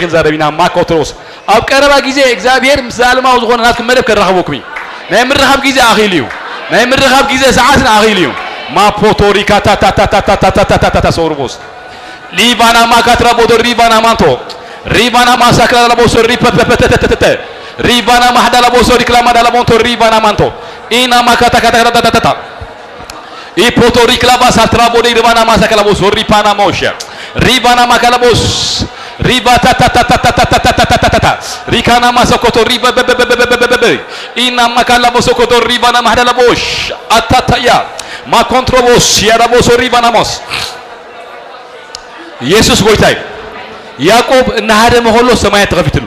ክንዛረብ ኢና። ማኮትሮስ ኣብ ቀረባ ግዜ እግዚኣብሔር ምስ ዘላለማዊ ዝኾነ ናትኩም መደብ ከራኽበኩም እዩ። ናይ ምርኻብ ግዜ ኣኺሉ እዩ። ናይ ምርኻብ ግዜ ሰዓትን ኣኺሉ እዩ። ማፖቶሪካ ታታታታታታታታታ ሰውርቦስ ሊቫና ማካትራ ቦዶ ሪቫና ማንቶ ሪቫና ማሳክራ ላቦሶ ሪፐፐፐተተተተ ሪቫና ማህዳ ላቦሶ ሪክላማ ዳላቦንቶ ሪቫና ማንቶ ኢና ማካታካታታታታታ ኢፖቶሪክላባ ሳትራቦ ሪባና ማሳካላቦስ ሪፓና ሞሸ ሪባና ማካላቦስ ሪባ ታታታታታታታታታታታ ሪካና ማሰኮቶ ሪበበበበበበበበበ ኢና ማካላቦ ሶኮቶ ሪባና ማህዳላቦሽ ኣታታያ ማኮንትሮቦስ ያዳቦሶ ሪባናሞስ ኢየሱስ ጎይታይ ያዕቆብ እናሃደመ ከሎ ሰማያት ተኸፊትሉ።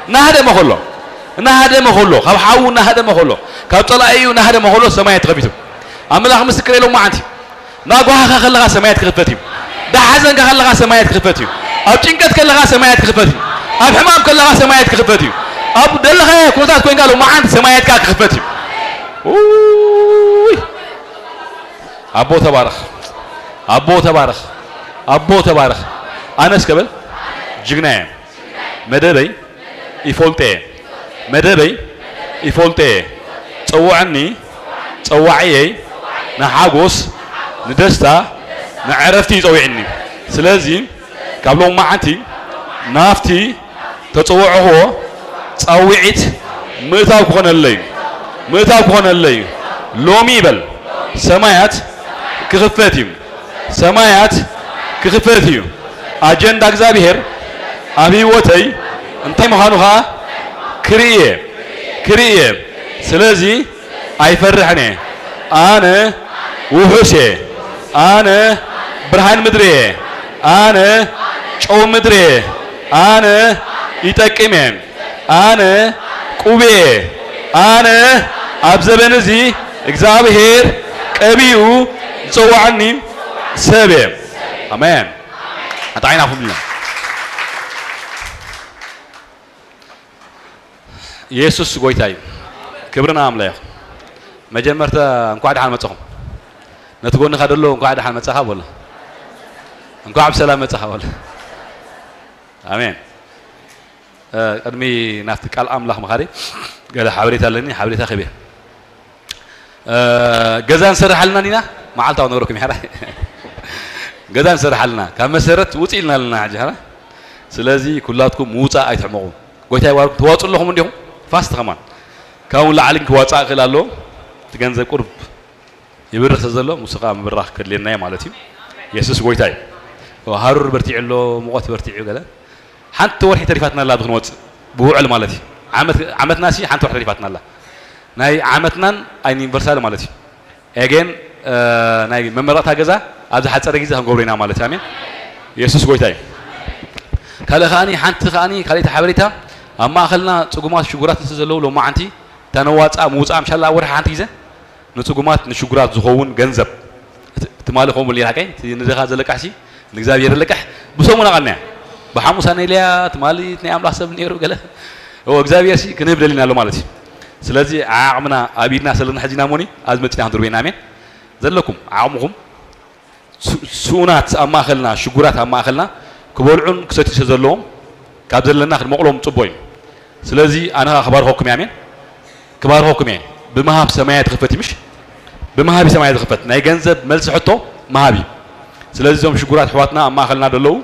እናሃደመ ከሎ እናሃደመ ከሎ ካብ ሓዉ እናሃደመ ከሎ ካብ ጸላኢኡ እናሃደመ ከሎ ሰማያት ተኸፊቱ። ኣምላኽ ምስክር የለውም መዓንቲ ናጓሃኻ ከለኻ ሰማያት ክኽፈት እዩ። ዳሓዘንካ ከለኻ ሰማያት ክኽፈት እዩ። ኣብ ጭንቀት ከለኻ ሰማያት ክኽፈት እዩ። ኣብ ሕማም ከለኻ ሰማያት ክኽፈት እዩ። ኣብ ደለኻዮ ኩነታት ኮይንካ ሎማዓንቲ ሰማያትካ ክኽፈት እዩ። ውይ! ኣቦ ተባረኽ፣ ኣቦ ተባረኽ፣ ኣቦ ተባረኽ። ኣነስ ከበል ጅግና እየ። መደበይ ይፈልጦ እየ። መደበይ ይፈልጦ እየ። ጸውዐኒ ጸዋዕየይ ንሓጎስ ንደስታ ንዕረፍቲ እዩ ጸዊዕኒ። ስለዚ ካብ ሎማዓንቲ ናብቲ ተጸውዕኽዎ ጻውዒት ምእታው ክኾነለይ ምእታው ክኾነለይ ሎሚ ይበል ሰማያት ክኽፈት እዩ። ሰማያት ክኽፈት እዩ። ኣጀንዳ እግዚኣብሔር ኣብ ህይወተይ እንታይ ምዃኑ ኸዓ ክርኢ እየ ክርኢ እየ። ስለዚ ኣይፈርሕን እየ። ኣነ ውሑስ እየ። ኣነ ብርሃን ምድሪ እየ። ኣነ ጨው ምድሪ እየ። ኣነ ይጠቅም እየ። ኣነ ቁብ እየ። ኣነ ኣብ ዘበን እዚ እግዚኣብሔር ቀቢኡ ዝጸዋዓኒ ሰብ እየ። ኣሜን። ኣጣዒና ኩምልና ኢየሱስ ጎይታ እዩ። ክብሪ ንኣምላኽ ይኹን። መጀመርታ እንኳዕ ደሓን መጻኹም። ነቲ ጎንኻ ደሎ እንኳዕ ደሓን መጻኻ በሎ። እንኳዕ ብሰላም መጻኻ በሎ። ኣሜን። እ፣ ቅድሚ ናብቲ ቃል ኣምላኽ ምኻደይ ገለ ሓበሬታ ኣለኒ፣ ሓበሬታ ክህብ እየ። እ፣ ገዛ ንሰርሕ ኣለና ዲና? መዓልታዊ ነገረኩም ይሓራ። ገዛ ንሰርሕ ኣለና። ካብ መሰረት ውጽእ ኢልና ኣለና ሕጂ ሓራ። ስለዚ ኩላትኩም ምውጻእ ኣይትሕመቑ። ጎይታ ይባርኩም። ትዋጽኡ ኣለኹም እንዲኹም? ፋስት ከማን። ካብኡ ንላዕሊ ክዋጻእ ክእል ኣለዎ። እቲ ገንዘብ ቁሩብ ይብርኽ ስለ ዘሎ፣ ንሱ ከኣ ምብራኽ ከድልየና እዩ ማለት እዩ። የሱስ ጎይታ እዩ። ሃሩር በርቲዑ ኣሎ፣ ሙቐት በርቲዑ ገለ። ሓንቲ ወርሒ ተሪፋትና ኣላ፣ ኣብዚ ክንወጽእ ብውዕል ማለት እዩ። ዓመት፣ ዓመትና ሲ ሓንቲ ወርሒ ተሪፋትና ኣላ። ናይ ዓመትናን ኣይ ዩኒቨርሳል ማለት እዩ። ኤጌን፣ እ፣ ናይ መመረቕታ ገዛ ኣብ ዝሓጸረ ግዜ ክንገብሮ ኢና ማለት እዩ። ኣሜን። የሱስ ጎይታ እዩ። ካልእ ከኣኒ፣ ሓንቲ ከኣኒ፣ ካልኣይቲ ሓበሬታ፣ ኣብ ማእከልና ጽጉማት ሽጉራት ምስ ዘለዉ ሎማዓንቲ፣ እታ ነዋጽኣ ምውጻኣ ምሻላ ኣብ ወርሒ ሓንቲ ግዜ፣ ንጽጉማት ንሽጉራት ዝኸውን ገንዘብ። እቲ፣ ትማሊ ከምኡ ኢሉ ሓቀይ፣ እቲ ንድኻ ዘለቃሕሲ ንእግዚኣብሔር ዘለቃሕ ብሰሙን ኣቐንያ። ብሓሙስ ኣነልያ ትማሊ ናይ ኣምላኽ ሰብ ነይሩ ገለ። ኦ፣ እግዚኣብሔር ሲ ክንህብ ደሊና ኣሎ ማለት እዩ። ስለዚ ዓቕምና ኣብ ኢድና ዘለና ሕጂ ኢና እሞኒ፣ ኣብዚ መጺና ክንድርበና። ኣሜን። ዘለኩም ዓቕምኹም ሱ-፣ ስኡናት ኣብ ማእከልና፣ ሽጉራት ኣብ ማእከልና ክበልዑን ክሰትዩ ስለ ዘለዎም፣ ካብ ዘለና ክንመቕሎም ጽቡቕ እዩ። ስለዚ ኣነ ኸኣ ክባርኸኩም እየ፣ ኣሜን። ክባርኸኩም እየ። ብምሃብ ሰማያት ይኽፈት እዩ፣ ምሽ? ብምሃብ እዩ ሰማያት ዝኽፈት። ናይ ገንዘብ መልሲ ሕቶ ምሃብ እዩ። ስለዚ እዞም ሽጉራት ኣሕዋትና ኣብ ማእከልና ዘለዉ፣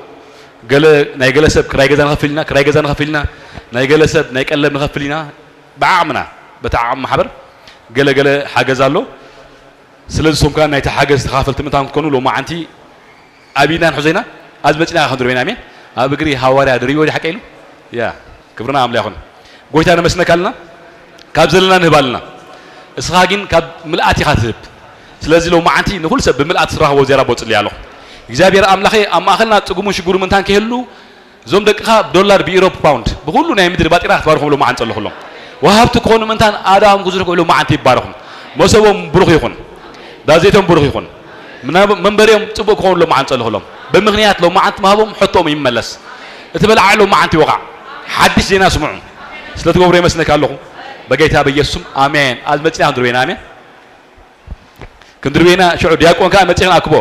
ገለ፣ ናይ ገለ ሰብ ክራይ ገዛ ንኸፍል ኢና፣ ክራይ ገዛ ንኸፍል ኢና፣ ናይ ገለ ሰብ ናይ ቀለብ ንኸፍል ኢና። ብዓቕምና፣ በቲ ዓቕሚ ማሕበር ገለ ገለ ሓገዝ ኣሎ። ስለዚ ንሶም ከኣ ናይቲ ሓገዝ ተኻፈልቲ ምእንታን ክትኮኑ ሎማዓንቲ ኣብ ኢድና ንሕዞ ኢና። ኣብዚ መጺና ክንድርበ ኢና። ኣሜን። ኣብ እግሪ ሃዋርያ ድርብዮ ድዩ ሓቀ ኢሉ? ያ፣ ክብሪ ንኣምላኽ ይኹን። ጎይታ ነመስግነካ ኣለና። ካብ ዘለና ንህብ ኣለና። እስኻ ግን ካብ ምልኣት ኢኻ ትህብ። ስለዚ ሎማዓንቲ ንኹሉ ሰብ ብምልኣት ትራኽቦ እግዚኣብሔር ኣቦ ጽልይ ኣለኹ። እግዚኣብሔር ኣምላኸ ኣብ ማእከልና ጽጉሙን ሽጉሩ ምእንታን ከይህሉ እዞም ደቅኻ ብዶላር፣ ብኢሮፕ፣ ፓውንድ፣ ብኹሉ ናይ ምድሪ ባጤራ ክትባርኾም ሎማዓንቲ ጸለኹሎም። ወሃብቲ ክኾኑ ምእንታን ኣእዳዎም ክዝርግሑ ሎማዓንቲ ይባረኹ። መሶቦም ብሩኽ ይኹን። ዳዘይቶም ብሩኽ ይኹን። ምናብ-፣ መንበሪኦም ጽቡቕ ክኾኑ ሎማዓንቲ ጸለኹሎም። ብምኽንያት ሎማዓንቲ ምሃቦም ሕቶኦም ይመለስ። እቲ በላዓ ሎማዓንቲ ይወቓዕ። ሓድሽ ዜና ስምዑ። ስለ ትገብሮ የመስግነካ ኣለኹ። በጌታ በኢየሱስ ስም ኣሜን። ኣብዚ መጺና ክንድርበ ኢና። ኣሜን። ክንድርበ ኢና። ሽዑ ዲያቆን ከኣ መጺእኽን ኣክቦ።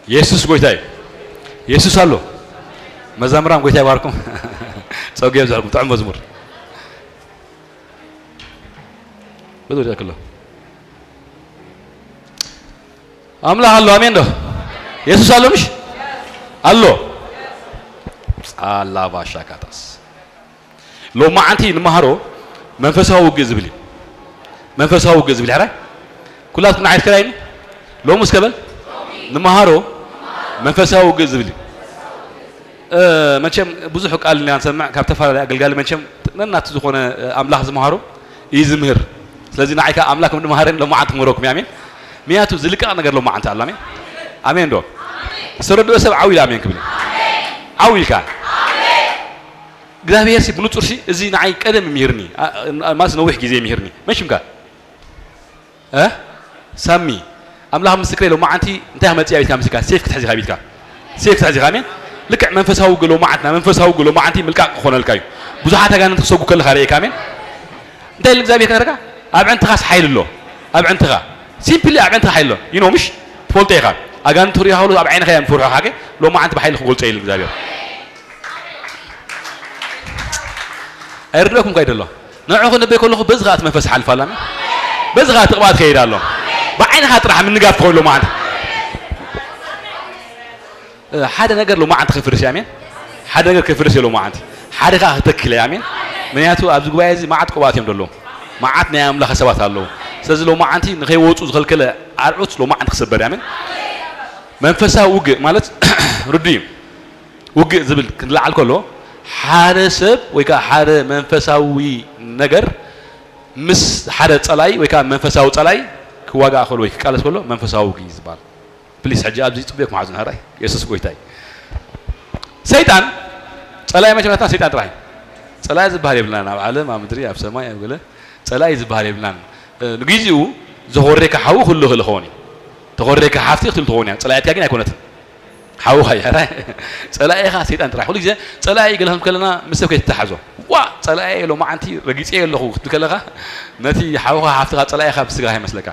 የሱስ ጎይታ እዩ። የሱስ ኣሎ። መዛምራን ጎይታ ይባርኩም። ጸጉ የብዛሕኩም። ጥዑም መዝሙር። ብዙ ይደክሎ። ኣምላኽ ኣሎ። ኣሜን ዶ? የሱስ ኣሎ ምሽ? ኣሎ። ኣላ ባሻ ካታስ። ሎማዓንቲ ንመሃሮ መንፈሳዊ ውግእ ዝብል እዩ። መንፈሳዊ ውግእ ዝብል ሕራይ ኩላትኩም ንዓይ ትከራይኒ። ሎሚ እስከ በል ንመሃሮ መንፈሳዊ ውግእ ዝብል እዩ። እ፣ መቸም ብዙሕ ቃል ኢና ንሰምዕ ካብ ተፈላለየ ኣገልጋሊ። መቸም ነናቱ ዝኾነ፣ እ፣ ኣምላኽ ዝመሃሮ እዩ ዝምህር። ስለዚ ንዓይ ከኣ ኣምላኽ ከም ንመሃረን ሎማዓንቲ ክምህረኩም እዩ። ኣሜን። ምክንያቱ ዝልቀቕ ነገር ሎማዓንቲ ኣሎ። ኣሜን። ኣሜን ዶ? ዝተረድኦ ሰብ ዓው ኢሉ ኣሜን ክብል እዩ። ዓው ኢልካ። እግዚኣብሔር ሲ ብንጹር ሲ እዚ ንዓይ ቀደም ይምህርኒ። ኣ-፣ ኣ-፣ ማለት ነዊሕ ግዜ ይምህርኒ። መን ሽምካ? እ? ሳሚ። ኣምላኽ ምስክረይ ሎማዓንቲ እንታይ መጽእ ቤትካ ምስልካ ሴፍ ክትሕዚ ካብ ቤትካ። ሴፍ ክትሕዚ ካብ ኣሜን። ልክዕ መንፈሳዊ ውግእ ሎማዓንትና መንፈሳዊ ውግእ ሎማዓንቲ ምልቃቕ ክኾነልካ እዩ። ብዙሓት ኣጋንንቲ ክሰጉ ከለኻ ርእየካ ኣሜን። እንታይ ኢሉ እግዚኣብሔር ከረካ? ኣብ ዕንትኻስ ሓይሊ ኣሎ። ኣብ ዕንትኻ። ሲምፕሊ ኣብ ዕንትኻ ሓይሊ ኣሎ። ይኖ ምሽ? ትፈልጦ ኢኻ። ኣጋንንቲ ሪኻ ከሎ ኣብ ዓይንኻ እዮም ዝፈርሑ ሓቂ። ሎማዓንቲ ብሓይሊ ክገልጾ ኢሉ እግዚኣብሔር። ኣይርደኩም ካይ ደሎ። ንዑ ክንበይ ከለኹ በዚ ኸኣ እቲ መንፈስ ሓልፍ ኣላ። በዚ ኸኣ እቲ ቅብኣት ከይድ ኣሎ። ብዓይንኻ ጥራሕ ምንጋፍ ትኾይሎ ማለት። እ፣ ሓደ ነገር ሎማዓንቲ ክፍርስ እዩ። ኣሜን። ሓደ ነገር ክፍርስ እዩ ሎማዓንቲ። ሓደ ኸኣ ክተክል እዩ። ኣሜን። ምክንያቱ ኣብዚ ጉባኤ እዚ መዓት ቅብኣት እዮም ዘለዉ። መዓት ናይ ኣምላኽ ሰባት ኣለዉ። ስለዚ ሎማዓንቲ ንኸይወጹ ዝኸልከለ ኣርዑት ሎማዓንቲ ክሰበር እዩ። ኣሜን። መንፈሳዊ ውግእ ማለት ርዱ እዩ። ውግእ ዝብል ክንለዓል ከሎ ሓደ ሰብ ወይ ከዓ ሓደ መንፈሳዊ ነገር ምስ ሓደ ጸላይ ወይ ከዓ መንፈሳዊ ጸላይ ክዋጋእ ከሎ ወይ ክቃለስ ከሎ መንፈሳዊ ውግእ እዩ ዝበሃል። ፕሊስ ሕጂ ኣብዚ ጽቡቅ መሓዙ ንህራይ የሱስ ጎይታይ። ሰይጣን ጸላይ መቸም ናትና ሰይጣን ጥራይ። ጸላይ ዝበሃል የብልናን ኣብ ዓለም ኣብ ምድሪ ኣብ ሰማይ ኣብ ገለ ጸላይ ዝበሃል የብልናን። እ፣ ንግዜኡ ዘኾሬካ ሓዊ ክህሉ ይኽእል ይኸውን እዩ። ተኾሬካ ሓፍቲ ክትህሉ ትኸውን እያ። ጸላኢትካ ግን ኣይኮነትን። ሓውኻ እያ። ጸላኢኻ ሰይጣን ጥራሕ። ኩሉ ግዜ ጸላኢ ገለ ክንብል ከለና ምስ ሰብ ከይትተሓዞ። ዋ ጸላኢ ሎማዓንቲ ረጊጸ ኣለኹ ክትብል ከለኻ ነቲ ሓውኻ ሓፍትኻ ጸላኢኻ ብስጋኻ ይመስለካ።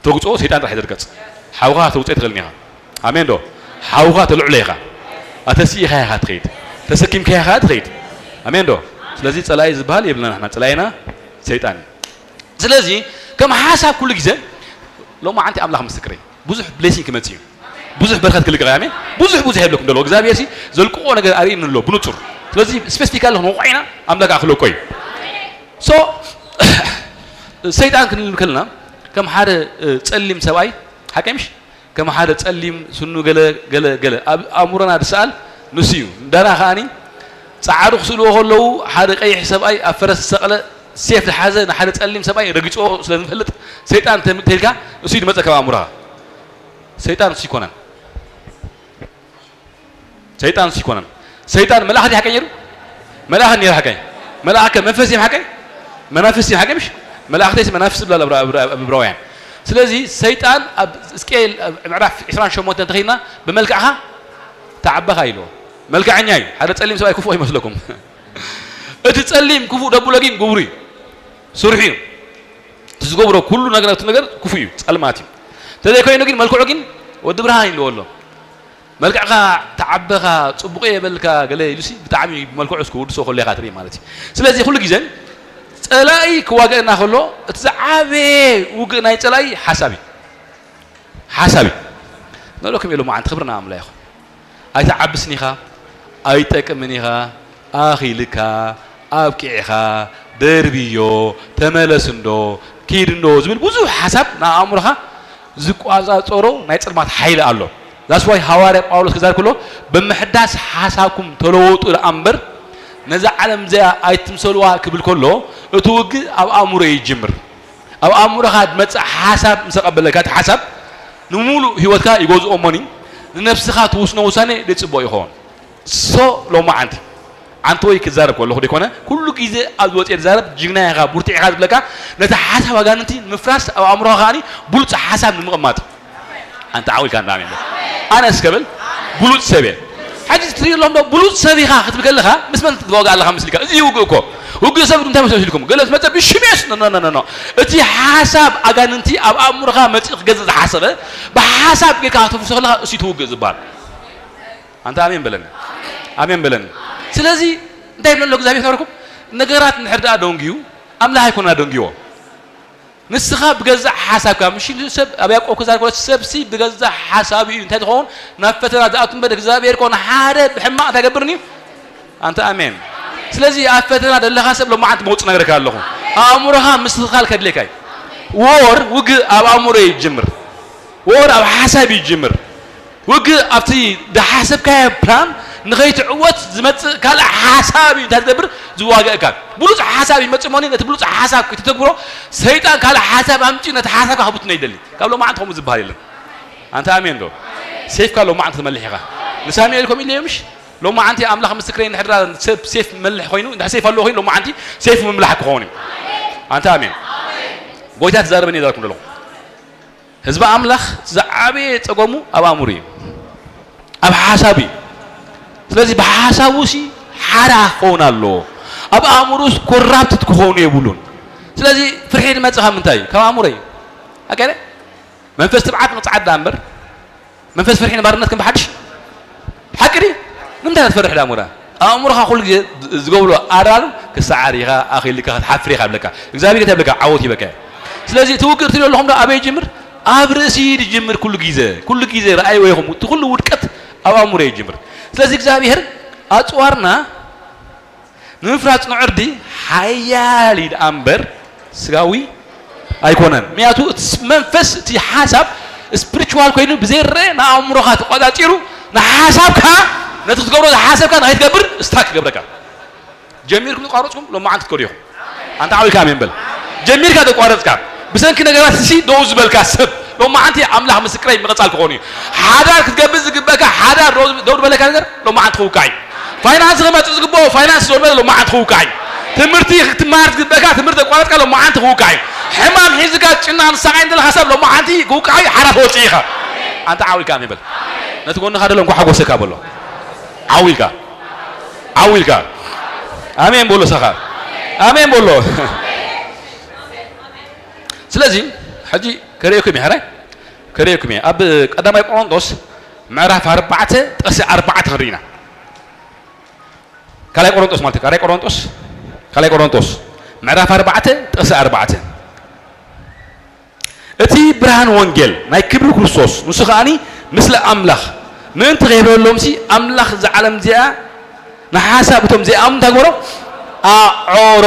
ትርግጾ ሰይጣን ጥራሕ ይርገጽ። ሓውኻ ክትርግጾ ኣይትኽእልን ኢኻ። ኣሜን ዶ? ሓውኻ ተልዕሎ ኢኻ። ኣተሲኢኻ ኢኻ ትኸይድ። ተሰኪምካ ኢኻ ትኸይድ። ኣሜን ዶ? ስለዚ ጸላኢ ዝበሃል የብልና ንሕና። ጸላኢና ሰይጣን እዩ። ስለዚ ከም ሓሳብ ኩሉ ግዜ ሎማዓንቲ ኣምላኽ ምስክረይ ብዙሕ ብሌሲንግ ክመጽእ እዩ። ብዙሕ በረኸት ክልቀቕ እዩ። ኣሜን። ብዙሕ ብዙሕ የብለኩም ደሎ እግዚኣብሔር ሲ ዘልቅቆ ነገር ኣርእየኒ ኣሎ ብንጹር። ስለዚ ስፔሲፊካሊ ክንወቕዖ ኢና ኣምላኽ ክለቆ እዩ። ሶ ሰይጣን ክንብል ከለና ከም ሓደ፣ እ፣ ጸሊም ሰብኣይ ሓቀይ ምሽ ከም ሓደ ጸሊም ስኑ ገለ ገለ ገለ ኣብ ኣእምሮና ዝሰኣል ንሱ እዩ። ንዳና ከኣኒ ጸዓዱ ክስእልዎ ከለዉ ሓደ ቀይሕ ሰብኣይ ኣብ ፈረስ ዝሰቕለ ሴፍ ዝሓዘ ንሓደ ጸሊም ሰብኣይ ረጊጽዎ ስለ ዝፈልጥ ሰይጣን እንተ-፣ እንተኢልካ ንሱ እዩ ዝመጸ ካብ ኣእምሮኻ። ሰይጣን ንሱ ይኮነን። ሰይጣን ንሱ ይኮነን። ሰይጣን መልኣኽ ድዩ ሓቀይ ነይሩ? መልኣኽ ነይሩ ሓቀይ። መልኣኽ ከ መንፈስ እዮም ሓቀይ? መናፍስት እዮም ሓቀይ ምሽ? መላእኽተይስ መናፍስት ዝብላ ኣብ፣ ኣብ፣ ኣብ ዕብራውያን። ስለዚ ሰይጣን ኣብ ሕዝቅኤል ኣብ ምዕራፍ ዕስራን ሸሞንተን እንተኺድና ብመልክዕኻ ተዓበኻ ኢልዎ። መልክዐኛ እዩ። ሓደ ጸሊም ሰብኣይ ክፉእ ይመስለኩም። እቲ ጸሊም ክፉእ ደብሎ ግን ግብሩ እዩ። ስርሑ እዩ። እቲ ዝገብሮ ኩሉ ነገር፣ እቲ ነገር ክፉእ እዩ፣ ጸልማት እዩ። እንተዘይኮይኑ ግን መልክዑ ግን ወዲ ብርሃን ኢልዎ ኣሎ። መልክዕኻ ተዓበኻ፣ ጽቡቕ እየ በልካ ገለ ኢሉሲ ብጣዕሚ ብመልክዑ እስኪ ውድሶ ከሎ ኢኻ ትርኢ ማለት እዩ። ስለዚ ኩሉ ግዜ ጸላኢ ክዋገእና ከሎ እቲ ዝዓበየ ውግእ ናይ ጸላኢ ሓሳብ እዩ። ሓሳብ እዩ። ንብለኩም ኢሉ መዓንቲ ክብርና ኣምላኽ ይኹን። ኣይትዓብስን ኢኻ፣ ኣይትጠቅምን ኢኻ፣ ኣኺልካ፣ ኣብቂዕኻ፣ ደርብዮ፣ ተመለስ እንዶ፣ ኪድ እንዶ ዝብል ብዙሕ ሓሳብ ንኣእምሮኻ ዝቋጻጸሮ ናይ ጸልማት ሓይሊ ኣሎ። That's why ሃዋርያ ጳውሎስ ክዛረብ ከሎ ብምሕዳስ ሓሳብኩም ተለወጡ ደኣ እምበር ነዛ ዓለም እዚኣ ኣይትምሰልዋ ክብል ከሎ እቲ ውግእ ኣብ ኣእምሮ እዩ ዝጅምር። ኣብ ኣእምሮኻ ዝመጽእ ሓሳብ ምስ ኣቐበለካ እቲ ሓሳብ ንምሉእ ህይወትካ ይገዝኦ እሞኒ ንነብስኻ ትውስኖ ውሳኔ ደይ ጽቡቕ ይኸውን። ሶ ሎማዓንቲ ዓንተወይ ክዛረብ ከለኹ ደይኮነ ኩሉ ግዜ ኣብ ዝወፅኤ ዝዛረብ ጅግና ኢኻ ብርቱዕ ኢኻ ዝብለካ ነቲ ሓሳብ ኣጋንንቲ ንምፍራስ ኣብ ኣእምሮኻ ከዓኒ ብሉፅ ሓሳብ ንምቕማጥ። ኣንተ ዓው ኢልካ እንዳ ኣሜን በል። ኣነ እስከ በል ብሉፅ ሰብ እየ። ሕጂ ትሪኦ ኣለኹም ዶ ብሉፅ ሰብ ኢኻ ክትብል ከለኻ ምስ መን ትዋጋእ ኣለኻ ምስልካ? እዚ ይውግእ እኮ። ውግእ ሰብ እንታይ መስሎ ኢልኩም? ገለ ዝመጸ ብሽም የሱስ። ኖ፣ ኖ፣ ኖ፣ ኖ። እቲ ሓሳብ ኣጋንንቲ ኣብ ኣእምሮኻ መጺኡ ክገዝእ ዝሓሰበ፣ ብሓሳብ ጌርካ ከተፍርሶ ከለኻ፣ እሱ እቲ ውግእ ዝበሃል። ኣንታ ኣሜን በለኒ። ኣሜን በለኒ። ስለዚ እንታይ ይብሎ ኣሎ እግዚኣብሔር ተባረኩም? ነገራት እንድሕር ደኣ ደንግዩ፣ ኣምላኽ ኣይኮነን ኣደንግይዎ። ንስኻ ብገዛእ ሓሳብካ፣ ምሽ ሰብ ኣብ ያዕቆብ ክዛረብ ከሎ፣ ሰብሲ ብገዛእ ሓሳቡ እዩ እንታይ ዝኸውን? ናብ ፈተና ዝኣቱ እምበር እግዚኣብሔር ኮነ ሓደ ብሕማቕ እንታይ ገብርን እዩ? ኣንታ ኣሜን። ስለዚ ኣብ ፈተና ዘለኻ ሰብ ሎማዓንቲ መውጽእ ነገርካ ኣለኹ። ኣእምሮኻ ምስትኽኻል ከድልየካ እዩ። ዎር ውግእ ኣብ ኣእምሮ እዩ ዝጅምር። ዎር ኣብ ሓሳብ እዩ ዝጅምር። ውግእ ኣብቲ ዝሓሰብካዮ ፕላን ንኸይትዕወት ዝመጽእ ካልእ ሓሳብ እዩ እንታይ ዝገብር? ዝዋግእካ። ብሉጽ ሓሳብ ይመጽእ እሞኒ ነቲ ብሉጽ ሓሳብ ክትተግብሮ ሰይጣን ካልእ ሓሳብ ኣምጺኡ ነቲ ሓሳብካ ክብትኖ ይደሊ። ካብ ሎማዓንቲ ከምኡ ዝበሃል የለን። ኣንታ ኣሜን ዶ? ሴፍካ ሎማዓንቲ ትመልሕ ኢኻ። ንሳሙኤል ከምኡ ኢለዮ ምሽ? ሎማዓንቲ ኣምላኽ ምስክረይ እንድሕር ሰብ ሴፍ መልሕ ኮይኑ፣ እንድሕር ሴፍ ኣለዎ ኮይኑ ሎማዓንቲ ሴፍ ምምላሕ ክኸውን እዩ። ኣንታ ኣሜን። ጎይታ ትዛረበኒ ይዛረብኩም ዘለኹ። ህዝቢ ኣምላኽ ዝዓበየ ጸገሙ ኣብ ኣእምሮ እዩ። ኣብ ሓሳብ እዩ። ስለዚ ብሓሳቡ ሲ ሓራ ክኸውን ኣለዎ። ኣብ ኣእምሮስ ኮራፕትድ ክኾኑ የብሉን። ስለዚ ፍርሒ ዝመጽእ ካብ ምንታይ እዩ? ካብ ኣእምሮ እዩ። ኣከለ መንፈስ ትብዓት ንቕጻዓት ደኣ እምበር መንፈስ ፍርሒ ንባርነት ከም ብሓድሽ ሓቂ ድዩ? ንምንታይ ኢና ትፈርሕ ደኣ እምሮ? ኣእምሮኻ ኩሉ ግዜ ዝገብሮ ኣራር ክሰዓር ኢኻ፣ ኣኺልካ ክትሓፍር ኢኻ ይብለካ። እግዚኣብሔር እንታይ ይብለካ? ዓወት ይበካ። ስለዚ እቲ ውግእ ትሪኦ ኣለኹም ዶ ኣበይ ይጅምር? ኣብ ርእሲ እዩ ዝጅምር ኩሉ ግዜ። ኩሉ ግዜ ረኣይዎ ኢኹም። እቲ ኩሉ ውድቀት ኣብ ኣእምሮ እዩ ዝጅምር። ስለዚ እግዚኣብሔር ኣጽዋርና ንምፍራጽ ንዕርዲ ሓያል እዩ ደኣ እምበር ስጋዊ ኣይኮነን። ምክንያቱ እቲ ስ-፣ መንፈስ እቲ ሓሳብ ስፒሪቹዋል ኮይኑ ብዘይረአ ንኣእምሮኻ ተቆጻጺሩ ንሓሳብካ ነቲ ክትገብሮ ዝሓሰብካ ንኸይትገብር ስታክ ይገብረካ። ጀሚርኩም ተቋረጽኩም ሎማዓንቲ ክትከዱ ኢኹም። ኣንታ ዓው ኢልካ ኣሜን በል። ጀሚርካ ተቋረጽካ ብሰንኪ ነገራት እሲ ደው ዝበልካ ሰብ ሎማዓንቲ ኣምላኽ ምስክረይ ምቕጻል ክኾኑ እዩ። ሓዳር ክትገብር ዝግበካ ሓዳር ደው፣ ደው ዝበለካ ነገር ሎማዓንቲ ክውቃዕ እዩ። ፋይናንስ ክመጽእ ዝግብኦ ፋይናንስ ደው ዝበለ ሎማዓንቲ ክውቃዕ እዩ። ትምህርቲ ክትመሃር ዝግበካ ትምህርቲ ኣቋረጽካ ሎማዓንቲ ክውቃዕ እዩ። ሕማም ሒዝካ ጭና ንሳቃይ ዘለካ ሰብ ሎማዓንቲ ክውቃዕ እዩ። ሓራ ተወጽእ ኢኻ። ኣንታ ዓው ኢልካ ኣሜን በል። ነቲ ጎንኻ ደሎ እንኳ ሓጎሰካ በሎ። ዓው ኢልካ። ዓው ኢልካ። ኣሜን በሎ ሰኻ። ኣሜን በሎ። ስለዚ ሕጂ ከርእየኩም እየ፣ ሕራይ ከርእየኩም እየ። ኣብ ቀዳማይ ቆሮንቶስ ምዕራፍ ኣርባዕተ ጥቕሲ ኣርባዕተ ክንርኢ ኢና። ካልኣይ ቆሮንቶስ ማለት እዩ። ካልኣይ ቆሮንቶስ፣ ካልኣይ ቆሮንቶስ ምዕራፍ ኣርባዕተ ጥቕሲ ኣርባዕተ። እቲ ብርሃን ወንጌል ናይ ክብሪ ክርስቶስ ንሱ ከኣኒ ምስሊ ኣምላኽ ምእንቲ ከይበሎምሲ ኣምላኽ እዛ ዓለም እዚኣ ንሓሳብ እቶም ዘይኣምኑ እንታይ ግበሮ? ኣዖሮ።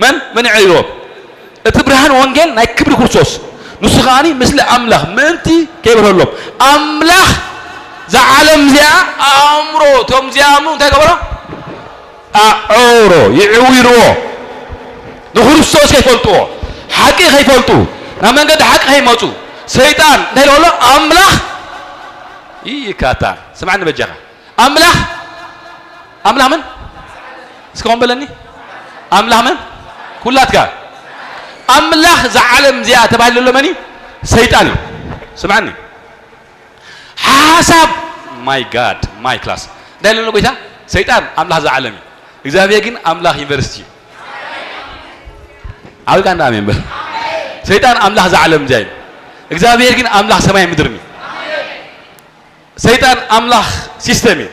መን? መን ይዕይሮ? እቲ ብርሃን ወንጌል ናይ ክብሪ ክርስቶስ ንሱ ከኣኒ ምስሊ ኣምላኽ ምእንቲ ከይበርሀሎም ኣምላኽ እዛ ዓለም እዚኣ ኣእምሮ እቶም ዘይኣምኑ እንታይ ገበሮ? ኣዖሮ፣ ይዕዊርዎ። ንክርስቶስ ከይፈልጥዎ፣ ሓቂ ከይፈልጡ፣ ናብ መንገዲ ሓቂ ከይመፁ ሰይጣን እንታይ ኢሉ ኣሎ? ኣምላኽ ይካታ። ስምዓኒ በጃኻ። ኣምላኽ፣ ኣምላኽ መን? እስኪ ኾን በለኒ። ኣምላኽ መን? ኩላትካ። ኣምላኽ እዛ ዓለም እዚኣ ተባሂሉ ዘሎ መን እዩ? ሰይጣን እዩ። ስምዓኒ። ሓሳብ፣ my God, my class። እንታይ ኢሉ ኣሎ ጎይታ? ሰይጣን ኣምላኽ እዛ ዓለም እዩ። እግዚኣብሔር ግን ኣምላኽ ዩኒቨርሲቲ እዩ። ዓው ኢልካ እንዳ ኣሜን በል። ሰይጣን ኣምላኽ እዛ ዓለም እዚኣ እዩ። እግዚኣብሔር ግን ኣምላኽ ሰማይ ምድርን እዩ። ሰይጣን ኣምላኽ ሲስተም እዩ።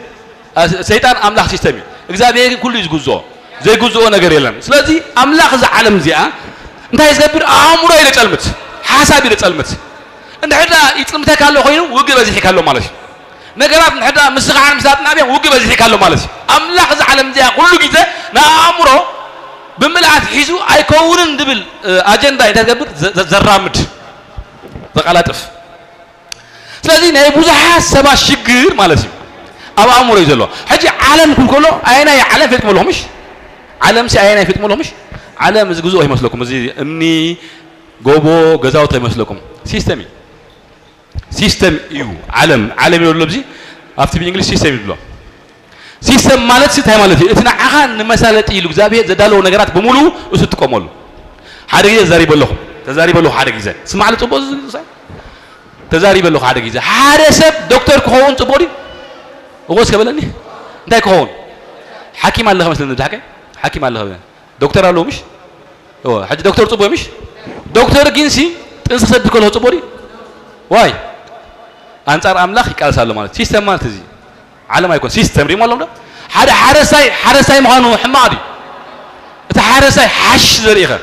አ፣ ሰይጣን ኣምላኽ ሲስተም እዩ። እግዚኣብሔር ግን ኩሉ እዩ ዝግዝኦ። ዘይግዝኦ ነገር የለን። ስለዚ ኣምላኽ እዛ ዓለም እዚኣ እንታይ እዩ ዝገብር? ኣእምሮ እዩ ዘጸልምት። ሓሳብ እዩ ዘጸልምት። እንድሕር ደኣ ይጽልምተካ ኣሎ ኮይኑ ውግእ በዚሕካ ኣሎ ማለት እዩ። ነገራት እንድሕር ደኣ ምስኻዕን ምስላጥን ኣብዮም ውግእ በዚሕካ ኣሎ ማለት እዩ። ኣምላኽ እዛ ዓለም እዚኣ ኩሉ ግዜ ንኣእምሮ ብምልኣት ሒዙ ኣይከውንን ዝብል፣ እ፣ ኣጀንዳ እንታይ ዝገብር? ዘ-፣ ዘ-፣ ዘራምድ፣ ዘቀላጥፍ። ስለዚ ናይ ብዙሓት ሰባት ሽግር ማለት እዩ ኣብ ኣእምሮ እዩ ዘሎ። ሕጂ ዓለም ክብል ከሎ ኣየናይ ዓለም ፈልጥኩም ኣለኹም? እሺ፣ ዓለም ሲ ኣየናይ ፈልጥኩም ኣለኹም? እሺ፣ ዓለም እዚ ግዙእ ይመስለኩም፣ እዚ እምኒ፣ ጎቦ፣ ገዛውቲ ይመስለኩም? ሲስተም እዩ። ሲስተም እዩ ዓለም። ዓለም ይብሎ ኣብዚ፣ ኣብቲ ብእንግሊዝ ሲስተም ይብሎ። ሲስተም ማለት ሲ እንታይ ማለት እዩ? እቲ ንዓኻ ንመሳለጢ ኢሉ እግዚኣብሔር ዘዳለዎ ነገራት ብምሉኡ እሱ ትጥቀመሉ። ሓደ ግዜ ተዛሪበ ኣለኹ፣ ተዛሪበ ኣለኹ ሓደ ግዜ። ስማዕ፣ ጽቡቕ፣ ተዛሪበ ኣለኹ ሓደ ግዜ። ሓደ ሰብ ዶክተር ክኸውን ጽቡቕ ድዩ? እጎስ ከበለኒ እንታይ ክኸውን? ሓኪም ኣለኸ መስለኒ፣ ብሓቂ ሓኪም ኣለኸ። ዶክተር ኣለዎ ምሽ? እዎ፣ ሕጂ ዶክተር ጽቡቕ ምሽ? ዶክተር ግን ሲ ጥንሲ ክሰድ ከሎ ጽቡቕ ድዩ? ዋይ፣ ኣንጻር ኣምላኽ ይቃለስ ኣሎ ማለት። ሲስተም ማለት እዚ ዓለም ኣይኮን፣ ሲስተም ሪሞ ኣለምዶ? ሓደ ሓረስታይ፣ ሓረስታይ ምዃኑ ሕማቕ ድዩ? እቲ ሓረስታይ ሓሽ ዘርኢ ኸ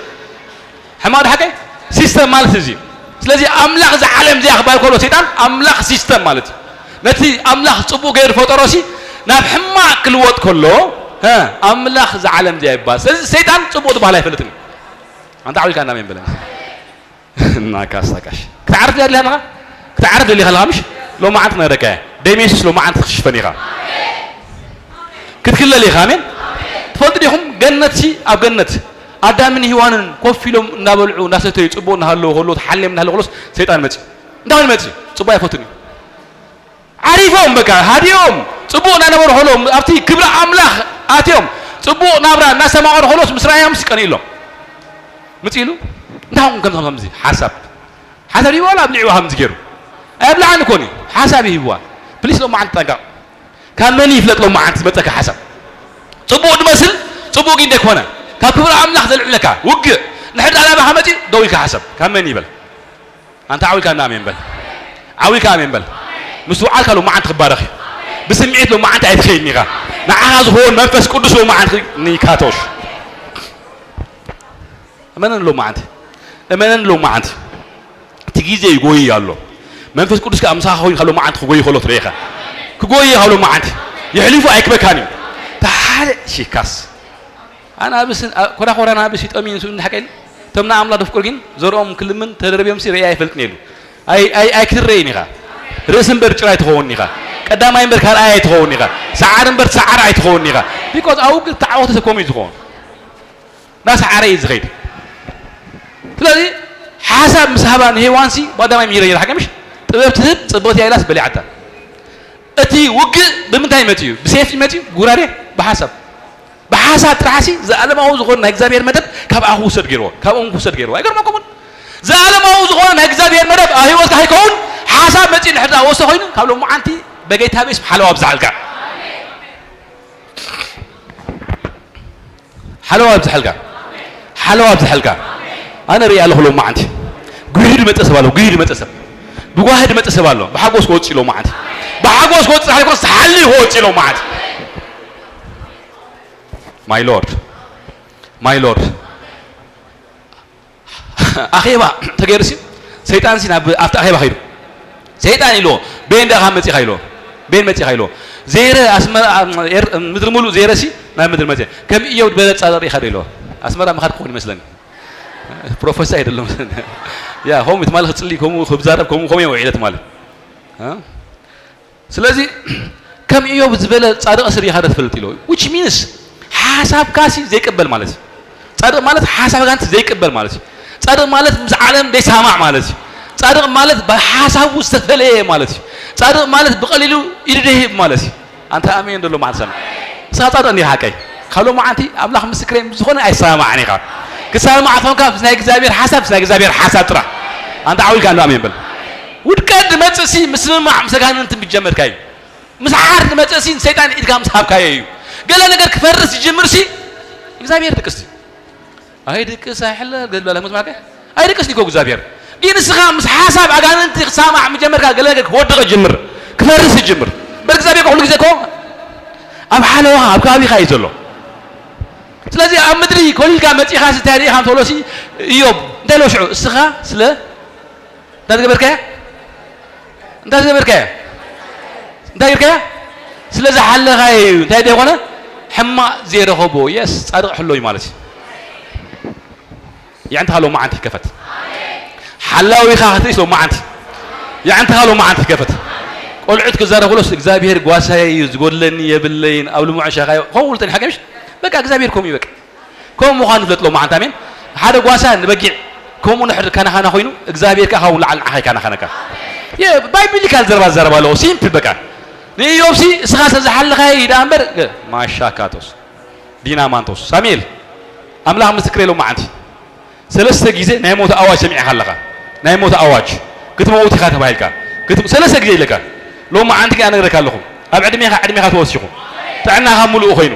ሕማቕ ድሓቀ? ሲስተም ማለት እዚ። ስለዚ ኣምላኽ እዛ ዓለም እዚኣ ክበሃል ከሎ ሰይጣን ኣምላኽ ሲስተም ማለት እዩ። ነቲ ኣምላኽ ጽቡቕ ገይሩ ፈጠሮሲ ናብ ሕማቕ ክልወጥ ከሎ፣ ሀ፣ ኣምላኽ እዛ ዓለም እዚኣ ይበሃል። ስለዚ ሰይጣን ጽቡቕ ዝበሃል ኣይፈልጥን እዩ። ኣንታ ዓዊልካ እንዳመን በለኒ። እናካሳካሽ ክትዓርፍ ደሊኻ ኣለኻ? ክትዓርፍ ደሊኻ ኣለኻ ምሽ? ሎማዓንቲ ክነግረካ እየ። ደሜስስ ሎማዓንቲ ክትሽፈን ኢኻ። ክትክለል ኢኻ። ኣሜን። ትፈልጡ ዲኹም? ገነትሲ ኣብ ገነት ኣዳምን ሄዋንን ኮፍ ኢሎም እንዳበልዑ እንዳሰተዩ ጽቡቕ እናሃለዉ ከሎ፣ ተሓልዮም እናሃለዉ ከሎስ ሰይጣን መጺ። እንታይ መጺ? ጽቡቕ ኣይፈቱን እዩ። ዓሪፎም በቃ ሃዲኦም ጽቡቕ እናነበሩ ከሎ፣ ኣብቲ ክብሪ ኣምላኽ ኣትዮም ጽቡቕ ናብራ እናሰማቐሩ ከሎስ ምስ ረኣዮም ሲቀንኢሎም። ምጽ ኢሉ እንታይ ኹን ከም ከምዚ ሓሳብ ሓሳብ ይበሉ ኣብሊዕዋ ከምዚ ገይሩ ኣየብልዓን እኮ እዩ። ሓሳብ ይህብዋ ፕሊስ። ሎማዓንቲ ጠንቀቕ። ካብ መን ይፍለጥ ሎማዓንቲ ዝመጸካ ሓሳብ? ጽቡቕ ድመስል ጽቡቕ ግን ደይኮነ ካብ ክብሪ ኣምላኽ ዘልዕለካ ውግእ ንሕድ ኣላማ ከመጺ ደው ኢልካ ሓሳብ ካብ መን ይበል? ኣንታ ዓዊልካ እና ኣሜን በል። ዓዊልካ ኣሜን በል። ምስትውዓልካ ሎማዓንቲ ክባረኽ እዩ። ብስምዒት ሎማዓንቲ ኣይትኸይድን ኢኻ። ንዓኻ ዝኸውን መንፈስ ቅዱስ ሎማዓንቲ ኒካቶሽ። እመነን ሎማዓንቲ። እመነን ሎማዓንቲ። እቲ ግዜ ይጎይ ኣሎ። መንፈስ ቅዱስ ከኣ ምሳኻ ኮይኑ ካብ ሎማዓንቲ ክጎይ ከሎ ትርእኻ። ክጎይ ካብ ሎማዓንቲ። የሕሊፉ ኣይክበካን እዩ። ተሓደ ሽካስ ኣናብስን ኮራኮራ ኣናብስ ይጠምዩ ንሱ እንድሓቀል እቶም ንኣምላኽ ደፍቅሩ ግን ዘርኦም ክልምን ተደርብዮም ሲ ርእያ ኣይፈልጥን የሉ። ኣይ ኣይ ኣይክትረይን ኢኻ። ርእሲ እምበር ጭራ ኣይትኸውን ኢኻ። ቀዳማይ እምበር ካልኣይ ኣይትኸውን ኢኻ። ሰዓር እምበር ሰዓር ኣይትኸውን ኢኻ። ቢኮዝ ኣብኡ ግን ተዓወተ ሰብ ከምኡ እዩ ዝኸውን። ናሰዓረ እዩ ዝኸይድ። ስለዚ ሓሳብ ምስ ሃባ ንሄዋንሲ ባዳማይ ሚረ ይራ ሓቀምሽ ጥበብ ትህብ ጽብቕቲ እያ ኢላስ በሊዓታ። እቲ ውግእ ብምንታይ መጺኡ? ብሴፍ መጺኡ? ጉራዴ? ብሓሳብ። ብሓሳብ ጥራሕሲ ዘኣለማዊ ዝኾነ ናይ እግዚኣብሔር መደብ ካብ ኣኹ ውሰድ ገይርዎ፣ ካብኦም ክውሰድ ገይርዎ። ኣይገርመኩምን? ዘኣለማዊ ዝኾነ ናይ እግዚኣብሔር መደብ ኣብ ህይወትካ ከይከውን ሓሳብ መጺኡ እንድሕር ዝኣወሰ ኮይኑ ካብ ሎማዓንቲ በጌታ ቤስ ሓለዋ ኣብዝሓልካ። ሓለዋ ኣብዝሓልካ። ሓለዋ ኣብዝሓልካ። ኣነ ርኢ ኣለኹ ሎማዓንቲ። ጉሂ ድመጸ ሰብ ኣሎ፣ ጉሂ ድመጸ ሰብ። ብጓሂ ድመጸ ሰብ ኣሎ። ብሓጎስ ክወጽእ ሎማዓንቲ። ብሓጎስ ክወጽእ ሓሊኮ ዝሓሊ ክወጽእ ሎማዓንቲ። My Lord. My Lord. ኣኼባ ተገይሩሲ ሰይጣንሲ ናብ ኣብቲ ኣኼባ ከይዱ ሰይጣን ኢልዎ። ቤን ደኣ ካብ መጺኻ ኢልዎ። ቤን መጺኻ ኢልዎ። ዘይረ ኣስመራ ኤር- ምድሪ ሙሉእ ዘይረሲ ናብ ምድሪ መጺ ከም ኢዮብ ዝበለ ጻድቕ ኢኻ ዶ ኢልዎ። ኣስመራ ምኻድ ክኾን ይመስለኒ። ፕሮፌሰር ኣይደለም። ያ ሆም ትማሊ ክጽሊ ከምኡ ክዛረብ ከምኡ ከምኡ ውዒለት ማለት እ? ስለዚ ከም ኢዮብ ዝበለ ጻድቕ ስር ኢኻ ዶ ትፈልጥ ኢልዎ። Which means ሓሳብካሲ ዘይቅበል ማለት እዩ። ጻድቕ ማለት ሓሳብ ኣጋንንቲ ዘይቅበል ማለት እዩ። ጻድቕ ማለት ምስ ዓለም ዘይሰማማዕ ማለት እዩ። ጻድቕ ማለት ብሓሳቡ ዝተፈለየ ማለት እዩ። ጻድቕ ማለት ብቐሊሉ ኢዱ ዘይህብ ማለት እዩ። ኣንታ ኣሜን ደሎ መዓልቲ ሰማዕ። ንስኻ ጻድቕ እንዲኻ ሓቀይ። ካብ ሎማዓንቲ ኣምላኽ ምስክረይ ምስ ዝኾነ ኣይሰማማዕን ኢኻ። ክሰማማዕ ተኾንካ ምስ ናይ እግዚኣብሔር ሓሳብ፣ ምስ ናይ እግዚኣብሔር ሓሳብ ጥራሕ። ኣንታ ዓው ኢልካ እንዶ ኣሜን በል። ውድቀት ዝመጽእሲ ምስምማዕ ምስ ኣጋንንቲ ምስ ጀመርካ እዩ። ምስዓር ዝመጽእሲ ንሰይጣን ኢድካ ምስ ሃብካዮ እዩ። ገለ ነገር ክፈርስ ዝጅምርሲ እግዚኣብሔር ድቅስቲ። ኣይድቅስ ኣይሕለል ገድል ኣላ ሞት ማከ ኣይድቅስ ዲኮ እግዚኣብሔር። ግን ንስኻ ምስ ሓሳብ ኣጋንንቲ ክሳማዕ ምጀመርካ ገለ ነገር ክወድቕ ይጅምር፣ ክፈርስ ይጅምር። እምበር እግዚኣብሔር ኩሉ ግዜ እኮ ኣብ ሓለዋኻ ኣብ ከባቢኻ እዩ ዘሎ። ስለዚ ኣብ ምድሪ ኮሊልካ መጺኻ እንታይ ርኢኻ እንተሎሲ እዮብ እንታይ ሎ ሽዑ እስኻ ስለ እንታይ ዝገበርካያ? እንታይ ዝገበርካያ? እንታይ ጌርካያ? ስለ ዝሓለኻዮ እዩ። እንታይ ደይኮነ? ሕማቕ ዘይረኸቦ። የስ፣ ጻድቕ ሕሎ እዩ ማለት እዩ። የዕንትኻ ሎማዓንቲ ይከፈት። ሓላዊኻ ክትርእስ ሎማዓንቲ። የዕንትኻ ሎማዓንቲ ይከፈት። ቆልዑት ክዛረብ ከሎስ እግዚኣብሔር ጓሳየ እዩ፣ ዝጎድለኒ የብለይን፣ ኣብ ልሙዕ ሸኻዮ። ከምኡ ኢሉ ጠኒሓ ከምሽ? በቃ እግዚኣብሔር ከምኡ እዩ በቃ። ከምኡ ምዃኑ ንፍለጥ ሎማዓንቲ ኣሜን። ሓደ ጓሳ ንበጊዕ ከምኡ ንሕር ካናኻና ኮይኑ እግዚኣብሔር ከኣ ካብኡ ንላዕሊ ንዓኻ ይካናኻነካ። የ- ባይብሊካል ዘረባ ዘረባ ኣለዎ ሲምፕል በቃ። ንኢዮብሲ እስኻ ስለ ዝሓለኻዮ እዩ ደኣ እምበር ማሻካቶስ ዲናማንቶስ ሳሙኤል ኣምላኽ ምስክረይ ሎማዓንቲ ሰለስተ ግዜ ናይ ሞት ኣዋጅ ሰሚዕኻ ኣለኻ። ናይ ሞት ኣዋጅ ክትመውት ኢኻ ተባሂልካ ክትም- ሰለስተ ግዜ ኢለካ። ሎማዓንቲ ግን ኣነግረካ ኣለኹ ኣብ ዕድሜኻ ዕድሜኻ ተወሲኹ ጥዕናኻ ሙሉእ ኮይኑ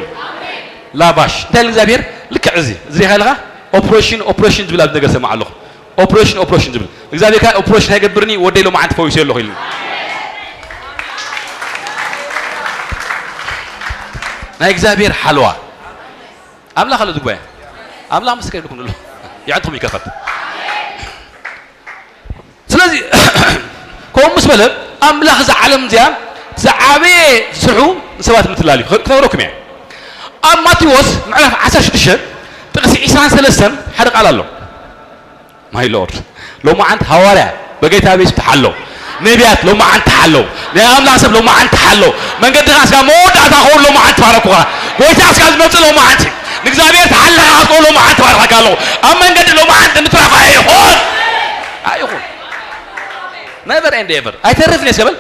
ላባሽ እንታይ ኢሉ እግዚኣብሔር? ልክዕ እዚ እዚ ሪኻ ኣለኻ? ኦፕሬሽን ኦፕሬሽን ዝብል ኣብዚ ነገር ሰማዕ ኣለኹ። ኦፕሬሽን ኦፕሬሽን ዝብል እግዚኣብሔር ከኣ ኦፕሬሽን ኣይገብርኒ፣ ወደይ ሎማዓንቲ ፈዊሰዮ ኣለኹ ኢሉኒ። ናይ እግዚኣብሔር ሓለዋ ኣምላኽ ኣሎ ዝጉባኤ። ኣምላኽ ምስክር ይልኩም ኣሎ። ይዓንትኹም ይከፈት። ስለዚ ከምኡ ምስ በለ ኣምላኽ እዛ ዓለም እዚኣ ዝዓበየ ስርሑ ንሰባት ምትላል እዩ። ክነግረኩም እየ። ኣብ ማቴዎስ ምዕራፍ ዓሰርተ ሽዱሽተ ጥቕሲ ዕስራን ሰለስተን ሓደ ቃል ኣሎ። ማይ ሎርድ፣ ሎማዓንቲ ሃዋርያ በጌታ ቤት ተሓለው፣ ነቢያት ሎማዓንቲ ተሓለው፣ ናይ ኣምላኽ ሰብ ሎማዓንቲ ተሓለው። መንገድኻ እስካ መወዳእታ ክኸውን ሎማዓንቲ ባረኩኻ። ጎይታ እስካ ዝመጽእ ሎማዓንቲ ንእግዚኣብሔር ተሓለኻ ክትከውን ሎማዓንቲ ባረኻካ ኣለኹ። ኣብ መንገዲ ሎማዓንቲ ምትራፍ ኣይኹን ኣይኹን። ነቨር ኤንድ ኤቨር። ኣይተርፍን እየ እስከ በል።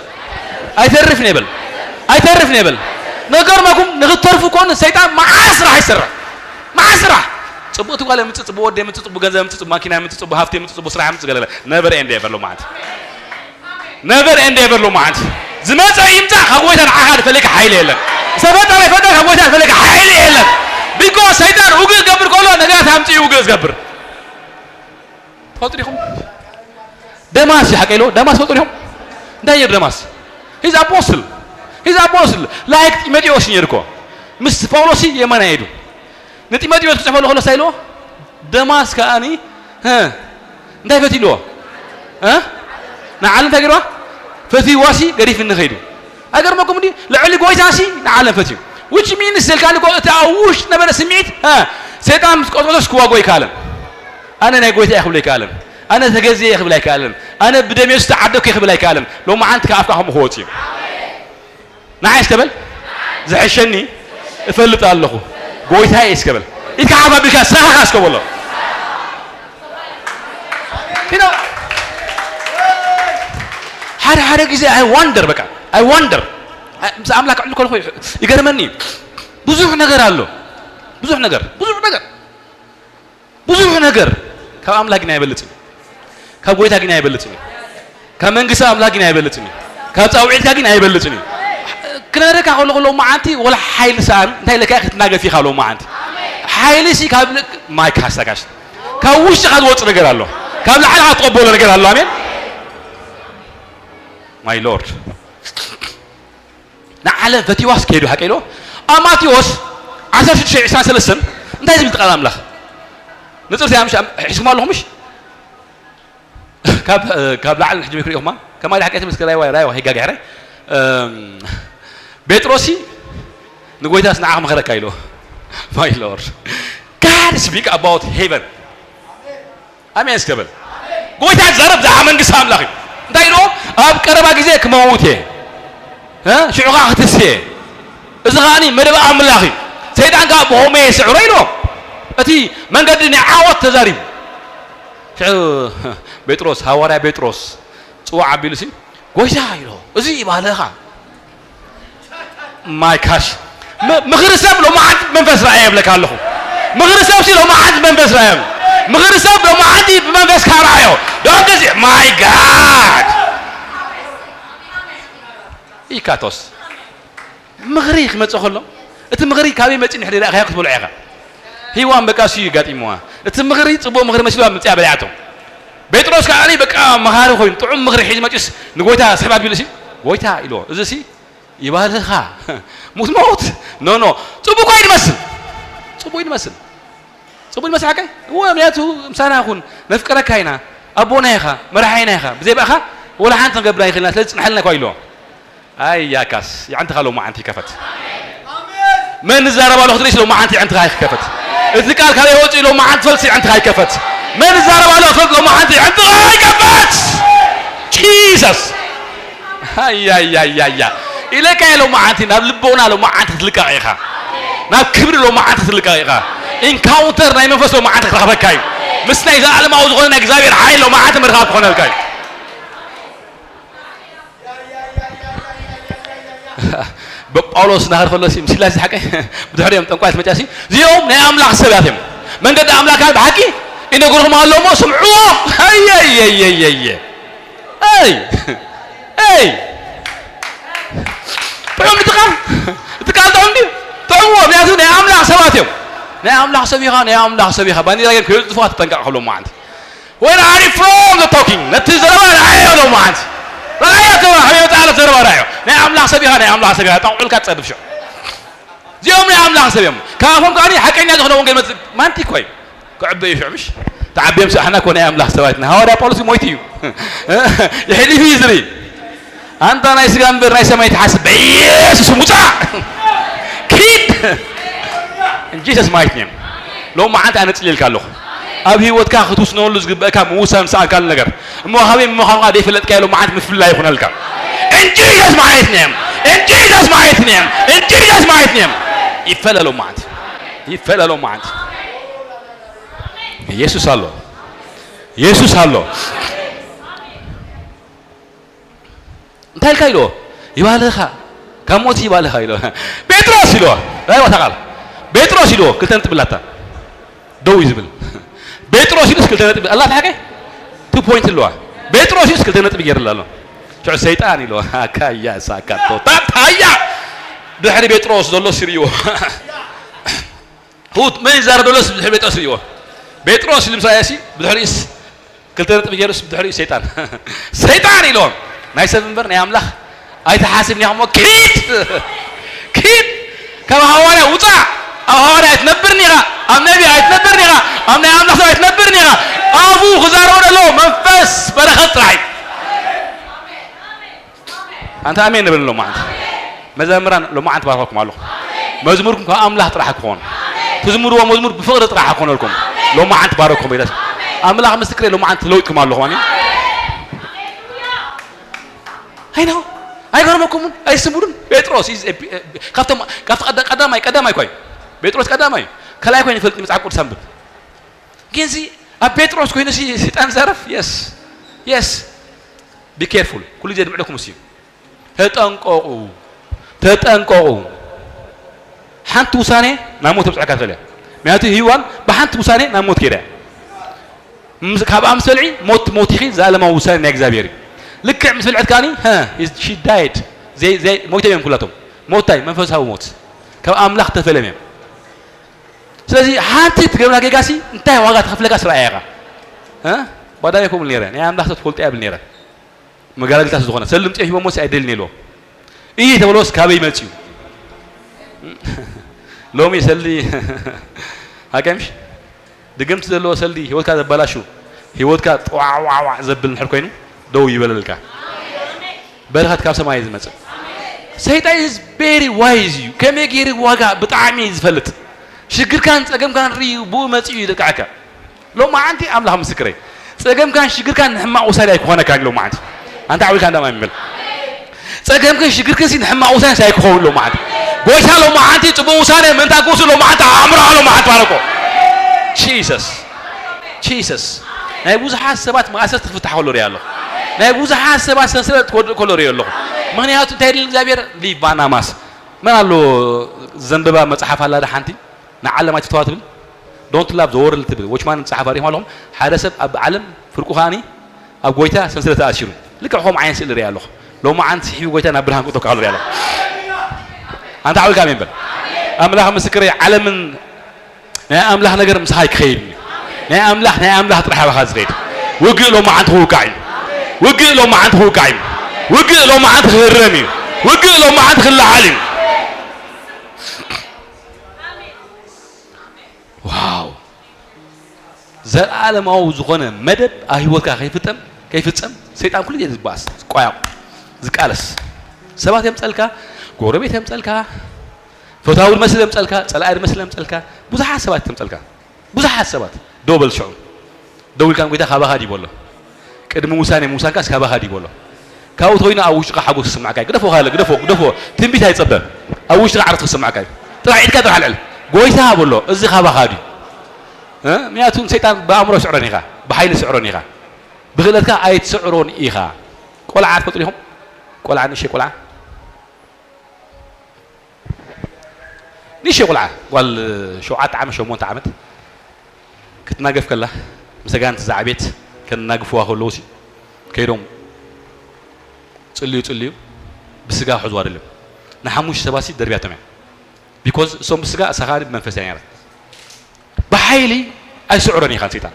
ኣይተርፍን እየ በል። ኣይተርፍን እየ በል። ነገርመኩም ንኽትተርፉ ኮን ሰይጣን መዓት ስራሕ ይሰርሕ። መዓት ስራሕ። ጽቡቕ እቲ ጓል የምጽእ፣ ጽቡቕ ወዲ የምጽእ፣ ጽቡቕ ገንዘብ የምጽእ፣ ጽቡቕ ማኪና የምጽእ፣ ጽቡቕ ሃብቲ የምጽእ፣ ጽቡቕ ስራሕ የምጽእ ገለ ገለ። ነቨር ኤንድ ኤቨር ሎማዓንቲ። ነቨር ኤንድ ኤቨር ሎማዓንቲ። ዝመጸ ይምጻእ ካብ ጎይታ ንዓኻ ዝፈልየካ ሓይሊ የለን። ዝተፈጠረ ይፈጠር ካብ ጎይታ ዝፈልየካ ሓይሊ የለን። ቢኮዝ ሰይጣን ውግእ ዝገብር ከሎ ነገራት ኣምጽኡ ውግእ ዝገብር። ትፈልጡ ዲኹም? ደማስ እዩ ሓቀ ኢሎ። ደማስ ትፈልጡ ዲኹም? እንታይ ነይሩ ደማስ? ሂዝ ኣፖስትል። ሂዝ ኣፖስትል። ላይክ ጢሞቴዎስ ነይሩ እኮ። ምስ ጳውሎስ የማናይ ኢዱ። ንጢሞቴዎስ ክጽሕፈሉ ከሎ እንታይ ኢልዎ? ደማስ ከኣኒ፣ እ፣ እንታይ ፈትዩ ኢልዎ? እ? ንዓለም እንታይ ገይርዋ? ፈትይዋሲ ገዲፍኒ ከይዱ። ኣይገርመኩም እንዲ ልዕሊ ጎይታሲ ንዓለም ፈትዩ። Which means ዘልካ ንጎ-፣ እቲ ኣብ ውሽጢ ነበረ ስምዒት፣ እ፣ ሰይጣን ምስ ቆጥቆጦስ ክዋጎ ኣይከኣለን። ኣነ ናይ ጎይታ እየ ክብል ኣይከኣለን። ኣነ ተገዝየ እየ ክብል ኣይከኣለን። ኣነ ብደሜ ዝተዓደግኩ እየ ክብል ኣይከኣለን። ሎማዓንቲ ካብ ኣፍካ ከምኡ ክወጽእ እዩ። ንዓይ እስከ በል፣ ዝሕሸኒ እፈልጥ ኣለኹ። ጎይታዬ እስከ በል። ኢድካ ሓፍ ኣቢልካ ስራሕኻ እስከ በሎ። You know፣ ሓደ ሓደ ግዜ I wonder፣ በቃ I wonder። ምስ ኣምላክ ክዕልል ከለኹ ይገርመኒ። ብዙሕ ነገር ኣሎ። ብዙሕ ነገር፣ ብዙሕ ነገር፣ ብዙሕ ነገር ካብ ኣምላክ ግን ኣይበልጽን እዩ። ካብ ጎይታ ግን ኣይበልጽን እዩ። ካብ መንግስቲ ኣምላክ ግን ኣይበልጽን እዩ። ካብ ጻውዒትካ ግን ኣይበልጽን እዩ። ክነግረካ ከለኹ ሎማዓንቲ ወላ ሓይሊ ሰኣን እንታይ ኢለካ ክትናገፍ ኢኻ ሎማዓንቲ። ሓይሊ ሲ ካብ ል-፣ ማይ ካስታ ጋሽ ካብ ውሽጥኻ ዝወጽእ ነገር ኣሎ። ካብ ላዕሊ ትቐበሎ ነገር ኣሎ። ኣሜን። My Lord። ንዓለም ፈቲዋስ ከይዱ ሓቀ ኢሎ። ኣብ ማቴዎስ ዓሰርተ ሽዱሽተ ዕስራን ሰለስተን እንታይ ዝብል ቃል ኣምላኽ? ንጽርቲ ኣምሽ-፣ ሒዝኩም ኣለኹም ምሽ? ካብ፣ ካብ ላዕሊ ንሕጂ ክሪእኹማ። ከማይ ሓቀ ትምስክ ራይዋ፣ ራይዋ፣ ሄጋ ገሕረ። እም፣ ጴጥሮሲ ንጎይታስ ንዓኽ መኸረካ ኢሎ። My Lord. God speak about heaven. ኣሜን እስከ በል። ጎይታ ዝዛረብ ብዛዕባ መንግስቲ ኣምላኽ እዩ። እንታይ ኢልዎ? ኣብ ቀረባ ግዜ ክመውት እየ፣ እ? ሽዑ ኸዓ ክትስ እየ። እዚ ኸዓ መደብ ኣምላኽ እዩ። ሰይጣን ከዓ ብኸመይ እየ ስዕሮ ኢልዎ። እቲ መንገዲ ናይ ዓወት ተዛሪቡ። ሽዑ ጴጥሮስ፣ ሃዋርያ ጴጥሮስ ጽዋዕ ኣቢሉ ሲ፣ ጎይታ ኢልዎ፣ እዚ ይባህልኻ። My gosh። ም-፣ ምኽሪ ሰብ ሎማዓንቲ ብመንፈስ ረኣየ እብለካ ኣለኹ። ምኽሪ ሰብ ሲ ሎማዓንቲ ብመንፈስ ረኣየ። ምኽሪ ሰብ ሎማዓንቲ ብመንፈስካ ረኣዮ። Don't just፣ my God። ኢካቶስ። ምኽሪ ክመጽእ ከሎ፣ እቲ ምኽሪ ካበይ መጺኡ እንድሕር ረኣኻዮ ክትበልዖ ኢኻ። ሂዋን በቃ እሱ እዩ ጋጢምዋ። እቲ ምኽሪ ጽቡቕ ምኽሪ መሲልዋ ምጽኣ በሊዓቶ። ጴጥሮስ ከኣ በቃ መኻሪ ኮይኑ ጥዑም ምኽሪ ሒዙ መጺኡስ ንጎይታ ስሕብ ኣቢሉ ሲ፣ ጎይታ ኢልዎ፣ እዚ ሲ ይባልኻ። ሙት መውት። ኖ፣ ኖ። ጽቡቕ ኮይኑ ይመስል። ጽቡቕ ይመስል። ጽቡቕ ይመስል ሓቀይ? እወ፣ ምክንያቱ ምሳና ኩን፣ ነፍቅረካ ኢና፣ ኣቦና ኢኻ፣ መራሒና ኢኻ። ብዘይ ብኣኻ ወላ ሓንቲ ክንገብር ኣይኽእልና፣ ስለዚ ጽንሓልና እኳ ኢልዎ። ኣይ ያካስ፣ የዕንትኻ ሎማዓንቲ ይከፈት። መን ዝዛረብ ኣሎ ክትርእይስ ሎማዓንቲ የዕንትኻ ይከፈት። እቲ ቃል ካበይ ወፂኡ ሎማዓንቲ ፈልሲ የዕንትኻ ይከፈት። መን ዝዛረብ ኣሎ ፈልሲ ሎማዓንቲ የዕንትኻ ይከፈት። ጂሰስ። ኣያያያያ። ኢለካ እየ ሎማዓንቲ ናብ ልቦና ሎማዓንቲ ክትልቀቕ ኢኻ። ናብ ክብሪ ሎማዓንቲ ክትልቀቕ ኢኻ። ኢንካውንተር ናይ መንፈስ ሎማዓንቲ ክትረኽበካ እዩ። ምስ ናይ ዘለኣለማዊ ዝኾነ ናይ እግዚኣብሔር ሓይሊ ሎማዓንቲ ምርኻብ ክኾነልካ እዩ። ብጳውሎስ እናኸደ ከሎ ሲ፣ ምስ ሲላስ ሓቀ ብድሕሪኦም ጠንቋያት መጫሲ፣ እዚኦም ናይ ኣምላኽ ሰባት እዮም። መንገዲ ኣምላኽ ብሓቂ ይነግርኹም ኣሎ እሞ ስምዕዎም። ኣየየየየየ። ኣይ፣ ኣይ። ጥዑም እቲ ቃል፣ እቲ ቃል ጥዑም ድዩ? እዎ፣ ምክንያቱ ናይ ኣምላኽ ሰባት እዮም። ናይ ኣምላኽ ሰብ ኢኻ፣ ናይ ኣምላኽ ሰብ ኢኻ። ባንዲራ ጌርኩም ከየጥፍዋ ትጠንቀቕ ከሎ መዓንቲ። Where are you from? The talking። ነቲ ዘረባ ረኣዮ ሎ መዓንቲ። ረኣዮ ዘረባ፣ ከመይ መጽእ ኣሎ ዘረባ ረኣዮ። ናይ ኣምላኽ ሰብ ኢኻ፣ ናይ ኣምላኽ ሰብ ኢኻ። ጠንቁልካ ትጸድፍ ሽዑ። እዚኦም ናይ ኣምላኽ ሰብ እዮም። ካብኣፎም ከኣ ሓቀኛ ዝኾነ ወንጌል መጽእ። ማንቲ እኮ እዩ። ክዕበ እዩ ሽዑ፣ ምሽ? ተዓብዮም ስእ፣ ኣሕና እኮ ናይ ኣምላኽ ሰባት ኢና። ሃዋርያ ጳውሎስ ሞይቱ እዩ። የሕሊፉ እዩ ዝርኢ። ኣንታ ናይ ስጋ እምበር ናይ ሰማይ ትሓስብ፣ በኢየሱስ ስም ውጻእ። ኪድ። In Jesus mighty name። ሎም መዓንቲ ኣነ ጽልየልካ ኣለኹ። ኣብ ህይወትካ ክትውስነሉ ዝግበእካ ምውሳን ዝሰኣንካሉ ነገር። እሞ ሃበይ ምዃንካ ዘይፈለጥካዮ ሎም መዓንቲ ምፍላይ ይኹነልካ። In Jesus mighty name። In Jesus mighty name። In Jesus mighty name። ይፈለ ሎም መዓንቲ። ይፈለ ሎም መዓንቲ። የሱስ ኣሎ። የሱስ ኣሎ። እንታይ ኢልካ ኢልዎ? ይባልኻ፣ ካብ ሞት ይባልኻ ኢልዎ። ጴጥሮስ ኢልዎ። ራእይ ዋታ ቃል። ጴጥሮስ ኢልዎ፣ ክልተ ነጥቢ ኣላታ። ደው እዩ ዝብል። ጴጥሮስ ኢሉስ ክልተ ነጥቢ ኣላታ፣ ሓቀይ? ቱ ፖይንት ኣለዋ። ጴጥሮስ ኢሉስ ክልተ ነጥቢ ገይርላ ኣሎ። ሽዑ ሰይጣን ኢልዎ። ኣካያ ሳካቶ። ታታያ። ድሕሪ ጴጥሮስ ዘሎ ስርዎ። ሁት መን ይዛረብ ዘሎ ድሕሪ ጴጥሮስ ርእይዎ። ጴጥሮስ ኢሉ ምስ ረኣየሲ ብድሕሪኡስ ክልተ ነጥቢ ገይሩስ ብድሕሪኡ ሰይጣን። ሰይጣን ኢሎም። ናይ ሰብ እምበር ናይ ኣምላኽ ኣይትሓስብን ኢኻ እሞ ኪድ! ኪድ! ካብ ሃዋርያ ውጻእ! ኣብ ሃዋርያ ኣይትነብርን ኢኻ፣ ኣብ ነቢ ኣይትነብርን ኢኻ፣ ኣብ ናይ ኣምላኽ ሰብ ኣይትነብርን ኢኻ። ኣፉ ክዛረቦ ደሎ መንፈስ በረኸት ጥራሕ እዩ። ኣንታ ኣሜን ንብል ሎማዓንቲ። መዘምራን ሎማዓንቲ ባርኸኩም ኣለኹ። መዝሙርኩም ካብ ኣምላኽ ጥራሕ ክኾን። ትዝምርዎ መዝሙር ብፍቕሪ ጥራሕ ክኾነልኩም። ሎማዓንቲ ባረኩም ቤተሰብ። ኣምላኽ ምስክረይ ሎማዓንቲ ተለዊጥኩም ኣለኹም። ኣሜን። ኣይነው። ኣይገርመኩምን? ኣይስሙዱን? ጴጥሮስ is a pi-፣ ካብቶም፣ ካብቲ ቀዳ-፣ ቀዳማይ፣ ቀዳማይ እኮ እዩ። ጴጥሮስ ቀዳማይ እዩ። ካልኣይ እኮ ይፈልጥ መጽሓፍ ቅዱስ ኣንብብ። ግን ሲ ኣብ ጴጥሮስ ኮይኑ ሲ ሰይጣን ዘረፍ? የስ። የስ። Be careful። ኩሉ ግዜ ድምዕለኩም እሱ እዩ። ተጠንቀቑ። ተጠንቀቑ። ሓንቲ ውሳኔ ናብ ሞት ተብጽሓካ ትኽእል እያ። ምክንያቱ ሂዋን ብሓንቲ ውሳኔ ናብ ሞት ከይዳ እያ። ምስ-፣ ካብኣ ምስ በልዒ ሞት ሞት ኢኺ፣ ዘለኣለማዊ ውሳኔ ናይ እግዚኣብሔር እዩ። ልክዕ ምስ በልዐት ከኣኒ፣ ሀ፣ she died። ዘይ-፣ ዘይ-፣ ሞይቶም እዮም ኩላቶም። ሞት እንታይ? መንፈሳዊ ሞት። ካብ ኣምላኽ ተፈልዮም እዮም። ስለዚ ሓንቲ ትገብራ ጌጋሲ እንታይ ዋጋ ትኸፍለካ ስራእያ ኢኻ። እ? ባዳይ ከምኡ ነይረ። ናይ ኣምላኽ ሰብ ትፈልጦ እያ ብል ነይረ። መጋረግታ ዝኾነ ሰልዲ ምጽኦም ሂቦሞ ሲ ኣይደልን ኢልዎም። እይ ተብሎስ ካበይ መጽዩ? ሎሚ ሰልዲ ሃቀምሽ ድግምቲ ዘለዎ ሰልዲ ህይወትካ ዘበላሹ፣ ህይወትካ ጠዋዕዋዕዋዕ ዘብል እንድሕር ኮይኑ ደው ይበለልካ። በረኸት ካብ ሰማይ እዩ ዝመጽእ። ሰይጣን is very wise እዩ። ከመይ ገይሩ ዋጋ ብጣዕሚ እዩ ዝፈልጥ። ሽግርካን ጸገምካን ርእዩ ብኡ መጺኡ ይልቅዓካ። ሎማዓንቲ ኣምላኽ ምስክረይ፣ ጸገምካን ሽግርካን ንሕማቕ ውሳኔ ኣይክኾነካን እዩ ሎማዓንቲ። ኣንታ ዓዊልካ እንዳ ማይ ምብል። ጸገምክን ሽግርክን ሲ ንሕማቕ ውሳኔ ሲ ኣይክኸውን ሎማዓንቲ። ጎይታ ሎማዓንቲ ጽቡቕ ውሳኔ ምእንታ ክውስን ሎማዓንቲ ኣእምሮኻ ሎማዓንቲ ባረኮ። ጂሰስ። ጂሰስ። ናይ ብዙሓት ሰባት ማእሰርቲ ክፍታሕ ከሎ ሪኣ ኣለኹ። ናይ ብዙሓት ሰባት ሰንሰለት ክወድቕ ከሎ ሪኦ ኣለኹ። ምኽንያቱ እንታይ ይብል እግዚኣብሔር? ሊባናማስ። መን ኣሎ ዘንበባ መጽሓፍ ኣላ ዶ ሓንቲ? ንዓለም ኣይትፍተዋ ትብል፣ don't love the world ትብል። ዎችማን ዝጸሓፋ ሪኢኹም ኣለኹም? ሓደ ሰብ ኣብ ዓለም ፍርቁ ከኣኒ ኣብ ጎይታ ሰንሰለት ተኣሲሩ። ልክዕ ከምኡ ዓይነት ስእሊ ሪኣ ኣለኹ። ሎማዓንቲ ስሒቡ ጎይታ ናብ ብርሃን ክእቶ ከሎ ሪኣ ኣለኹ። ኣንታ ዓዊልካ ኣሜን በል። ኣምላኽ ምስክረይ፣ ዓለምን ናይ ኣምላኽ ነገር ምሳኻ ክኸይድ እዩ። ናይ ኣምላኽ፣ ናይ ኣምላኽ ጥራሕ ኣባኻ ዝኸይድ። ውግእ ሎማዓንቲ ክውቃዕ እዩ። ውግእ ሎማዓንቲ ክውቃዕ እዩ። ውግእ ሎማዓንቲ ክህረም እዩ። ውግእ ሎማዓንቲ ክለዓል እዩ። ዋው! ዘለኣለማዊ ዝኾነ መደብ ኣብ ህይወትካ ከይፍጠም፣ ከይፍጸም ሰይጣን ኩሉ ግዜ ዝበኣስ፣ ዝቋያቑ፣ ዝቃለስ። ሰባት የምጸልካ፣ ጎረቤት የምጸልካ፣ ፈታዊ ዝመስል የምጸልካ፣ ጸላኢ ዝመስል የምጸልካ፣ ብዙሓት ሰባት የምጸልካ። ብዙሓት ሰባት ደው በል ሽዑ። ደው ኢልካ ንጎይታ ካባኻ ድዩ በሎ። ቅድሚ ውሳኔ ምውሳንካስ ካባኻ ድዩ በሎ። ካብኡ ተኮይኑ ኣብ ውሽጥኻ ሓጎስ ክስምዓካ እዩ። ግደፎ ካለ፣ ግደፎ፣ ግደፎ። ትንቢት ኣይጸበ። ኣብ ውሽጥኻ ዕረፍቲ ክስምዓካ እዩ። ጥራሕ ኢድካ ጥራሕ ኣልዕል። ጎይታ በሎ፣ እዚ ካባኻ ድዩ? እ? ምክንያቱ ሰይጣን ብኣእምሮ ስዕሮን ኢኻ፣ ብሓይሊ ስዕሮን ኢኻ። ብክእለትካ ኣይትስዕሮን ኢኻ። ቆልዓ ትፈልጡ ዲኹም? ቆልዓ፣ ንእሽተይ ቆልዓ። ንእሽተይ ቆልዓ፣ ጓል ሸውዓተ ዓመት፣ ሸሞንተ ዓመት ክትናገፍ ከላ፣ ምስ ኣጋንንቲ ዝዓበየት ከናግፍዋ ከለዉ ሲ፣ ከይዶም ጽልዩ፣ ጽልዩ፣ ብስጋ ክሕዝዋ ደልዮም። ንሓሙሽተ ሰባት ሲ ደርብያቶም እያ። because እሶም ብስጋ እሳ ከዓ ብመንፈስ እያ ነራ። ብሓይሊ ኣይስዕሮን ኢኻ ሰይጣን።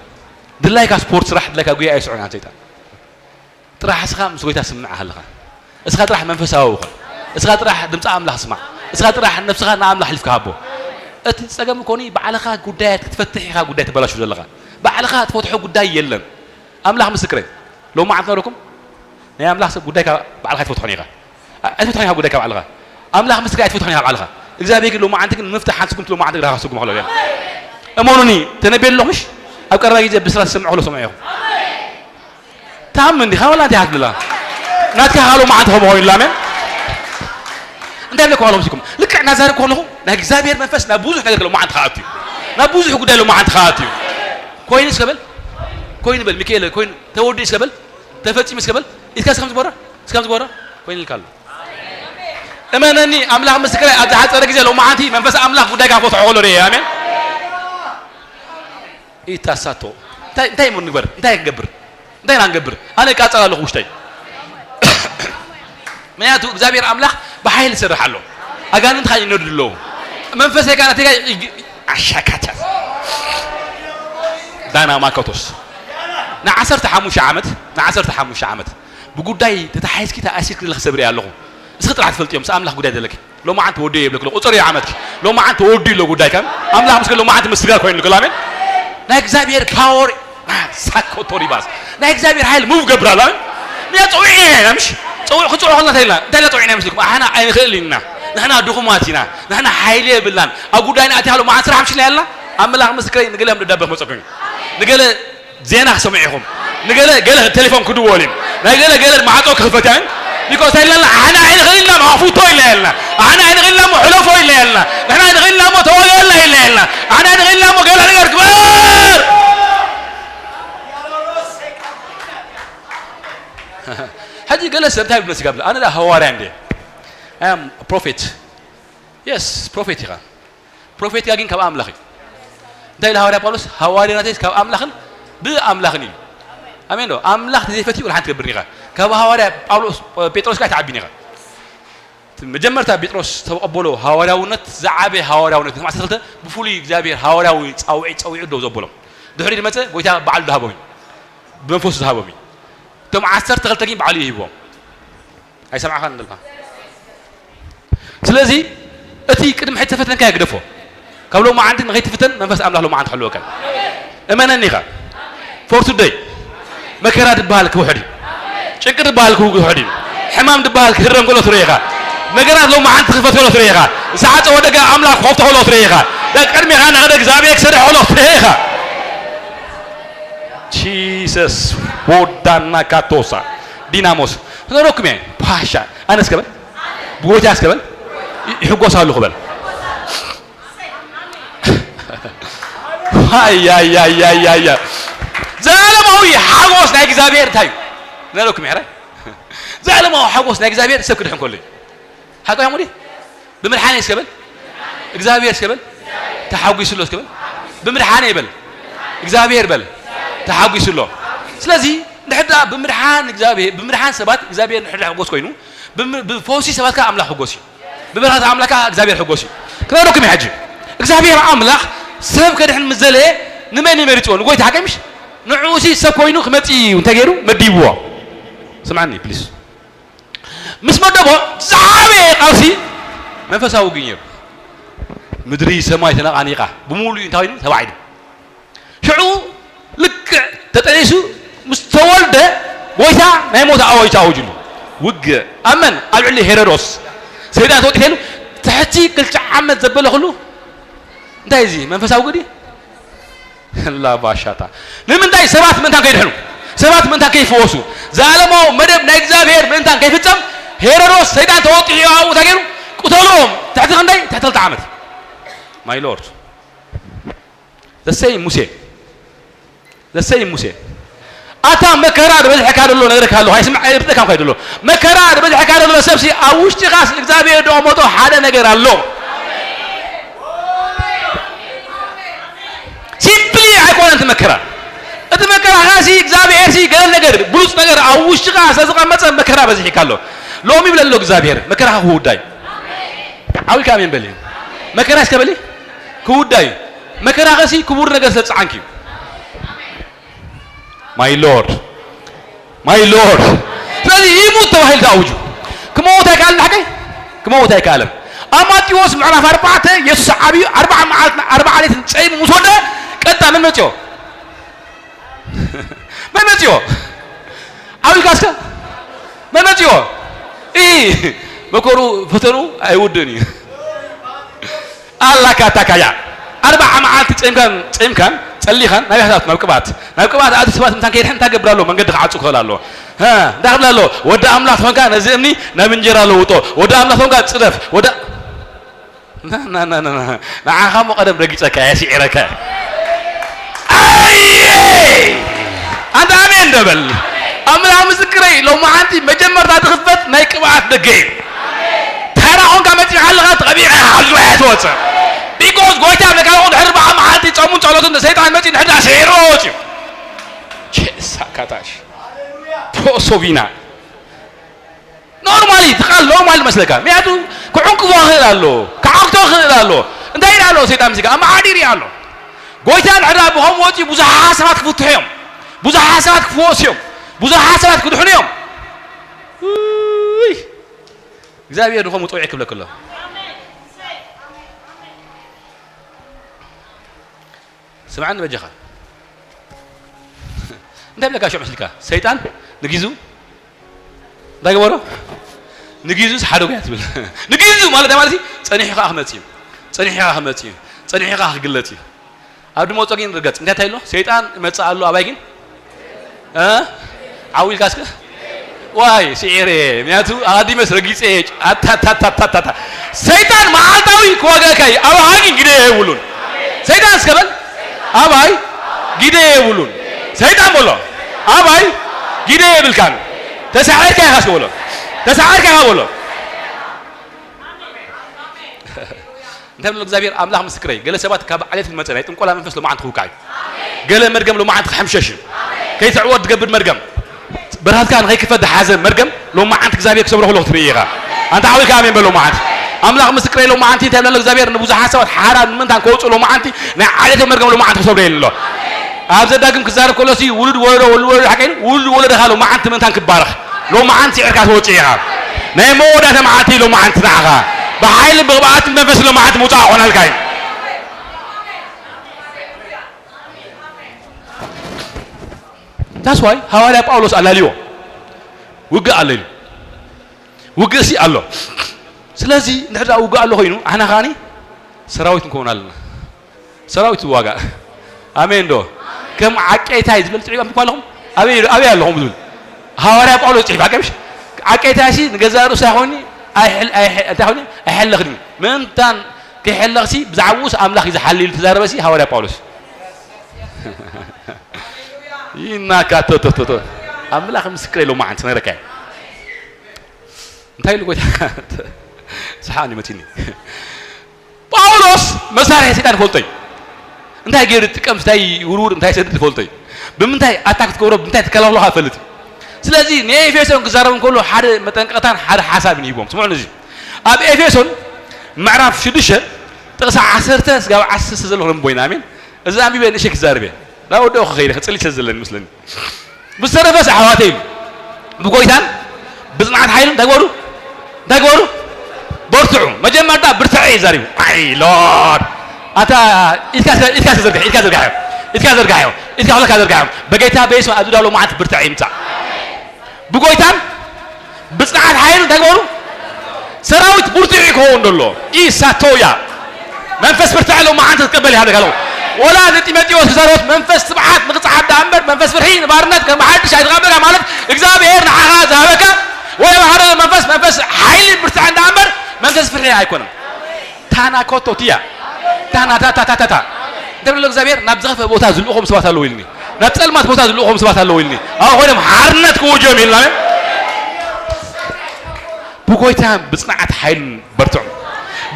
ድላይካ ስፖርት ስራሕ፣ ድላይካ ጉያ ኣይስዕሮን ኢኻ ሰይጣን። ጥራሕ እስኻ ምስ ጎይታ ስምዕ ኣለኻ። እስኻ ጥራሕ መንፈሳዊ ኹን። እስኻ ጥራሕ ድምፂ ኣምላኽ ስማዕ። እስኻ ጥራሕ ነብስኻ ንኣምላኽ ኣሕሊፍካ ሃቦ። እቲ ፀገም እኮኒ ባዕልኻ ጉዳያት ክትፈትሕ ኢኻ ጉዳይ ተበላሹ ዘለኻ። ባዕልኻ ትፈትሖ ጉዳይ የለን። ኣምላኽ ምስክረይ። ሎማዓንቲ ነበርኩም ናይ ኣምላኽ ሰብ ጉዳይካ ባዕልኻ ኣይትፈትሖን ኢኻ። ኣይትፈትሖን ኢኻ ጉዳይካ ባዕልኻ። ኣምላኽ ምስክረይ ኣይትፈትሖን ኢኻ ባዕልኻ። እግዚኣብሔር ግን ሎማዓንቲ ግን ንምፍታሕ ሓንቲ ስጉምቲ ሎማዓንቲ ግራኻ ስጉም ከሎ እያ። እመኑኒ ተነብየ ኣለኹ ምሽ ኣብ ቀረባ ግዜ ብስራት ዝሰምዑ ከሎ ሰምዑ ኢኹም። ታም እንዲኻ ወላ እንታይ ሃትብላ ናትካ ሃሎ መዓንተ ከም ሆይን ላሜን እንታይ ብለኩም ኣለኹም ሲኩም ልክዕ ናዛሪ ከለኹ ናይ እግዚኣብሔር መንፈስ ናብ ብዙሕ ነገር ሎመዓንቲ ከኣቱ እዩ። ናብ ብዙሕ ጉዳይ ሎመዓንቲ ከኣቱ እዩ። ኮይኑ እስከ በል ኮይኑ በል ሚካኤል ኮይኑ ተወዲ እስከ በል ተፈጺሙ እስከ በል ኢስካ እስከም ዝበረ እስከም ዝበረ ኮይኑ ኢልካ ኣሎ። እመነኒ ኣምላኽ ምስክረይ ኣብ ዝሓፀረ ግዜ ሎመዓንቲ መንፈስ ኣምላኽ ጉዳይካ ክፈትሖ ከሎ ርኤ ኣሜን። ኢታሳቶ እንታይ እንታይ እሞ ንግበር እንታይ ክንገብር እንታይ ኢና ንገብር ኣነ እቃፀል ኣለኹ ውሽጠይ። ምክንያቱ እግዚኣብሔር ኣምላኽ ብሓይሊ ይሰርሕ ኣሎ። ኣጋንንት ካ ይነዱ ኣለዉ መንፈሰይ ካ ናተይ ጋ ይግ- ኣሻካቻ ዳና ማከቶስ ንዓሰርተ ሓሙሽተ ዓመት ንዓሰርተ ሓሙሽተ ዓመት ብጉዳይ ተታሓሒዝኪ ተኣሲርኪ ዘለኺ ሰብ ርኢ ኣለኹ። እስኺ ጥራሕ ትፈልጥዮም ምስ ኣምላኽ ጉዳይ ዘለኪ ሎማዓንቲ ወዲ እየ ይብለኪ ኣሎ። ቁፅር እዩ ዓመትኪ ሎማዓንቲ ወዲ ኣሎ ጉዳይ ከም ኣምላኽ ምስ ሎማዓንቲ ምስጋር ኮይኑ ልክሎ ኣሜን። ናይ እግዚኣብሔር ፓወር ሳኮቶሪባስ ናይ እግዚኣብሔር ሓይል ሙቭ ገብር ኣሎ ኣሜን። ንያ ፀዊዕና ኢና ምሽ ፀውዕ ክፅውዕ ከልና እንታይ ኢልና እንታይ ኢልና ፀዊዕና ይመስልኩም? ኣሕና ኣይንኽእል ኢና ንሕና ድኹማት ኢና ንሕና ሓይሊ የብልናን ኣብ ጉዳይና ኣቲኻ ሎማዓንቲ ስራሕ ምሽ ኢልና ኣምላኽ ምስክረይ ንገለ ከም ደዳበ ክመፀኩም እዩ ንገለ ዜና ክሰምዑ ኢኹም። ንገለ ገለ ቴሌፎን ክድወል እዩ። ናይ ገለ ገለ ማዕጾ ክኽፈት እያ። ቢኮዝ እንታይ ኢልና ኣና ኣይንኽእል ኢና ማፉቶ ኢልና ያልና ኣና ኣይንኽእል ኢና ሕለፎ ኢልና ያልና ንሕና ኣይንኽእል ኢና ተዋጋላ ኢልና ያልና ኣና ኣይንኽእል ኢና ገለ ነገር ግበር። ሕጂ ገለ ሰብ እንታይ ብመስል ጋብለ ኣነ ዳ ሃዋርያ እንደ ፕሮፌት የስ ፕሮፌት ኢኻ ፕሮፌትካ ግን ካብ ኣምላኽ እዩ እንታይ ኢለ ሃዋርያ ጳውሎስ ሃዋርያ ናተይስ ካብ ኣምላኽን ብኣምላኽን እዩ ኣሜን ዶ ኣምላኽ ተዘይፈትዩ ወላ ሓንቲ ትገብር ኢኻ ካብ ሃዋርያ ጳውሎስ ጴጥሮስ ጋር ተዓቢን ኢኻ መጀመርታ ጴጥሮስ ተቐበሎ ሃዋርያውነት ዝዓበ ሃዋርያውነት ቶም ዓሰርተ ክልተ ብፍሉይ እግዚኣብሔር ሃዋርያዊ ፃውዒ ፀዊዑ ደው ዘበሎም ድሕሪ ዝመፀ ጎይታ በዓሉ ዝሃቦም እዩ ብመንፈሱ ዝሃቦም እዩ እቶም ዓሰርተ ክልተ ግን በዓሉ እዩ ሂቦም ኣይሰምዓኻን ዘለኻ ስለዚ እቲ ቅድሚ ሕጂ ተፈተንካ ግደፎ ካብ ሎማዓንቲ ንኸይትፍተን መንፈስ ኣምላኽ ሎማዓንቲ ክሕልወካ እመነኒ ኢኻ for today መከራ ድበሃል ክውሕድ እዩ ጭንቂ ድበሃል ክውሕድ እዩ ሕማም ድበሃል ክህረም ከሎ ትርኢ ኢኻ ነገራት ሎማዓንቲ ክፈት ከሎ ትርኢ ኢኻ ዝሓፀወ ደጋ ኣምላኽ ክኸፍቶ ከሎ ትርኢ ኢኻ ቅድሚኻ ንኸደ እግዚኣብሔር ክሰርሕ ከሎ ትርኢ ኢኻ ጂሰስ ቦዳና ካቶሳ ዲናሞስ ክነግረኩም እየ ፓሻ ኣነ እስከ በል ብጎይታ እስከ በል ይሕጎስ ኣለኹ በል ኣያያያያያ ዘላለማዊ ሓጎስ ናይ እግዚኣብሔር እንታይ እዩ ክነግረኩም እየ ዘላለማዊ ሓጎስ ናይ እግዚኣብሔር ሰብ ክድሕን ከሎ እዩ ሓቆ እዮም ወዲ ብምድሓን እስከ በል እግዚኣብሔር እስከ በል ተሓጒሱ ኣሎ እስከ በል ብምድሓን ይበል እግዚኣብሔር በል ተሓጒሱ ኣሎ ስለዚ ንድሕር ደኣ ብምድሓን እግዚኣብሔር ብምድሓን ሰባት እግዚኣብሔር ንድሕር ሕጎስ ኮይኑ ብም- ብፈውሲ ሰባት ከዓ ኣምላኽ ሕጎስ እዩ ብበረኸት ኣምላኽ ከዓ እግዚኣብሔር ሕጎስ እዩ ክነግረኩም እዩ ሕጂ እግዚኣብሔር ኣምላኽ ሰብ ከድሕን ምስ ዘለየ ንመን እዩ መሪፅዎ ንጎይታ ሓቀይ ምሽ ንዕኡሲ ሰብ ኮይኑ ክመፅእ እዩ እንታይ ገይሩ መዲብዎ ስምዓኒ ፕሊስ ምስ መደቦ ዝዓበየ ቃልሲ መንፈሳዊ ውግእ ነይሩ ምድሪ ሰማይ ተነቓኒቓ ብምሉእ እንታይ ኮይኑ ተባዒዱ ሽዑ ልክዕ ተጠኒሱ ምስ ተወልደ ጎይታ ናይ ሞት ኣዋጅ ተኣወጅሉ ውግእ ኣብ መን ኣብ ልዕሊ ሄሮዶስ ሰይጣን ተወጢተሉ ትሕቲ ክልተ ዓመት ዘበለ ኩሉ እንታይ እዚ መንፈሳዊ ግዲ ላባሻታ ንምንታይ ሰባት ምእንታን ከይድሕኑ ሰባት ምእንታን ከይፍወሱ ዘዓለማዊ መደብ ናይ እግዚኣብሔር ምእንታን ከይፍጸም ሄሮዶስ ሰይጣን ተወጢሑ ኣብኡ እንታይ ገይሩ ቅተልኦም ትሕቲ ክንደይ ትሕቲ ክልተ ዓመት my lord the same ሙሴ the same ሙሴ ኣታ መከራ ዝበዝሐካ ዘሎ ነገርካ ኣለኹ ኣይስምዕ ኣይርድእካ እንኳ ይደሎ መከራ ዝበዝሐካ ዘሎ ሰብሲ ኣብ ውሽጢኻስ እግዚኣብሔር ደቐመጦ ሓደ ነገር ኣሎ ሲምፕሊ ኣይኮነን እቲ መከራ እቲ መከራኻሲ እግዚኣብሔር ሲ ገለ ነገር ብሉፅ ነገር ኣብ ውሽጢኻ ስለዝቐመፀ መከራ በዚሒካ ኣሎ ሎሚ ይብለ ኣሎ እግዚኣብሔር መከራኻ ክውዳይ ዓብልካ ኣሜን በል መከራ እስከ በሊ ክውዳ እዩ። መከራ ኸሲ ክቡር ነገር ስለ ዝጸዓንኪ እዩ። My Lord, my Lord። ስለዚ ይሙት ተባሂሉ ተኣውጁ። ክመውት ኣይከኣልን ሓቀይ፣ ክመውት ኣይከኣልን። ኣብ ማቴዎስ ምዕራፍ ኣርባዕተ የሱስ ዓብዩ ኣርባዓ መዓልትን ኣርባዓ ሌትን ጸይሙ ምስ ወደ ቀጣ መን መጽዮ? መን መጽዮ? ዓው ኢልካ እስከ መን መጽዮ? ኢ መከሩ ፈተኑ ኣይውድእን እዩ። ኣላካ ኣታካያ ኣርባዓ መዓልቲ ጸምካን ጸምካን ጸሊኻን ናብ ያህታት ናብ ቅባት ናብ ቅባት ኣቲ ሰባት ምታን ከይድሕን እንታይ ገብር ኣሎ? መንገዲ ክዓጹ ክኽእል ኣሎ። ሀ፣ እንታይ ክብል ኣሎ? ወዲ ኣምላኽ ትኾንካ ነዚ እምኒ ናብ እንጀራ ለውጦ። ወዲ ኣምላኽ ትኾንካ ጽደፍ። ወዲ ንዓኻ እሞ ቀደም ረጊጸካ እየ፣ ስዒረካ። ኣየ! ኣንታ ኣሜን ዶ በል። ኣምላኽ ምስክረይ፣ ሎማዓንቲ መጀመርታ ዝኽፈት ናይ ቅብኣት ደገ እዩ። ተራ ኾንካ መጺኻ ኣለኻ፣ ተቐቢዕካ ካብ ጉባኤ ትወጽእ። ቢኮዝ ጎይታ ነካ ይኹን ድሕሪ ኣርብዓ መዓልቲ ጾሙን ጸሎትን ሰይጣን መጺኡ ድሕሪ ዳ ስዒርዎ ወጺኡ። ቼሳ ካታሽ። ፖሶቪና። ኖርማሊ፣ እቲ ቃል ኖርማል ይመስለካ። ምክንያቱ ክዕንቅፎ ይኽእል ኣሎ፣ ክዓግቶ ይኽእል ኣሎ። እንታይ ኢሉ ኣሎ ሰይጣን ምስካ? ኣመዓዲር ኣሎ። ጎይታ ድሕሪ ብኸም ወፂኡ ብዙሓት ሰባት ክፍትሑ እዮም። ብዙሓት ሰባት ክፍወሱ እዮም። ብዙሓት ሰባት ክድሕኑ እዮም። ውይ! እግዚኣብሔር ንኸምኡ ፀዊዑ ክብለክ ኣሎ። ስምዓኒ በጃኻ። እንታይ ብለካ ሽዑ መስልካ? ሰይጣን ንጊዙ እንታይ ገበሮ? ንጊዙ ሓደጉ እያ ትብል። ንጊዙ ማለት እንታይ ማለት እዩ? ጸኒሑ ከኣ ክመጽእ እዩ። ጸኒሑ ከኣ ክመጽእ እዩ። ጸኒሑ ከኣ ክግለጽ እዩ። ኣብ ድመጾ ግን ርገጽ። እንታይ እንታይ ኣሎ? ሰይጣን ይመጽእ ኣሎ። ኣባይ ግን? እ? ዓው ኢልካ እስከ? ዋይ፣ ስዒረ። ምክንያቱ ኣቐዲመስ ረጊጸ። ኣታታታታታ። ሰይጣን መዓልታዊ ክዋጋእካ እዩ። ኣባኻ ግን ግደ የብሉን። ሰይጣን እስከ በል። ኣባይ ግደ የብሉን። ሰይጣን በሎ። ኣባይ ግደ የብልካን። ተሳዒርካ ኢኻ እስከ በሎ። ተሳዒርካ ኢኻ በሎ። እንታይ ብሎ እግዚኣብሔር ኣምላኽ ምስክረይ፣ ገለ ሰባት ካብ ዓሌት ዝመጸ ናይ ጥንቆላ መንፈስ ሎማዓንቲ ክውቃዕ እዩ። ገለ መርገም ሎማዓንቲ ክሕምሸሽ እዩ። ከይትዕወት ዝገብር መርገም፣ በራትካ ንኸይክፈት ዝሓዘ መርገም ሎማዓንቲ እግዚኣብሔር ክሰብሮ ከሎ ክትርኢ ኢኻ። ኣንታ ዓው ኢልካ ኣሜን በል ሎማዓንቲ። ኣምላኽ ምስክረይ ሎማዓንቲ እንታይ ብሎ እግዚኣብሔር ንብዙሓት ሰባት ሓራ ንምንታን ከውጽእ ሎማዓንቲ ናይ ዓሌት መርገም ሎማዓንቲ ክሰብሮ የለ ኣሎ። ኣብ ዘዳግም ክዛረብ ከሎ ሲ ውሉድ ወለዶ፣ ውሉድ ወለዶ ሓቀይን ውሉድ ወለዶ ካሎ መዓንቲ ምእንታን ክባረኽ ሎመዓንቲ ስዒርካ ትወጽእ ኢኻ። ናይ መወዳእታ መዓልቲ ሎመዓንቲ ንዓኻ ብሓይልን ብቕብኣትን መንፈስ ሎመዓንቲ ምውጻእ ክኾነልካ እዩ። That's why ሃዋርያ ጳውሎስ ኣላልዮ ውግእ ኣሎ ኢሉ። ውግእ ሲ ኣሎ። ስለዚ እንድሕር ደኣ ውግእ ኣሎ ኮይኑ ኣሕና ኻኒ ሰራዊት ንከውን ኣለና። ሰራዊት ዝዋጋእ። ኣሜን ዶ? ከም ዓቀይታይ ዝብል ጽሒፍ ኣንብብኩ ኣለኹም? ኣበይ ኣበይ ኣለኹም ዝብል ሃዋርያ ጳውሎስ ጽሒፍ ዓቀምሽ ዓቀይታይ ሲ ንገዛእ ርእሱ ኣይኾኒ ኣይሕል ኣይሕ እንታይ ኾኒ ኣይሐለኽኒ ምእንታን ከይሐለኽሲ ብዛዕባኡስ ኣምላኽ እዩ ዝሓሊ ኢሉ ተዛረበ ሲ ሃዋርያ ጳውሎስ። ይናካ ቶቶቶቶ ኣምላኽ ምስክር የለው መዓንቲ ነረካ እንታይ ኢሉ ጎይታ ሰሓኒ መቲኒ ጳውሎስ መሳርሒ ሰይጣን ይፈልጦ እዩ። እንታይ ገይሩ ዝጥቀም እንታይ ውርውር እንታይ ሰድድ ይፈልጦ እዩ። ብምንታይ ኣታክ ትገብሮ ብምንታይ ትከላኸሎ ካብ ፈልጥ እዩ። ስለዚ ንኤፌሶን ክዛረብ እንከሎ ሓደ መጠንቀቕታን ሓደ ሓሳብን ይህቦም ስምዑ እዚ ኣብ ኤፌሶን ምዕራፍ ሽዱሽተ ጥቕሲ ዓሰርተ ስጋብ ዓሰርተ ሰለስተ ዘሎ ክነንብቦ ኢና ኣሜን። እዚ ኣንቢበ ንእሸ ክዛርብ እየ ናብ ወደኦ ክኸይደ ክፅሊ ስለ ዘለኒ መስለኒ ብዝተረፈስ ኣሕዋተይ ኢሉ ብጎይታን ብፅንዓት ሓይልን እንታይ ግበሩ እንታይ ግበሩ በርትዑ መጀመርታ ብርትዐ እዩ ዛሪቡ ኣይ ሎርድ ኣታ ኢድካ ኢድካ ተዘርግሐ ኢድካ ዘርግሐ ኢድካ ዘርግሐ ኢድካ ክለካ ዘርግሐ በጌታ በየሱስ ኣብዚ ዳሎ መዓት ብርትዐ ይምፃእ ብጎይታን ብፅንዓት ሓይልን እንታይ ግበሩ ሰራዊት ብርቱዕ ክኸውን ደሎ ኢሳቶያ መንፈስ ብርትዕ ሎማዓንቲ ክትቀበል ይሃለካ ኣለኹ። ወላ ንጢሞቴዎስ ክዛረቦት መንፈስ ትብዓት ንኽፅዓት ደኣ እምበር መንፈስ ፍርሒ ንባርነት ከም ሓድሽ ኣይትቐበላ ማለት እግዚኣብሔር ንዓኻ ዝሃበካ ወይ ኣብ ሓደ መንፈስ መንፈስ ሓይሊ ብርትዐ እንዳ እምበር መንፈስ ፍርሒ ኣይኮነን። ታና ኮቶ ትያ ታና ታታታታታ እንተ ብሎ እግዚኣብሔር ናብ ዝኸፈ ቦታ ዝልእኾም ሰባት ኣለዉ ኢልኒ። ናብ ጸልማት ቦታ ዝልእኾም ሰባት ኣለዉ ኢልኒ። ኣብ ኮይኖም ሓርነት ክውጆም ኢልና ብጎይታ ብጽንዓት ሓይልን በርትዑ።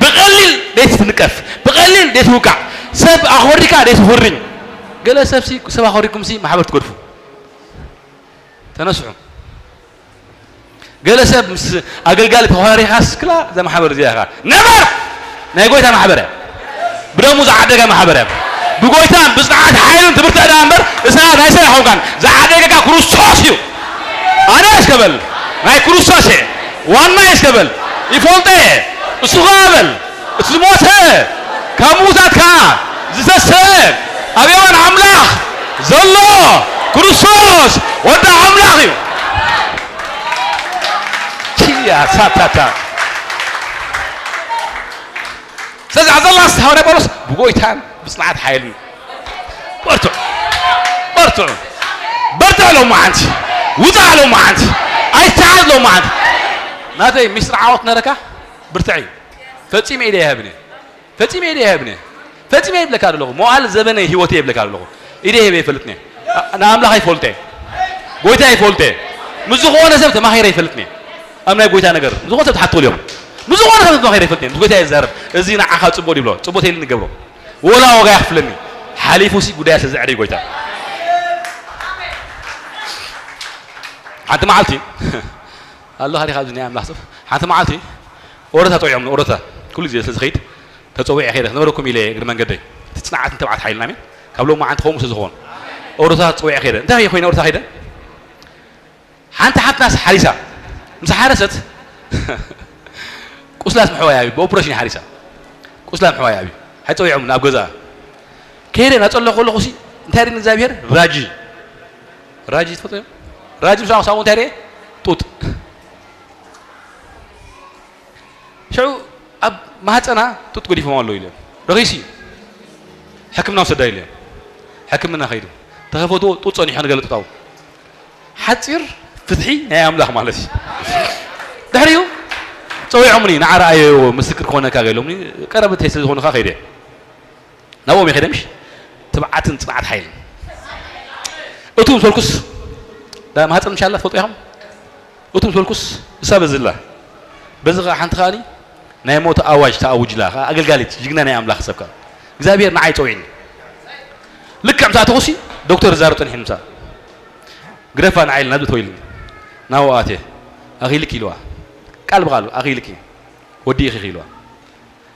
ብቐሊል ደይትትንቀፍ፣ ብቐሊል ደይትውቃዕ፣ ሰብ ኣኾሪካ ደይትኹርኝ። ገለ ሰብሲ ሰብ ኣኾሪኩምሲ ማሕበር ትገድፉ። ተነስሑ። ገለ ሰብ ምስ ኣገልጋሊ ተኾራሪኻስ ክላ እዛ ማሕበር እዚኣ ኢኻ ነበር ናይ ጎይታ ማሕበር እያ። ብደሙ ዝዓደጋ ማሕበር እያ። ብጎይታን ብጽንዓት ሓይልን ትብርትዕ ደኣ እምበር፣ እስኻ ናይ ሰብ ኣይኮንካን። ዝዓደገካ ክርስቶስ እዩ። ኣነ እስከ በል፣ ናይ ክርስቶስ እየ። ዋና እስከ በል፣ ይፈልጦ እየ። እሱ ኸኣ በል፣ እቲ ዝሞተ ካብ ምዉታት ከኣ ዝተሰበ ኣብ የማን ኣምላኽ ዘሎ ክርስቶስ ወዲ ኣምላኽ እዩ። ኪያ ሳታታ። ስለዚ ኣብ ዘላስ ሃዋርያ ጳውሎስ ብጎይታን ብጽንዓት ሓይልን በርትዑ፣ በርትዑ፣ በርትዕ ሎማዓንቲ፣ ውጻእ ሎማዓንቲ፣ ኣይትዓዝ ሎማዓንቲ። ናተይ ሚስጥር ዓወት ነረካ ብርትዕ እዩ። ፈጺመ ኢደ ይሃብኒ፣ ፈጺመ ኢደ ይሃብኒ፣ ፈጺመ ይብለካ ኣለኹ። መዋዕል ዘበነ ህይወት ይብለካ ኣለኹ። ኢደ ይህበ ይፈልጥኒ። ንኣምላኽ ይፈልጠ፣ ጎይታ ይፈልጠ። ምስ ዝኾነ ሰብ ተማኺረ ይፈልጥኒ። ኣብ ናይ ጎይታ ነገር ምስ ዝኾነ ሰብ ትሓትሉ እዮም። ምስ ዝኾነ ሰብ ተማኺረ ይፈልጥኒ። ምስ ጎይታ ይዛረብ። እዚ ንዓኻ ጽቡቕ ይብሎ፣ ጽቡቕ ተይሉ ንገብሮ። ወላ ዋጋ ይኽፍለኒ። ሓሊፉ ሲ ጉዳይ ስለ ዘዕሪ ጎይታ። ሓንቲ መዓልቲ ኣሎ ካዲኻ ኣብዚ ናይ ኣምላኽ ሰብ። ሓንቲ መዓልቲ ኦረታ ጸዊዖምኒ፣ ኦረታ። ኩሉ ግዜ ስለ ዝኸይድ ተጸዊዐ ከይደ ክነበረኩም ኢለ እግሪ መንገደይ። እቲ ጽንዓትን ትብዓት ሓይልና፣ ኣሜን። ካብ ሎማዓንቲ ከምኡ ስለ ዝኾኑ። ኦረታ ጸዊዐ ከይደ። እንታይ ኮይነ ኦረታ ከይደ? ሓንቲ ሓፍትናስ ሓሪሳ። ምስ ሓረሰት ቁስላስ ምሕዋይ ኣብዩ፣ ብኦፕሬሽን ሓሪሳ። ቁስላ ምሕዋይ ኣብዩ። ሓይ ጸዊዖም ናብ ገዛ። ከይደ ናጸለኹ ከለኹ ሲ እንታይ ሪኒ እግዚኣብሔር? ራጂ። ራጂ ትፈልጦ? ራጂ ምስ ኣቕሳሙ እንታይ ርኤ? ጡጥ። ሽዑ ኣብ ማህፀና ጡጥ ገዲፎም ኣለዉ ኢለ። ረኺሲ እዩ። ሕክምና ውሰዳ ኢለ። ሕክምና ከይዱ። ተኸፈትዎ ጡጥ ጸኒሖ ንገለ ጡጣው። ሓፂር ፍትሒ ናይ ኣምላኽ ማለት እዩ። ድሕሪኡ ጸዊዖምኒ፣ ንዓ ረኣዮ ምስክር ክኾነካ ገሎምኒ። ቀረብተይ ስለ ዝኾኑ ከኣ ከይደ። ናብኦም እየ ከይደ ምሽ? ትብዓትን ጽንዓት ሓይልን። እቱ ምስ በልኩስ፣ ዳ ማህፀን ምሽ ኣላ ትፈልጡ ኢኹም? እቱ ምስ በልኩስ፣ እሳ በዚ ኣላ። በዚ ኸዓ ሓንቲ ከኣኒ ናይ ሞት ኣዋጅ ተኣውጅላ፣ ኸዓ ኣገልጋሊት፣ ጅግና ናይ ኣምላኽ ሰብ ከኣ። እግዚኣብሔር ንዓይ ጸዊዕኒ። ልክዕ ምስ ኣተኹሲ፣ ዶክተር ዝዛረብ ጸኒሑ ምሳ። ግደፋ ንዓይ ኢልና ተወ ኢልኒ። ናብኡ ኣትየ። ኣኺልኪ ኢልዋ። ቃል ብቓል ኣኺልኪ። ወዲእኺ ኢልዋ።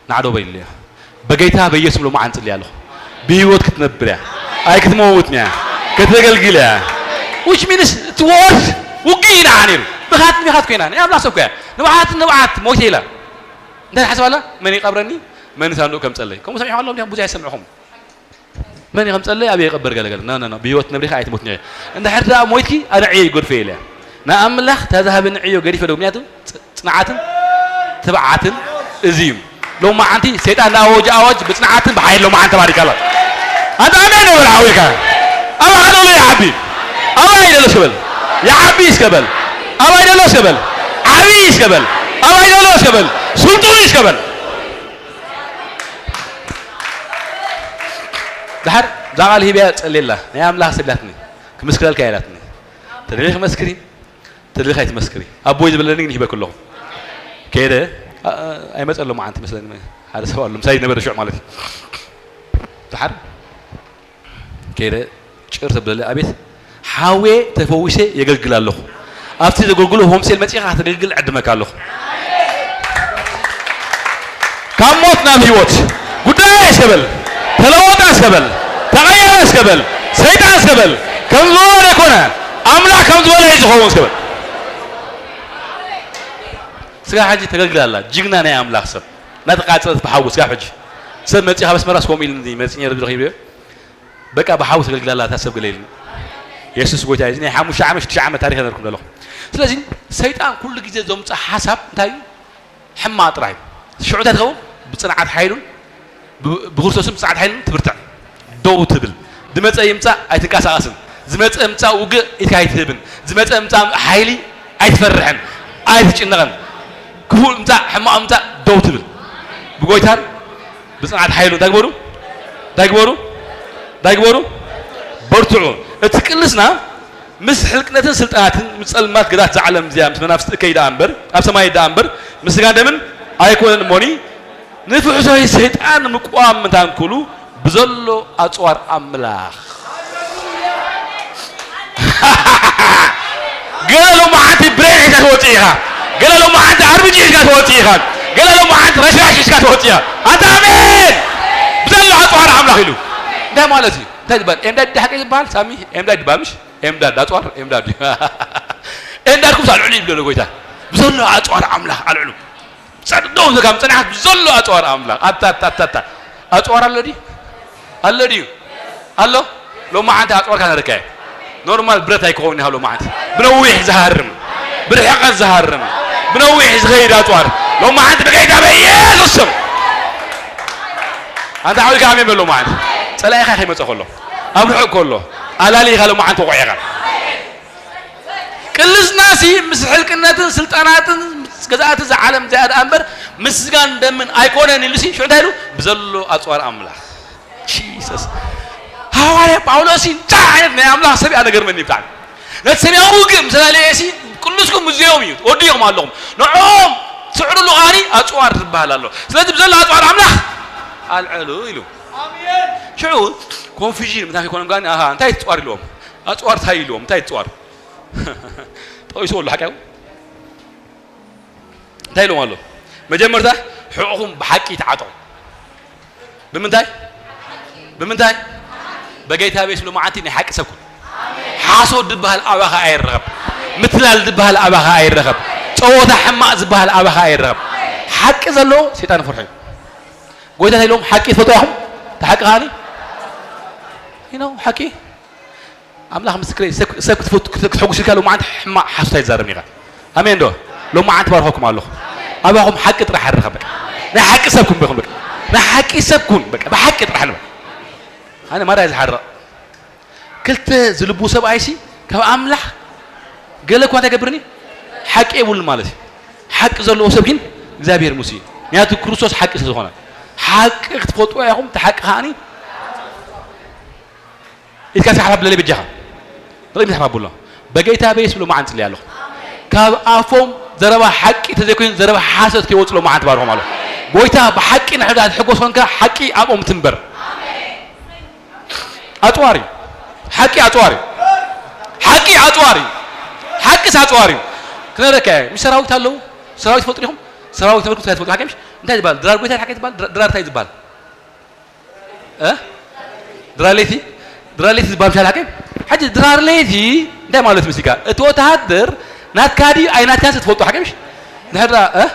ናዕዶ በይሉ እያ። በጌታ በኢየሱስ ሎማዓንቲ እጽሊ ኣለኹ። ብህይወት ክትነብር እያ። ኣይ ክትመውት እያ። ከተገልግል እያ። Which means እቲ ወር ውግእ ኢና ነይሩ። ብኻት ብኻት ኮይና። ናይ ኣምላኽ ሰብ እኮ እያ። ንብዓት ንብዓት ሞይተ ኢላ። እንታይ ሓስባ ኣላ? መን ይቀብረኒ? መን ሳንዱቕ ከምጸለይ? ከምኡ ሰሚዕኩም ኣለኹም ዲኹም? ብዙሕ ኣይሰምዕኹም። መን እዩ ከምጸለይ? ኣበይ ይቀበር ገለ ገለ? ኖ፣ ኖ፣ ኖ። ብህይወት ነብሪኻ ኣይትሞትን ኢኻ። እንድሕር ደኣ ሞይትኪ፣ ኣነ ዕዮ ይገድፎ እየ ኢለ። ንኣምላኽ እታ ዝሃበኒ ዕዮ ገዲፈ ዶ? ምክንያቱ ጽ-፣ ጽንዓትን ትብዓትን እዚ እዩ። ሎማዓንቲ ሰይጣን ዝኣወጀ ኣዋጅ ብጽንዓትን ብሓይልን ሎማዓንቲ ተባሪካ ኣላ። ኣንታ ኣሜን በል ሓወይካ። ኣባ ሃሌሉያ ይዓቢ። ኣባይ ደሎ እስከ በል። ይዓቢ እስከ በል። ኣባይ ደሎ እስከ በል። ዓቢ እስከ በል። ኣባይ ደሎ እስከ በል። ስልጡን እስከ በል። ድሓር እዛ ቃል ሂብያ ጸልየላ። ናይ ኣምላኽ ሰብ ኢላትኒ። ክምስክረልካ እያ ኢላትኒ። ተደሊኺ መስክሪ፣ ተደሊኺ ኣይትመስክሪ። ኣቦይ ዝበለኒ ግን ይህበኪ ኣለኹ። ከይደ፣ ኣ-፣ ኣ-፣ ኣይመጸ ኣሎ መዓንቲ መስለኒ። ሓደ ሰብ ኣሎ፣ ምሳይ ነበረ ሽዑ ማለት እዩ። ድሓር ከይደ ጭር ተብለለ፣ ኣቤት፣ ሓውየ ተፈዊሰ የገልግል ኣለኹ። ኣብቲ ዘገልግሎ ሆምሴል መጺኻ ከተገልግል ዕድመካ ኣለኹ። ካብ ሞት ናብ ህይወት ጉዳይ እስከ በል፣ ተለወጠ እስከ በል፣ ተቐየረ እስከ በል፣ ሰይጣን እስከ በል፣ ከም ዝበሎ ዘይኮነ፣ ኣምላኽ ከም ዝበሎ እዩ ዝኸውን እስከ በል። ስጋ ሕጂ ተገልግል ኣላ፣ ጅግና ናይ ኣምላኽ ሰብ። እናተቃጸለት ብሓዊ ስጋ ሕጂ። ሰብ መጺኻ ኣብ ኣስመራስ ከምኡ ኢሉ መጺ ነይሩ ዝረኺብዮ። በቃ ብሓዊ ተገልግል ኣላ እታ ሰብ ገለ ኢሉኒ። የሱስ ጎይታ እዩ። እዚ ናይ ሓሙሽተ ዓመት፣ ሽዱሽተ ዓመት ታሪኽ ነርኩም ዘለኹ። ስለዚ ሰይጣን ኩሉ ግዜ ዘምጽእ ሓሳብ እንታይ እዩ? ሕማቕ ጥራይ እዩ። ሽዑ እንታይ ትኸውን? ብጽንዓት ሓይሉን ብ-፣ ብክርስቶስን ብጽንዓት ሓይሉን ትብርትዕ። ደው ትብል። ዝመጸ ይምጻእ ኣይትንቀሳቐስን። ዝመጸ ይምጻእ ውግእ ኢድካ ኣይትህብን። ዝመጸ ይምጻእ ሓይሊ ኣይትፈርሕን። ኣይትጭነቕን። ክፉእ ይምጻእ ሕማቕ ይምጻእ ደው ትብል። ብጎይታን ብጽንዓት ሓይሉ እንታይ ግበሩ? እንታይ ግበሩ? እንታይ ግበሩ? በርትዑ። እቲ ቅልስና ምስ ሕልቅነትን ስልጣናትን፣ ምስ ጸልማት ግዛት እዛ ዓለም እዚኣ፣ ምስ መናፍስቲ እከይ ደኣ እምበር፣ ኣብ ሰማይ ደኣ እምበር፣ ምስ ስጋን ደምን ኣይኮነን እሞኒ፣ ንፍሕሶይ ሰይጣን ምቋም ምንታን ክሉ ብዘሎ ኣጽዋር ኣምላኽ። ገለ ሎማዓንቲ ብሬን ሒዝካ ትወጽእ ኢኻ። ገለ ሎማዓንቲ ኣር ቢ ጂ ሒዝካ ትወጽእ ኢኻ። ገለ ሎማዓንቲ ረሽራሽ ሒዝካ ትወጽእ እያ። ኣንታ ኣሜን። ብዘሎ ኣጽዋር ኣምላኽ ኢሉ እንታይ ማለት እዩ? እንታይ ዝበሃል? ኤምዳድ ድሓቂ ዝበሃል ሳሚ ኤምዳድ ይበሃል ምሽ? ኤምዳድ ኣጽዋር ኤምዳድ እዩ። ኤምዳድኩም ኣልዕሉ ይብሎ ጎይታ። ብዘሎ ኣጽዋር ኣምላኽ ኣልዕሉ። ጸድዶ ዘጋም ጽንዓት ብዘሎ ኣጽዋር ኣምላኽ። ኣታ ኣታ ኣታ ኣታ። ኣጽዋር ኣሎ ድዩ? ኣሎ ድዩ? ኣሎ። ሎማዓንቲ ኣጽዋርካ ነረካየ። ኖርማል ብረት ኣይከውን ኢኻ ሎማዓንቲ። ብነዊሕ ዝሃርም፣ ብርሕቀት ዝሃርም፣ ብነዊሕ ዝኸይድ ኣጽዋር ሎማዓንቲ ብጌታ በኢየሱስ ስም። ኣንታ ሓዊካ ኣሜን በል ሎማዓንቲ። ጸላኢኻ ከይመጸ ከሎ፣ ኣብ ርሑቕ ከሎ ኣላሊኻ ሎማዓንቲ ወቑዕ ኢኻ። ቅልስናሲ ምስ ሕልቅነትን ስልጣናትን ምስ ገዛእቲ እዛ ዓለም እዚኣ ደኣ እምበር ምስ ስጋን ደምን ኣይኮነን ኢሉሲ ሽዑ እንታይ ኢሉ? ብዘሎ ኣጽዋር ኣምላኽ። ጂሰስ። ሃዋርያ ጳውሎስ እንታይ ዓይነት ናይ ኣምላኽ ሰብ እያ ነገር መኒ ብጣዕሚ። ነቲ ሰማያዊ ውግእ ምስ ላለየሲ ቅልስኩም ምስዚኦም እዩ ወዲኹም ኣለኹም። ንዕኦም ስዕርሉ ኸኣኒ ኣጽዋር ዝበሃል ኣሎ። ስለዚ ብዘሎ ኣጽዋር ኣምላኽ ኣልዕሉ ኢሉ። ሽዑ ኮንፊዥን ምታ ይኮኖም ጋኒ ኣሃ እንታይ ትጽዋር ኢልዎም? ኣጽዋር እንታይ ኢልዎም? እንታይ ትጽዋር? ጠቒስዎ ኣሎ ሓቂ ኣይኮን? እንታይ ኢልዎም ኣሎ? መጀመርታ ሕቑኹም ብሓቂ ተዓጠቑ። ብምንታይ? ብምንታይ? በጌታ ቤት ሎማዓንቲ ናይ ሓቂ ሰብ ኩን። ሓሶት ዝበሃል ኣባኻ ኣይረኸብ። ምትላል ዝበሃል ኣባኻ ኣይረኸብ። ጸወታ ሕማቕ ዝበሃል ኣባኻ ኣይረኸብ። ሓቂ ዘለዎ ሰይጣን ፍርሑ እዩ። ጎይታ እንታይ ኢሎም? ሓቂ ትፈትዋ ኢኹም? እቲ ሓቂ ከኣኒ? You know፣ ሓቂ ኣምላኽ ምስክረይ፣ ሰብ፣ ሰብ ክትፈቱ፣ ክተ-፣ ክትሐጉስ ኢልካ ሎማዓንቲ ሕማቕ ሓሶት ኣይትዛረብን ኢኻ። ኣሜን ዶ? ሎማዓንቲ ባርኸኩም ኣለኹ። ኣባኹም ሓቂ ጥራሕ ኣረኸብ በቃ። ናይ ሓቂ ሰብ ኩን በኹም በቃ። ናይ ሓቂ ሰብ ኩን በቃ። ብሓቂ ጥራሕ ንበል። ኣነ ማራ እየ ዝሓርቕ። ክልተ ዝልቡ ሰብኣይሲ ካብ ኣምላኽ ገለ እኳ እንታይ ገብርኒ? ሓቂ የብሉን ማለት እዩ። ሓቂ ዘለዎ ሰብ ግን እግዚኣብሔር ሙሴ እዩ። ምክንያቱ ክርስቶስ ሓቂ ስለ ዝኾነ። ሓቂ ክትፈልጥዋ ኢኹም፣ እቲ ሓቂ ከኣኒ ኢድካ እስኪ ሓፍ ኣብለለይ በጃኻ። ርእይ ምትሓፍ ኣብሎ። በጌታ በየሱስ ሎማዓንቲ ጽልያ ኣለኹ። ካብ ኣፎም ዘረባ ሓቂ ተዘይኮይኑ ዘረባ ሓሶት ከይወጽእ ሎማዓንቲ ባርኾም ኣለኹ። ጎይታ ብሓቂ ንሕዳ ትሕጎስ ኮንካ ሓቂ ኣብኦም ትንበር። ኣጽዋር እዩ። ሓቂ ኣጽዋር እዩ። ሓቂ ኣጽዋር እዩ። ሓቂስ ኣጽዋር እዩ። ክነግረካ እየ። ምስ ሰራዊት ኣለዉ። ሰራዊት ትፈልጡ ዲኹም? ሰራዊት ነበርኩ እንታይ ትፈልጡ? ሓቂ ምሽ? እንታይ ዝበሃል? ድራር ጎይታ ሓቂ ዝበሃል? ድራ-፣ ድራር እንታይ ዝበሃል? እ? ድራር ለይቲ? ድራር ለይቲ ዝበሃል ምሻል ሓቂ? ሕጂ ድራር ለይቲ እንታይ ማለት ምስልካ? እቲ ወተሃደር ናትካ ድዩ ኣይናትካን ትፈልጦ ሓቂ ምሽ? ድሕር ደኣ፣ እ?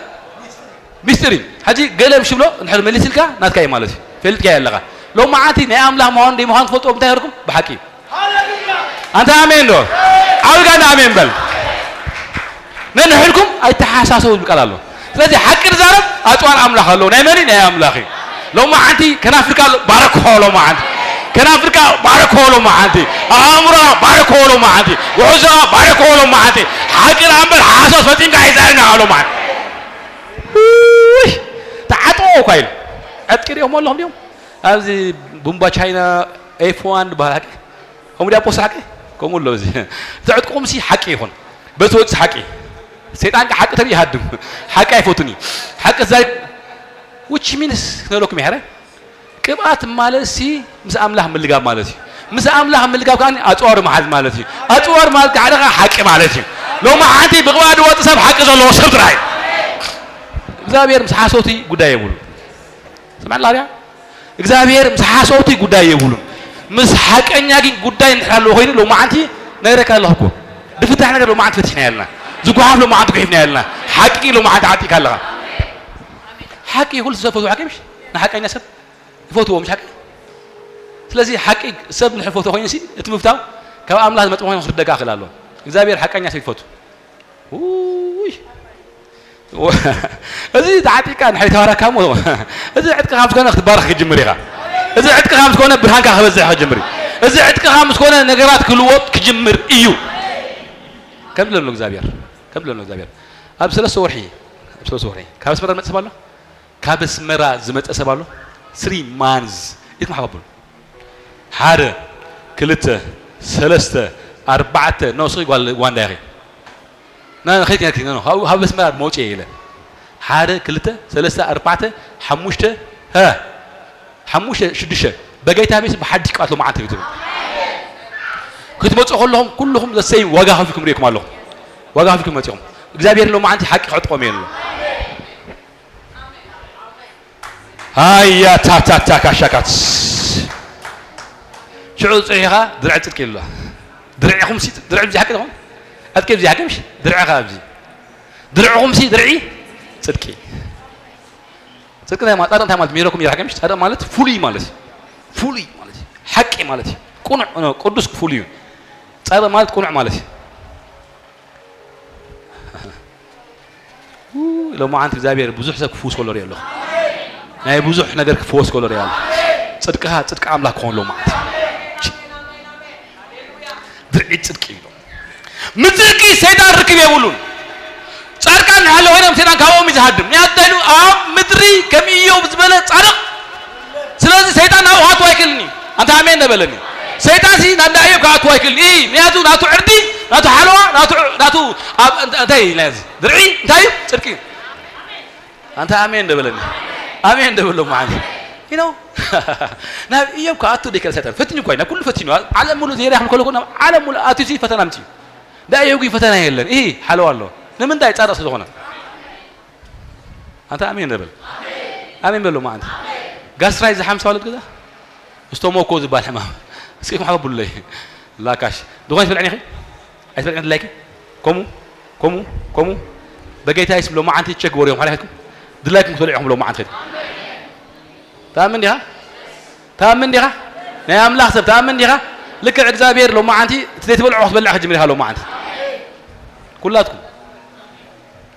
ሚስጢር እዩ። ሕጂ ገለ ምሽ ብሎ እንድሕር መሊስልካ ናትካ እዩ ማለት እዩ። ፈልጥካዮ ኣለኻ። ሎማዓንቲ ናይ ኣምላኽ ምዃኑ ደይምዃኑ ትፈልጥዎ ብምንታይ ገርኩም? ብሓቂ እዩ። ኣንታ ኣሜን ዶ? ዓብልካ እንዳ ኣሜን በል። ነንሕድኩም ኣይተሓሳሰቡ ዝብል ቃል ኣሎ። ስለዚ ሓቂ ንዛረብ ኣጽዋር ኣምላኽ ኣለዎ። ናይ መን እዩ? ናይ ኣምላኽ እዩ። ሎማዓንቲ ከናፍርካ ባረኮ ሎማዓንቲ። ከናፍርካ ባረኮ ሎማዓንቲ። ኣእምሮኻ ባረኮ ሎማዓንቲ። ውሑዝኻ ባረኮ ሎማዓንቲ። ሓቂ ደኣ እምበር ሓሶት ፈጺምካ ኣይዛረብና ሎማዓንቲ። ውይ! ተዓጥቑ እኳ ኢሉ። ዕጥቂ ሪኦም ኣለኹም ድዮም? ኣብዚ ቡምባ ቻይና ኤፍ ዋን ዝበሃል ሓቂ? ከምኡ ድያ ፖስት ሓቂ? ከምኡ ኣሎ እዚ። እቲ ዕጥቅኹምሲ ሓቂ ይኹን። በቲ ወጽእ ሓቂ። ሰይጣን ከ ሓቂ ተብይ ይሃድም። ሓቂ ኣይፈቱን እዩ። ሓቂ ዛይ which means ክነግረኩም ይሕረ። ቅብኣት ማለት ሲ ምስ ኣምላኽ ምልጋብ ማለት እዩ። ምስ ኣምላኽ ምልጋብ ከኣ ኣጽዋር መሓዝ ማለት እዩ። ኣጽዋር ማለት ከኣ ሓደ ከኣ ሓቂ ማለት እዩ። ሎሚ ሓንቲ ብቕብኣት ዝወጽእ ሰብ ሓቂ ዘለዎ ሰብ ጥራይ እዩ። እግዚኣብሔር ምስ ሓሶቲ ጉዳይ የብሉ። ስምዕላ ኣብያ እግዚኣብሔር ምስ ሓሶቲ ጉዳይ የብሉን። ምስ ሓቀኛ ግን ጉዳይ እንድሕር ኣለዎ ኮይኑ ሎማዓንቲ ነግረካ ኣለኹ እኮ። ዝፍታሕ ነገር ሎማዓንቲ ፈቲሕና ያልና። ዝጓሓፍ ሎማዓንቲ ጉሒፍና ያልና። ሓቂ ግን ሎማዓንቲ ዓጢካ ኣለኻ። ሓቂ ኩሉ ሰብ ፈትዎ ሓቂ ምሽ? ንሓቀኛ ሰብ ይፈትዎ ምሽ ሓቂ? ስለዚ ሓቂ ሰብ ንድሕር ፈትዎ ኮይኑሲ እቲ ምፍታው ካብ ኣምላኽ ዝመጽእ ምዃኑ ክትርደካ ክእል ኣለዎ። እግዚኣብሔር ሓቀኛ ሰብ ይፈቱ። ውይ! እዚ ተዓጢቅካ ንሕድ ተባረካ እሞ፣ እዚ ዕጥቅኻ ምስ ኮነ ክትባረኽ ክትጅምር ኢኻ። እዚ ዕጥቅኻ ምስ ኮነ ብርሃንካ ክበዝሕ ክጅምር እዩ። እዚ ዕጥቅኻ ምስ ኮነ ነገራት ክልወጥ ክጅምር እዩ። ከም ዝለሎ እግዚኣብሔር፣ ከም ዝለሎ እግዚኣብሔር። ኣብ ሰለስተ ወርሒ፣ ኣብ ሰለስተ ወርሒ ካብ ኣስመራ ዝመጽእ ሰብ ኣሎ? ካብ ኣስመራ ዝመጸ ሰብ ኣሎ? ስሪ ማንዝ ኢድኩም ሓፍ ኣብሉ። ሓደ፣ ክልተ፣ ሰለስተ፣ ኣርባዕተ፣ ኖ፣ ስኺ ጓል ኡጋንዳ ኢኺ። ና፣ ና፣ ከይድ፣ ከይድ፣ ከይድ፣ ኖ፣ ኖ፣ ካብ፣ ካብ ኣስመራ መውጽኤ ኢለ። ሓደ፣ ክልተ፣ ሰለስተ፣ ኣርባዕተ፣ ሓሙሽተ፣ ሀ፣ ሓሙሽተ፣ ሽዱሽተ፣ በጌታ ቤት ብሓድሽ ቅብኣት ሎማዓንቲ ክትብሉ። ክትመጹ ከለኹም ኩልኹም ዘሰይ ዋጋ ከፊልኩም ርእየኩም ኣለኹም። ዋጋ ከፊልኩም መጺኹም። እግዚኣብሔር ሎማዓንቲ ሓቂ ክዕጥቆም እየ። ሃያ ታታታ ካሻካት ሽዑ ጽሒኻ ድርዒ ጽድቂ ይብላ። ድርዕኹም ሲ ድርዒ ብዚ ሓቂ ትኾን? ዕጥቂ ብዚ ሓቂ ምሽ ድርዕኻ ኣብዚ ድርዕኹም ሲ ድርዒ ጽድቂ። ጽድቂ እንታይ ማለት? ጻድቕ እንታይ ማለት? ሚረኩም ይራቀምሽ ጻድቕ ማለት ፍሉይ ማለት እዩ። ፍሉይ ማለት እዩ። ሓቂ ማለት እዩ። ቅኑዕ፣ ቅዱስ ፍሉይ እዩ። ጻድቕ ማለት ቅኑዕ ማለት እዩ። ሎማዓንቲ እግዚኣብሔር ብዙሕ ሰብ ክፍውስ ከሎ ሪኦ ኣለኹ። ናይ ብዙሕ ነገር ክፍወስ ከሎ ሪኦ ኣለኹ። ጽድቅኻ ጽድቂ ኣምላኽ ክኾን ሎማዓንቲ። ድርዒት ጽድቂ እዩ። ምጽእኪ ሰይጣን ርክብ የብሉን። ጻድቃን እንድሕር ኮይኖም ሰይጣን ካብኦም እዩ ዝሃድም። ምኽንያቱ እንታይ ኢሉ? ኣብ ምድሪ ከም ኢዮብ ዝበለ ጻድቕ። ስለዚ ሰይጣን ናብኡ ክኣቱ ኣይክእልን እዩ። ኣንታ ኣሜን ዶ በለኒ። ሰይጣን ሲ ናብ እንዳ ኢዮብ ክኣቱ ኣይክእልን እዩ። ምኽንያቱ ናቱ ዕርዲ፣ ናቱ ሓለዋ፣ ናቱ፣ ናቱ ኣብ፣ እንታይ እዩ ናይዚ? ድርዒ እንታይ እዩ? ጽድቂ እዩ። ኣንታ ኣሜን ዶ በለኒ። ኣሜን ዶ በሎ መዓል። You know? ናብ ኢዮብ ክኣቱ ደይከለ ሰይጣን ፈትኑ እኮ እዩ። ናብ ኩሉ ፈትኑ። ዓለም ሙሉ ዘይረኸም ከሎ እኮ ናብ ዓለም ሙሉ ኣትዩ ሲ ፈተና ኣምፅዩ። እንዳ ኢዮብ ግን ፈተና የለን። ይህ ሓለዋ ኣሎ። ንምንታይ? ጻድቕ ስለ ዝኾነ። ኣንታ ኣሜን ዶ በል። ኣሜን በሎ መዓል። ጋስትራይት ዝሓምሳ ወለድ ገዛ። ስቶሞኮ ዝበሃል ሕማም። እስኪ ማሕበቡለይ። ላካሽ። ድኾን ይትበልዕኒ ኢኺ? ኣይትበልዕኒ ድላይኪ? ኮሙ? ኮሙ? ኮሙ? በጌታ ይስም ሎማዓንቲ ቸክ ግበሩ እዮም። ሓሊፈትኩም? ድላይኩም ክትበልዑ ኢኹም ሎማዓንቲ ኸይድኩም። ተኣምን ዲኻ? ተኣምን ዲኻ? ናይ ኣምላኽ ሰብ ተኣምን ዲኻ? ልክዕ እግዚኣብሔር ሎማዓንቲ እቲ ዘይትበልዖ ክትበልዕ ከጅምር ኢኻ ሎማዓንቲ። ኩላትኩም።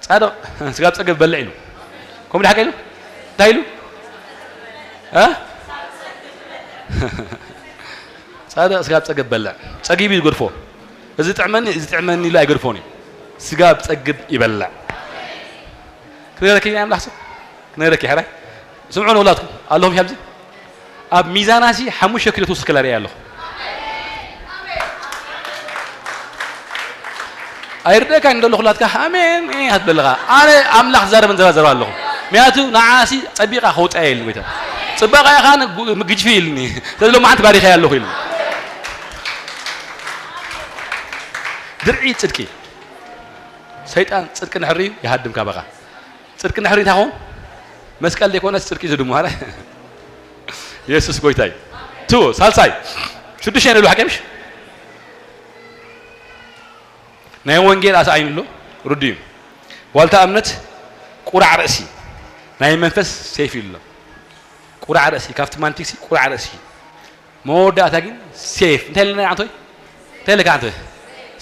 ጻድቕ ስጋብ ጸግብ በልዕ ኢሉ። ከምኡ ድሓቀ ኢሉ? እንታይ ኢሉ? እ? ጻድቕ ስጋብ ጸግብ በልዕ። ጸጊቡ እዩ ዝገድፎ። እዚ ጥዕመኒ፣ እዚ ጥዕመኒ ኢሉ ኣይገድፎን እዩ። ስጋብ ጸግብ ይበልዕ። ክነግረኪ ናይ ኣምላኽ ሰብ? ክነግረኪ ሕራይ? ስምዑ ንውላትኩም። ኣለኹም ኣብዚ? ኣብ ሚዛናሲ ሓሙሽተ ኪሎ ትውስክ ከላ ርእየ ኣለኹ። ኣይርደእካ እንደሎ ኩላትካ ኣሜን፣ እ፣ ኣትበልኻ። ኣነ ኣምላኽ ዛረበን ዘባ ዘባ ኣለኹ። ምክንያቱ ንዓሲ ጸቢቓ ከውጻእ ኢልኒ ጎይታ። ጽባቐ ኢኻ ን-፣ ግጅፊ ኢልኒ። ስለዚ ሎማዓንቲ ባሪኸ ኣለኹ ኢልኒ። ድርዒ ጽድቂ። ሰይጣን ጽድቂ ንሕሪ ይሃድም ካባኻ። ጽድቂ ንሕሪ እንታይ ኾን? መስቀል ዘይኮነስ ጽድቂ ዝድሙ፣ ኣረ። የሱስ ጎይታ እዩ። ቱ፣ ሳልሳይ። ሽዱሽተ ንብሎ ሓቂ ምሽ? ናይ ወንጌል ኣሳኢኑ ኣሎ፣ ርዱእ እዩ። ዋልታ እምነት ቁራዕ ርእሲ፣ ናይ መንፈስ ሴፍ እዩ ኣሎ። ቁራዕ ርእሲ፣ ካብቲ ማንቲክሲ ቁራዕ ርእሲ። መወዳእታ ግን ሴፍ። እንታይ ኢለና ኣንቶይ? እንታይ ኢለካ ኣንቶይ?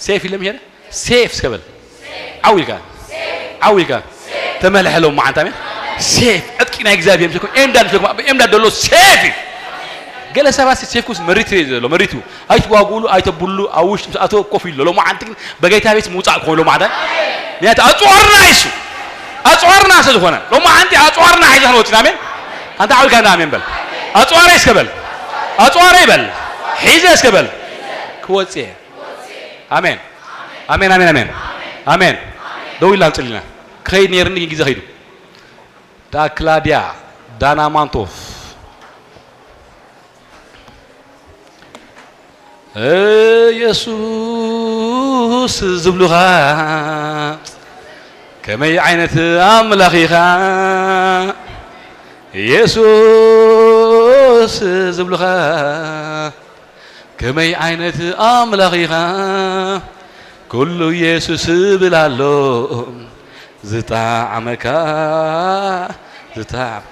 ሴፍ ኢለ ምሄደ? ሴፍ እስከ በል። ዓው ኢልካ። ዓው ኢልካ። ተመልሐ ሎማዓንቲ ኣሜን። ሴፍ። ዕጥቂ ናይ እግዚኣብሔር ምስ ኮን ኤምዳድ ምስ ኮን ኤምዳድ ደሎ ሴፍ እዩ። ገለ ሰባት ሲ ሴፍኩስ መሪቱ እዩ ዘሎ፣ መሪቱ። ኣይትዋጉሉ፣ ኣይተብሉ፣ ኣብ ውሽጢ ምስ ኣተወ ኮፍ ኢሉ። ሎማዓንቲ ግን በጌታ ቤት ምውጻእ ክኾን ሎማዓንቲ። ምክንያቱ ኣጽዋርና እዩ እሱ። ኣጽዋርና ስለ ዝኾነ። ሎማዓንቲ ኣጽዋርና ሒዘ ክንወጽእ ኢና። ኣሜን። ኣንታ ዓው ኢልካ እንዳ ኣሜን በል። ኣጽዋረይ እስከ በል። ኣጽዋረይ በል። ሒዘ እስከ በል። ክወጽእ እየ። ኣሜን። ኣሜን፣ ኣሜን፣ ኣሜን። ኣሜን። ደው ኢልና ንጽሊ ኢና። ክኸይድ ነይርኒ ግን ግዜ ኸይዱ። ዳ ክላድያ፣ ዳና ማንቶፍ። የሱስ ዝብሉኻ ከመይ ዓይነት ኣምላኽ ኢኻ? የሱስ ዝብሉኻ ከመይ ዓይነት ኣምላኽ ኢኻ? ኩሉ የሱስ ዝብል ኣሎ ዝጣዕመካ ዝጣዕም።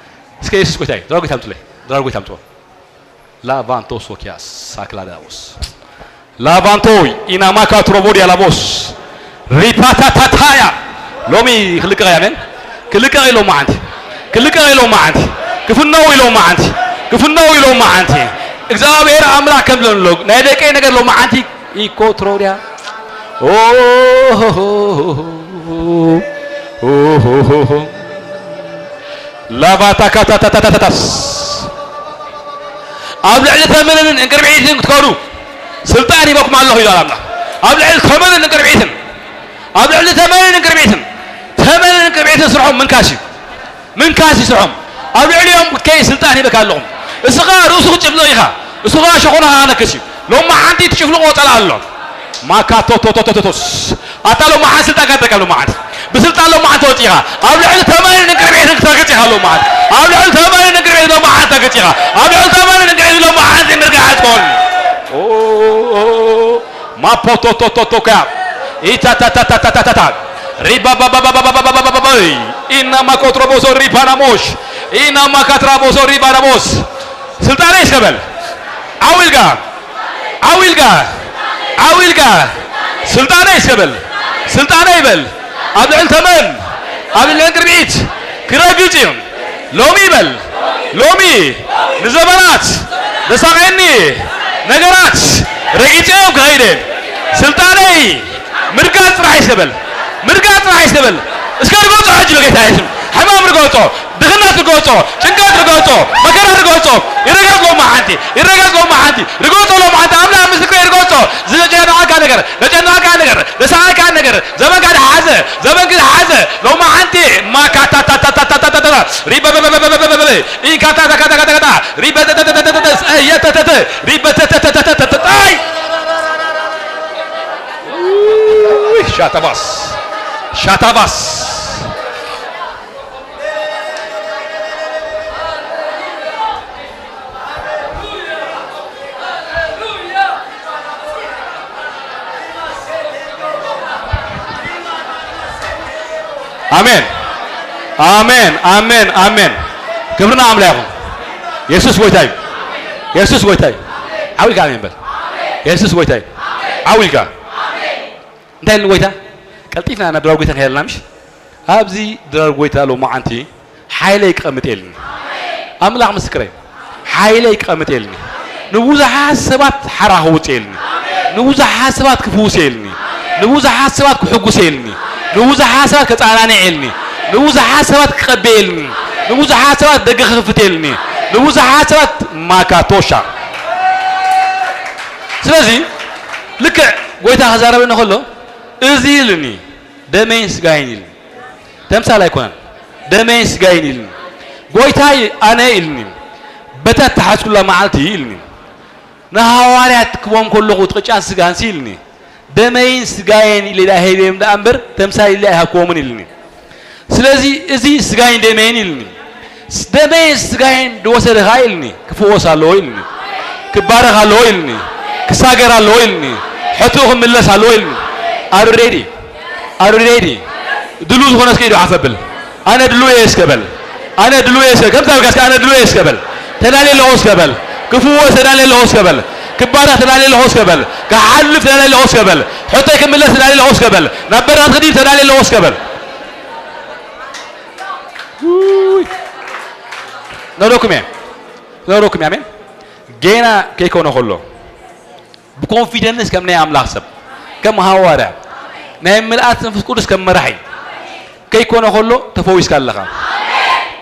እስከ የሱስ ጎይታ እዩ። ድራር ጎይታ ኣምጡለይ። ድራር ጎይታ ኣምጥዎ። ላቫንቶ ሶኪያስ ሳክላዳዎስ። ላቫንቶይ ኢናማካ ትሮቦድያ ላቦስ። ሪፓታታታያ። ሎሚ ክልቀቕ እያ፣ ኣሜን። ክልቀቕ ኢሎም መዓንቲ። ክልቀቕ ኢሎም መዓንቲ። ክፍነው ኢሎም መዓንቲ። ክፍነው ኢሎም መዓንቲ። እግዚኣብሔር ኣምላኽ ከም ዘሎ ናይ ደቀይ ነገር ሎም መዓንቲ ኢኮትሮድያ። ኦሆሆሆ። ኦሆሆሆ። ላቫታካታታታታስ። ኣብ ልዕሊ ተመንን እንቅርብዒትን ክትከዱ ስልጣን ሂበኩም ኣለኹ ይላል ኣምላኽ። ኣብ ልዕሊ ተመንን እንቅርብዒትን፣ ኣብ ልዕሊ ተመንን እንቅርብዒትን፣ ተመንን እንቅርብዒትን ስርሖም ምንካስ እዩ። ምንካስ እዩ ስርሖም። ኣብ ልዕሊኦም ክትከይድ ስልጣን ሂበካ ኣለኹም። እስኻ ርእሱ ክትጭፍልቕ ኢኻ። እሱ ኸኣ ሸኾና ከነክስ እዩ። ሎማ ሓንቲ ትጭፍልቖ ጸላእ ኣሎ። ማካቶቶቶቶቶስ። ኣታ ሎማ ሓንቲ ስልጣን ካትረካ ሎማ ሓንቲ። ብስልጣን ሎማዓንቲ ወፂኻ ኣብ ልዕሊ ተማንን እንቅርቤትን ክተግፅ ኢኻ። ሎማዓንቲ ኣብ ልዕሊ ተማንን እንቅርቤት ሎማዓንቲ ተግፅ ኢኻ። ኣብ ልዕሊ ተማንን እንቅርቤት ሎማዓንቲ ምርጋሕ ትኾን። ማፖቶቶቶቶካ ኢታታታታታታታ ሪባባባባባባባባባይ ኢናማ ኮትሮቦሶ ሪፓናሞሽ ኢናማ ካትራቦሶ ሪባናሞስ ስልጣነ ይስከበል ዓው ኢልካ ዓው ኢልካ ዓው ኢልካ ስልጣነ ይስከበል ስልጣነ ይበል ኣብ ልዕሊ ተመን ኣብ ልዕሊ ቅርቢት ክረግጽ እዩ። ሎሚ ይበል ሎሚ ንዘመናት ዘሳቐየኒ ነገራት ረጊጸዮም ክኸይደ ስልጣነይ ምርጋጽ ጥራሕ ይስከበል ምርጋጽ ጥራሕ ይስከበል እስከ ርገጾ ሕጂ በጌታ የሱስ ሕማም ርገጾ ድኽነት ርገጾ ጭንቀት ርገጾ መከራ ርገጾ ይረገጽ ሎማ ሓንቲ ይረገጽ ሎማ ሓንቲ ርገጾ ሎማ ሓንቲ ኣምላኽ ምስክረይ ርገጾ ዝጨነቐካ ነገር ዘጨነቐካ ነገር ዘሳቐካ ነገር ዘመንካ ዝሓዘ ዘመንክ ዝሓዘ ሎማ ሓንቲ ማካታታታታታታታ ሪበበበበበበበበ ኢንካታታካታካታካታ ሪበተተተተተተተስ እየተተተ ሪበተተተተተተተይ ሻታባስ ሻታባስ ኣሜን ኣሜን ኣሜን ኣሜን። ክብርና ኣምላኽ ይኹን። የሱስ ጎይታ እዩ። የሱስ ጎይታ እዩ። ዓው ኢልካ ኣሜን በል። የሱስ ጎይታ እዩ። ዓው ኢልካ እንታይ ኢልኒ ጎይታ? ቀልጢፍና ናብ ድራር ጎይታ ንኸይደልና ምሽ ኣብዚ ድራር ጎይታ ሎማዓንቲ ሓይለይ ክቐምጥ የልኒ። ኣምላኽ ምስክረይ ሓይለይ ክቐምጥ የልኒ። ንብዙሓት ሰባት ሓራ ክውፅ የልኒ። ንብዙሓት ሰባት ክፍውስ የልኒ። ንብዙሓት ሰባት ክሕጉስ የልኒ። ንብዙሓት ሰባት ከፃናንዕ የልኒ። ንብዙሓት ሰባት ክቐበ የልኒ። ንብዙሓት ሰባት ደገ ክኽፍት የልኒ። ንብዙሓት ሰባት ማካቶሻ ስለዚ ልክዕ ጎይታ ክዛረበኒ ከሎ እዚ ኢልኒ ደመይን ስጋይን ኢልኒ ተምሳል ኣይኮነን ደመይን ስጋይን ኢልኒ ጎይታይ ኣነ ኢልኒ በታ እተሓዝኩላ መዓልቲ ኢልኒ ንሃዋርያት ክቦም ከለኹ ትቕጫን ስጋንሲ ኢልኒ ደመይን ስጋይን ኢለ ኢላ ሄብዮም ደኣ እምበር ተምሳል ኢለ ኣይሃብክዎምን ኢልኒ ስለዚ እዚ ስጋይን ደመይን ኢልኒ ደመይን ስጋይን ዝወሰደ ኸዓ ኢልኒ ክፍወስ ኣለዎ ኢልኒ ክባረኽ ኣለዎ ኢልኒ ክሳገር ኣለዎ ኢልኒ ሕትኡ ክምለስ ኣለዎ ኢልኒ ኣሩ ሬዲ ኣሩ ሬዲ ድሉ ዝኾነ እስከ ኢዱ ዓፈ ብል ኣነ ድሉ እየ እስከ በል ኣነ ድሉ እየ እስከ ከምታ በልካ እስከ ኣነ ድሉ እየ እስከ በል ተዳልየ ኣለኹ እስከ በል ክፍወስ ተዳልየ ኣለኹ እስከ በል ክባረኽ ተዳልየ ኣለኹ እስከ በል ክሓልፍ ተዳልየ ኣለኹ እስከ በል ሕቶይ ክምለስ ተዳልየ ኣለኹ እስከ በል ናብ በረኸት ክድይብ ተዳልየ ኣለኹ እስከ በል ነረኩም እየ ነረኩም እየ ኣሜን ጌና ከይኮነ ከሎ ብኮንፊደንስ ከም ናይ ኣምላኽ ሰብ ከም ሃዋርያ ናይ ምልኣት መንፈስ ቅዱስ ከም መራሒ ከይኮነ ከሎ ተፈዊስካ ኣለኻ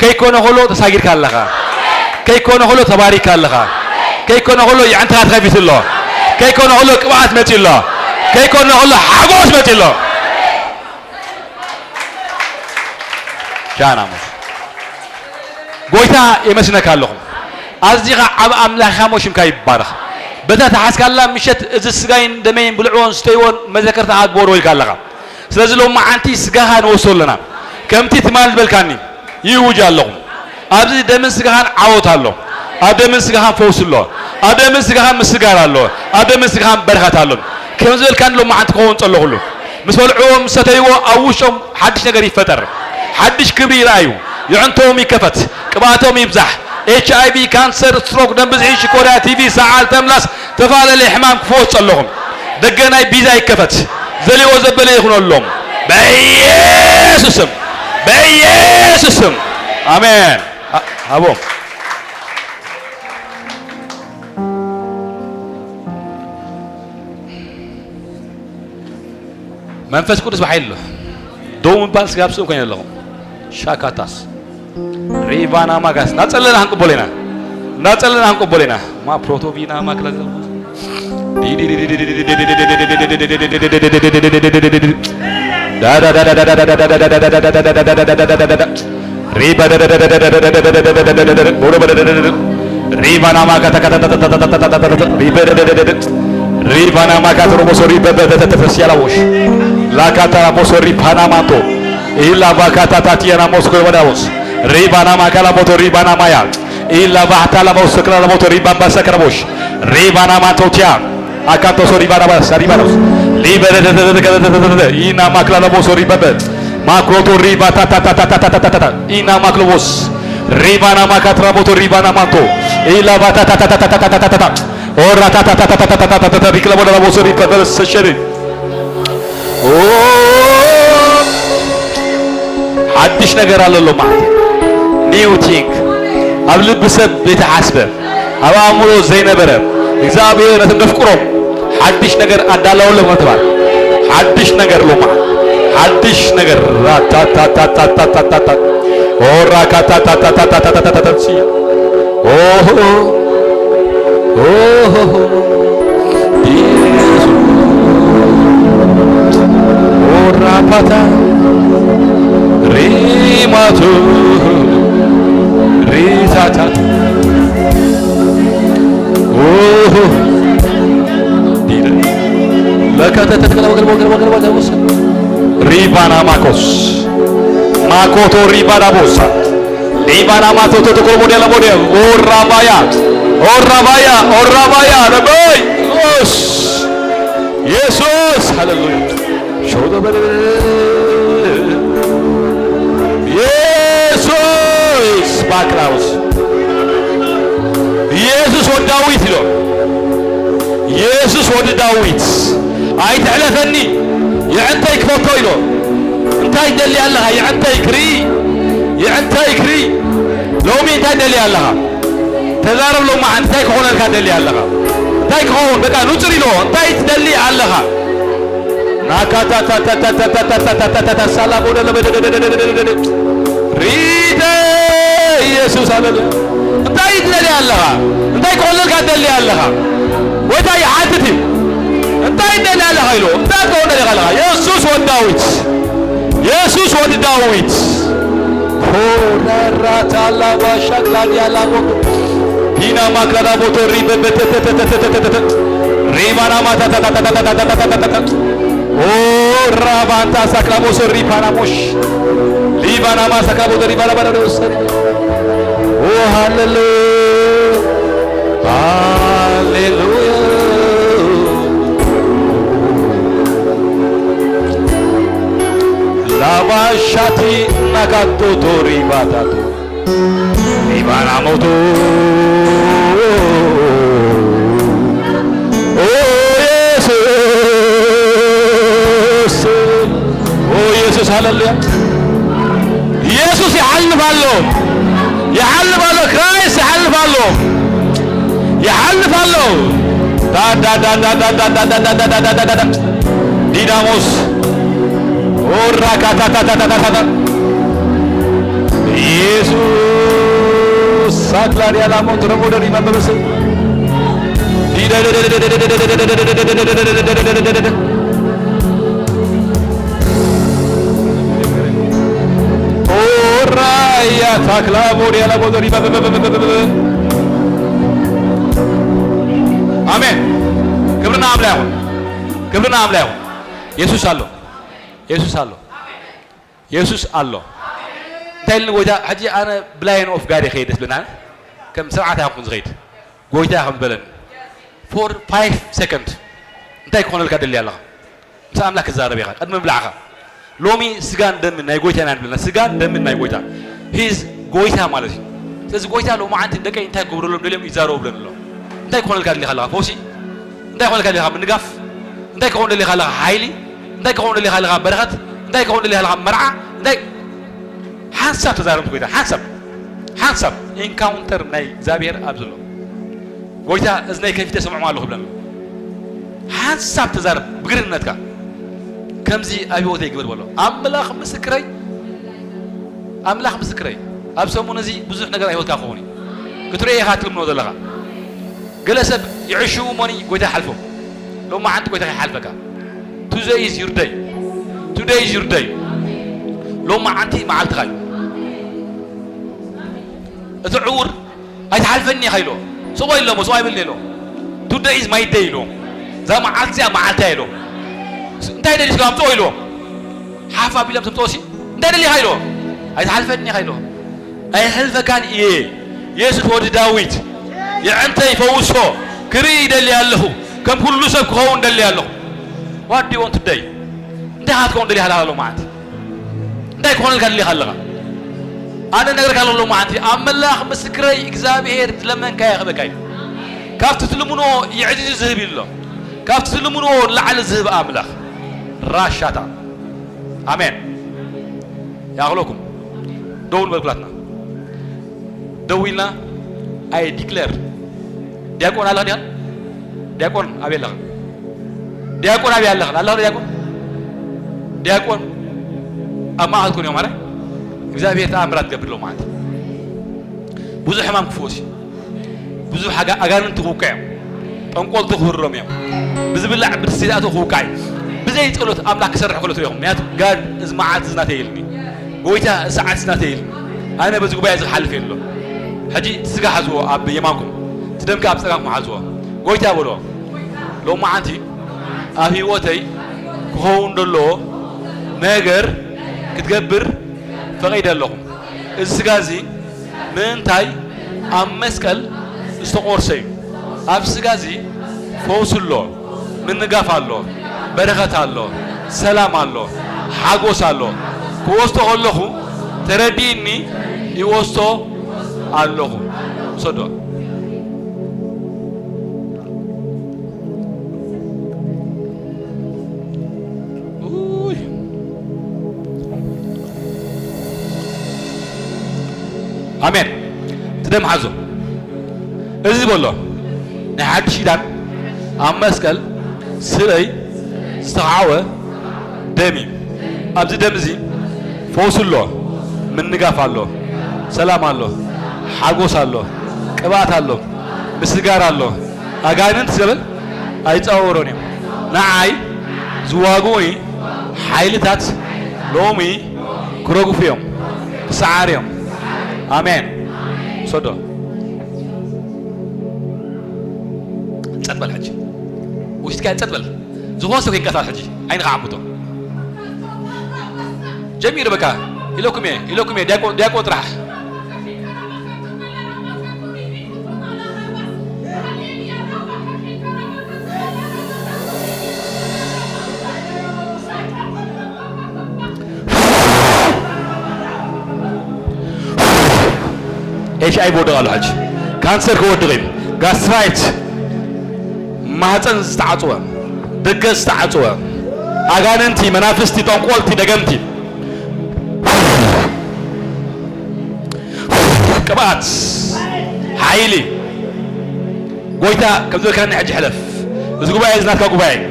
ከይኮነ ከሎ ተሳጊርካ ኣለኻ ከይኮነ ከሎ ተባሪካ ኣለኻ ከይኮነ ከሎ የዕንትኻ ተኸፊቱ ኣሎ ከይኮነ ከሎ ቅብኣት መፂ ኣሎ ከይኮነ ከሎ ሓጎስ መፂ ኣሎ ሻናሙስ ጎይታ የመስነካ ኣለኹ ኣዚኻ ዓብ ኣምላኽኻ ሞ ሽምካ ይባረኽ በታ ተሓዝካላ ምሸት እዚ ስጋይን ደመይን ብልዕዎን ስተይዎን መዘከርታ ኣግበሮ ኢልካ ኣለኻ ስለዚ ሎማዓንቲ ስጋኻ ንወስዶ ኣለና ከምቲ ትማል ዝበልካኒ ይውጅ ኣለኹ ኣብዚ ደምን ስጋኻን ዓወት ኣሎ ኣብ ደምን ስጋኻን ፈውሲ ኣሎ ኣብ ደምን ስጋኻን ምስጋር ኣሎ ኣብ ደምን ስጋኻን በረኸት ኣሎ ከም ዝበልካኒ ሎማዓንቲ ክኸውን ጸለኹሉ ምስ በልዕዎ ምስ ሰተይዎ ኣብ ውሽጦም ሓድሽ ነገር ይፈጠር ሓድሽ ክብሪ ይረኣዩ የዕንቶም ይከፈት ቅብኣቶም ይብዛሕ ኤች ኣይ ቪ ካንሰር ስትሮክ ደም ብዝሒ ሽኮርያ ቲቪ ሰዓል ተምላስ ተፈላለየ ሕማም ክፈወስ ጸለኹም ደገናይ ቢዛ ይከፈት ዘልዎ ዘበለ ይኹነሎም በኢየሱስም በኢየሱስም ኣሜን ሃቦም መንፈስ ቅዱስ ብሓይሊ ኣሎ ደው ምባል ስጋብ ስእን ኮይነ ኣለኹ ሻካታስ ሪቫና ማጋስ እናፀለና ክንቅበሎ ኢና እናፀለና ክንቅበሎ ኢና ማ ፕሮቶቪና ማክላ ሪቫና ማካታ ሪቫና ማካት ሮቦሶ ሪበበተተተፈስያላቦሽ ላካታ ራቦሶ ሪፓናማቶ Ila bakatata tiana moskol badabos. Ribana makala boto ribana maya. Ila bahtala moskala boto ribaba sakrabosh. Ribana matotia. Akantoso ribana bas ribana. Libere. Ina makla boso ribaba. Makoto riba tata tata tata tata. Ina maklobos. Ribana makatra boto ribana manto. Ila batata tata tata tata tata. Ora tata tata tata tata tata. Rikla boda boso ribaba sesheri. ኦ፣ ሓድሽ ነገር ኣሎ ኣሎ ማለት እዩ። ኒው ቲንግ ኣብ ልቢ ሰብ ዘይተሓስበ፣ ኣብ ኣእምሮ ዘይነበረ፣ እግዚኣብሔር ነቶም ዘፍቅሮም ሓድሽ ነገር ኣዳለወሎም ተባለ። ሓድሽ ነገር ኣሎ ማለት ሓድሽ ነገር ራታታታታታታታ ኦራካታታታታታታታታሲ ኦሆ ኦሆ ኦራፓታ ሪማቱ ሪታታ ኦሆ ዲደ ለከተተተከለ ወገል ወገል ወገል ወገል ወሰ ሪባና ማኮስ ማኮቶ ሪባና ቦሳ ሪባና ማቶቶ ተኮል ሞዴል ሞዴል ኦራባያ ኦራባያ ኦራባያ ለበይ ኦስ ኢየሱስ ሃሌሉያ ሾዶ በደ ኢየሱስ ባክላውስ ኢየሱስ ወዲ ዳዊት ኢሎ ኢየሱስ ወዲ ዳዊት ኣይትሕለፈኒ የዕንተይ ክፈቶ ኢሎ እንታይ ትደሊ ኣለኻ የዕንተይ ክርኢ የዕንተይ ክርኢ ሎሚ እንታይ ትደሊ ኣለኻ ተዛረብ ሎማዓንቲ እንታይ ክኾነልካ ትደሊ ኣለኻ እንታይ ክኸውን በቃ ንጹር ኢሎ እንታይ ትደሊ ኣለኻ ናካታታታታታታታታታታታ ሳላ ቦደለ በደደደደደደደደ ሪተ ኢየሱስ ሃሌሉያ እንታይ ትደሊ ኣለኻ እንታይ ክኾነልካ ትደሊ ኣለኻ ጎይታ ይሓትት እዩ እንታይ ትደሊ ኣለኻ ኢሉ እንታይ ክኸውን ደሊኻ ኣለኻ የሱስ ወዲ ዳዊት የሱስ ወዲ ዳዊት ሆራራታላባሻ ግላዲያላቦ ዲና ማክላዳቦቶ ሪበበተተተተተተተተ ሪባናማታታታታታታታታታታ ኦ ራባንታ ሳክላቦሶ ሪፓናሞሽ ሊባናማ ሳክላቦቶ ሪባናባናዶሰ ኦ ሃሌሉያ ሃሌሉያ ላባሻቲ ናካቶ ቶሪባታቶ ሊባናሞቶ ኦ ኢየሱስ ኦ ኢየሱስ ሃሌሉያ ኢየሱስ ይሓልፍ ኣሎ ይሓልፍ ኣሎ ክራይስት ይሓልፍ ኣሎ ይሓልፍ ኣሎ ዲዳሞስ ኦራካታታታታታታ ኢየሱስ ሳክላሪያና ሞንትረሞደሪ መበበስ ኦራያ ታክላ ቦዲያላ ቦደሪ አሜን። ክብርና ኣምላ ይኹን። ክብርና ኣምላ ይኹን። የሱስ ኣሎ። የሱስ ኣሎ። የሱስ ኣሎ። እንታይ ኢልኒ ጎይታ? ሕጂ ኣነ ብላይን ኦፍ ጋድ እየ ከይደ ስብለና ከም ሰብዓት ኣይኮንኩን ዝኸይድ። ጎይታ ከም ዝበለኒ ፎር ፋይቭ ሰከንድ እንታይ ክኾነልካ ደሊ ኣለኻ? ምስ ኣምላኽ ክዛረብ ኢኻ ቅድሚ ምብላዕኻ። ሎሚ ስጋን ደምን ናይ ጎይታ ኢና ንብለና። ስጋን ደምን ናይ ጎይታ። ሂዝ ጎይታ ማለት እዩ። ስለዚ ጎይታ ሎማዓንቲ ደቀይ እንታይ ክገብረሎም ደልዮም ይዛረቡ ብለን ኣሎ። እንታይ ክኾነልካ ደሊኻ ኣለኻ? ፈውሲ? እንታይ ክኾነልካ ደሊኻ? ምንጋፍ? እንታይ ክኾን ደሊኻ ኣለኻ? ሓይሊ? እንታይ ክኾን ደሊኻ ኣለኻ? በረኸት? እንታይ ክኾን ደሊኻ ኣለኻ? መርዓ? እንታይ ሓንሳብ ተዛረብቲ ጎይታ ሓንሳብ ሓንሳብ ኢንካውንተር ናይ እግዚኣብሔር ኣብ ዘሎ ጎይታ እዝነይ ከፊተ ሰምዖም ኣለኹ ብለና ሓንሳብ ተዛረብ ብግርህነትካ ከምዚ ኣብ ህይወተይ ግበር በሎ ኣምላኽ ምስክረይ ኣምላኽ ምስክረይ ኣብ ሰሙን እዚ ብዙሕ ነገር ኣብ ህይወትካ ክኸውን እዩ ክትርኢ ኢኻ ትልምኖ ዘለኻ ገለ ሰብ ይዕሽዉ እሞኒ ጎይታ ይሓልፎም ሎማዓንቲ ጎይታ ይሓልፈካ Today is your day. Today is your day. ሎማዓንቲ መዓልትኻ እዩ። እቲ ዕውር ኣይትሓልፈኒ ኢኻ ኢሎ። ስቕ ኢሎሞ ስቕ ኣይብልን ኢሎ። Today is my day ኢሎ። እዛ መዓልቲ እዚኣ መዓልቲ እያ ኢሎ። እንታይ ደሊስካ ኣምፅኦ ኢሎ። ሓፍ ኣቢሎም ተምፅኦ ሲ እንታይ ደሊኻ ኢልዎ? ኣይትሓልፈኒ ኢኻ ኢልዎ። ኣይሕልፈካን እየ። የሱስ ወዲ ዳዊት፣ የዕንተይ ፈውሶ ክርኢ ይደሊ ኣለኹ። ከም ኩሉ ሰብ ክኸውን ደሊ ኣለኹ። What do you want today? እንታይ ኢኻ ክትከውን ደሊኻ ኣለኻ ሎማዓንቲ? እንታይ ክኾነልካ ደሊኻ ኣለኻ? ኣነ ነገርካ ኣለኹ ሎማዓንቲ፣ ኣምላኽ ምስክረይ እግዚኣብሔር ዝለመንካዮ ክህበካ እዩ። ካብቲ ትልምንዎ የዕዚዙ ዝህብ እዩ ኣሎ። ካብቲ ትልምንዎ ንላዕሊ ዝህብ ኣምላኽ። ራሻታ። ኣሜን። ይኣኽለኩም። ደው ንበል ኩላትና። ደው ኢልና፣ I declare። ዲያቆን ኣለኻ ዲኻ? ዲያቆን ኣበይ ኣለኻ? ዲያቆን ኣበይ ኣለኻ? ኣለኻ ዲያቆን? ዲያቆን ኣብ ማእኸል ኩን እዮም፣ ኣረ እግዚኣብሔር ተኣምራት ገብር ሎማዓንቲ። ብዙሕ ሕማም ክፍወስ እዩ። ብዙሕ ኣጋ-፣ ኣጋንንቲ ክውቃዕ እዮም። ጠንቆልቲ ክህሮም እዮም። ብዝብላዕ ብዝስተ ክውቃዕ እዩ። ብዘይ ጸሎት ኣምላኽ ክሰርሕ ከሎ ትሪኢኹም። ምክንያቱ ጋድ እዚ መዓልቲ እዚ ናተይ ኢልኒ። ጎይታ እዚ ሰዓት እዚ ናተይ ኢልኒ። ኣነ በዚ ጉባኤ እዚ ክሓልፍ የሎ። ሕጂ እቲ ስጋ ሓዝዎ ኣብ የማንኩም፣ እቲ ደምከ ኣብ ጸጋምኩም ሓዝዎ። ጎይታ በሎ። ሎማዓንቲ ኣብ ህይወተይ ክኸውን ደሎ ነገር ክትገብር ፈቒደ ኣለኹ። እዚ ስጋ እዚ ምእንታይ ኣብ መስቀል ዝተቖርሰ እዩ። ኣብ ስጋ እዚ ፈውሲ ኣሎ፣ ምንጋፍ ኣሎ፣ በረኸት ኣሎ፣ ሰላም ኣሎ፣ ሓጎስ ኣሎ። ክወስዶ ከለኹ ተረዲእኒ ይወስዶ ኣለኹ። ውሰዶ። ኡይ። ኣሜን። እቲ ደም ሓዞ። እዚ በሎ፣ ናይ ሓድሽ ኪዳን ኣብ መስቀል ስለይ ዝተኻዕወ ደም እዩ። ኣብዚ ደም እዚ ፈውሲ ኣሎ፣ ምንጋፍ ኣሎ፣ ሰላም ኣሎ፣ ሓጎስ ኣሎ፣ ቅብኣት ኣሎ፣ ምስጋር ኣሎ። ኣጋንንት ዘበል ኣይጻወሮን እዮም። ንዓይ ዝዋግኡኒ ሓይልታት ሎሚ ክረግፉ እዮም፣ ክሰዓር እዮም። ኣሜን። ሰዶ ጸጥ በል ሕጂ። ውሽጥካ ጸጥ በል። ዝኾነ ሰብ ከይንቀሳቐስ ሕጂ ዓይንኻ ዓምቶ። ጀሚሩ በቃ። ኢለኩም እየ፣ ኢለኩም እየ። ዲያቆን፣ ዲያቆን ጥራሕ። ኤች ኣይ ቪ ወድቕ ኣሎ ሕጂ። ካንሰር ክወድቕ እዩ። ጋስትራይት፣ ማህፀን ዝተዓፅወ፣ ደገ ዝተዓፅወ፣ ኣጋንንቲ፣ መናፍስቲ፣ ጠንቆልቲ፣ ደገምቲ፣ ቅብኣት፣ ሓይሊ፣ ጎይታ ከም ዝበልካኒ ሕጂ ሕለፍ። እዚ ጉባኤ እዚ ናትካ ጉባኤ እዩ።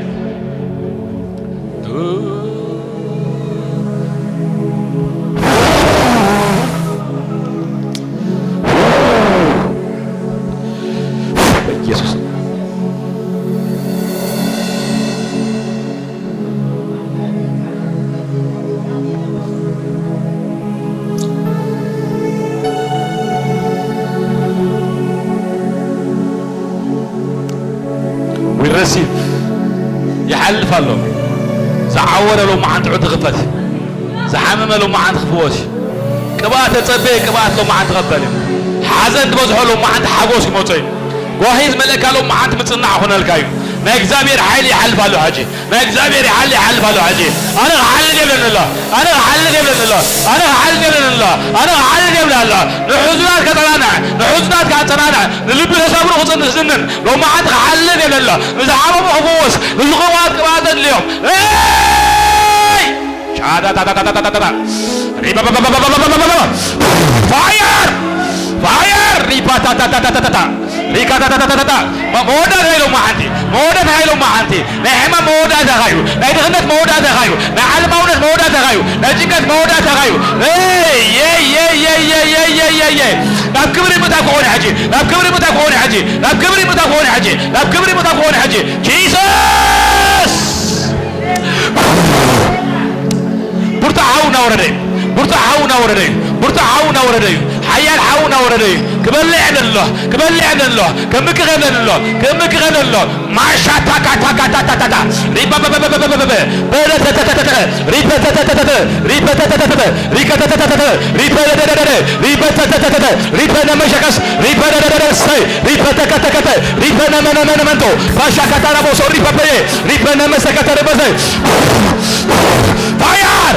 በኢየሱስ። We receive። ይሓልፍ ኣሎ። ዝዓወረ ሎማዓንቲ ዕቱ ክፈት። ዝሓመመ ሎማዓንቲ ክፍወስ። ቅብኣት ተጸበየ፣ ቅብኣት ሎማዓንቲ ክቐበል እዩ። ሓዘን ዝበዝሖ ሎማዓንቲ ሓጎስ ይመጾ እዩ። ጓሂ ዝመልእካ ሎማዓንቲ ምጽናዕ ክኾነልካ እዩ። ናይ እግዚኣብሔር ሓይሊ ይሓልፍ ኣሎ ሕጂ። ናይ እግዚኣብሔር ይሓሊ ይሓልፍ ኣሎ ሕጂ። ኣነ ክሓልፍ የብለኒ ኣሎ። ኣነ ክሓልፍ የብለኒ ኣሎ። ኣነ ክሓልፍ የብለኒ ኣሎ። ኣነ ክሓልፍ የብለ ኣሎ። ንሕዙናት ከጸናንዕ፣ ንሕዙናት ከጸናንዕ፣ ንልቢ ተሰብሩ ክጽንስንን ሎማዓንቲ ክሓልፍ የብለኒ ኣሎ። ንዝሓመሙ ክፍውስ፣ ንዝቕብኣት ቅብኣት ዘድልዮም። ኤይ! ሻዳዳዳዳዳዳዳ። ሪባባባባባባባባባ። ፋየር! ፋየር! ሪባታታታታታታ። ሪካታታታታታ። መ-፣ መወዳእታ ኢሎም መዓንቲ። መወዳእታ ኢሎም መዓንቲ። ናይ ሕማም መወዳእታኻ እዩ። ናይ ድኽነት መወዳእታኻ እዩ። ናይ ዓለማውነት መወዳእታኻ እዩ። ናይ ጭንቀት መወዳእታኻ እዩ። ኤይ፣ የይ፣ የይ። ናብ ክብሪ ምእታው ክኾን ሕጂ። ናብ ክብሪ ምእታው ክኾን ሕጂ። ናብ ክብሪ ምእታው ክኾን ሕጂ። ናብ ክብሪ ምእታው ክኾን ሕጂ። ጂሰስ! ብርቱዕ ሓው እናወረደ እዩ። ብርቱዕ ሓው እናወረደ እዩ። ብርቱዕ ሓው እናወረደ እዩ። ሓያል ሓው እናወረደ እዩ። ክበልዕ ዘሎ፣ ክበልዕ ዘሎ፣ ከምክኸ ዘሎ፣ ከምክኸ ዘሎ። ማሻታካታካታታታ። ሪበበበበበበበበ። በረተተተተተ። ሪበተተተተተ። ሪበተተተተተ። ሪከተተተተተ። ሪበደደደደደ። ሪበተተተተተ። ሪበነመሸከስ። ሪበደደደደ። ሰይ። ሪበተከተከተ። ሪበነመነመነመንቶ። ባሻካታራቦሶ። ሪበበየ። ሪበነመሰከተረበሰ። ፋያር።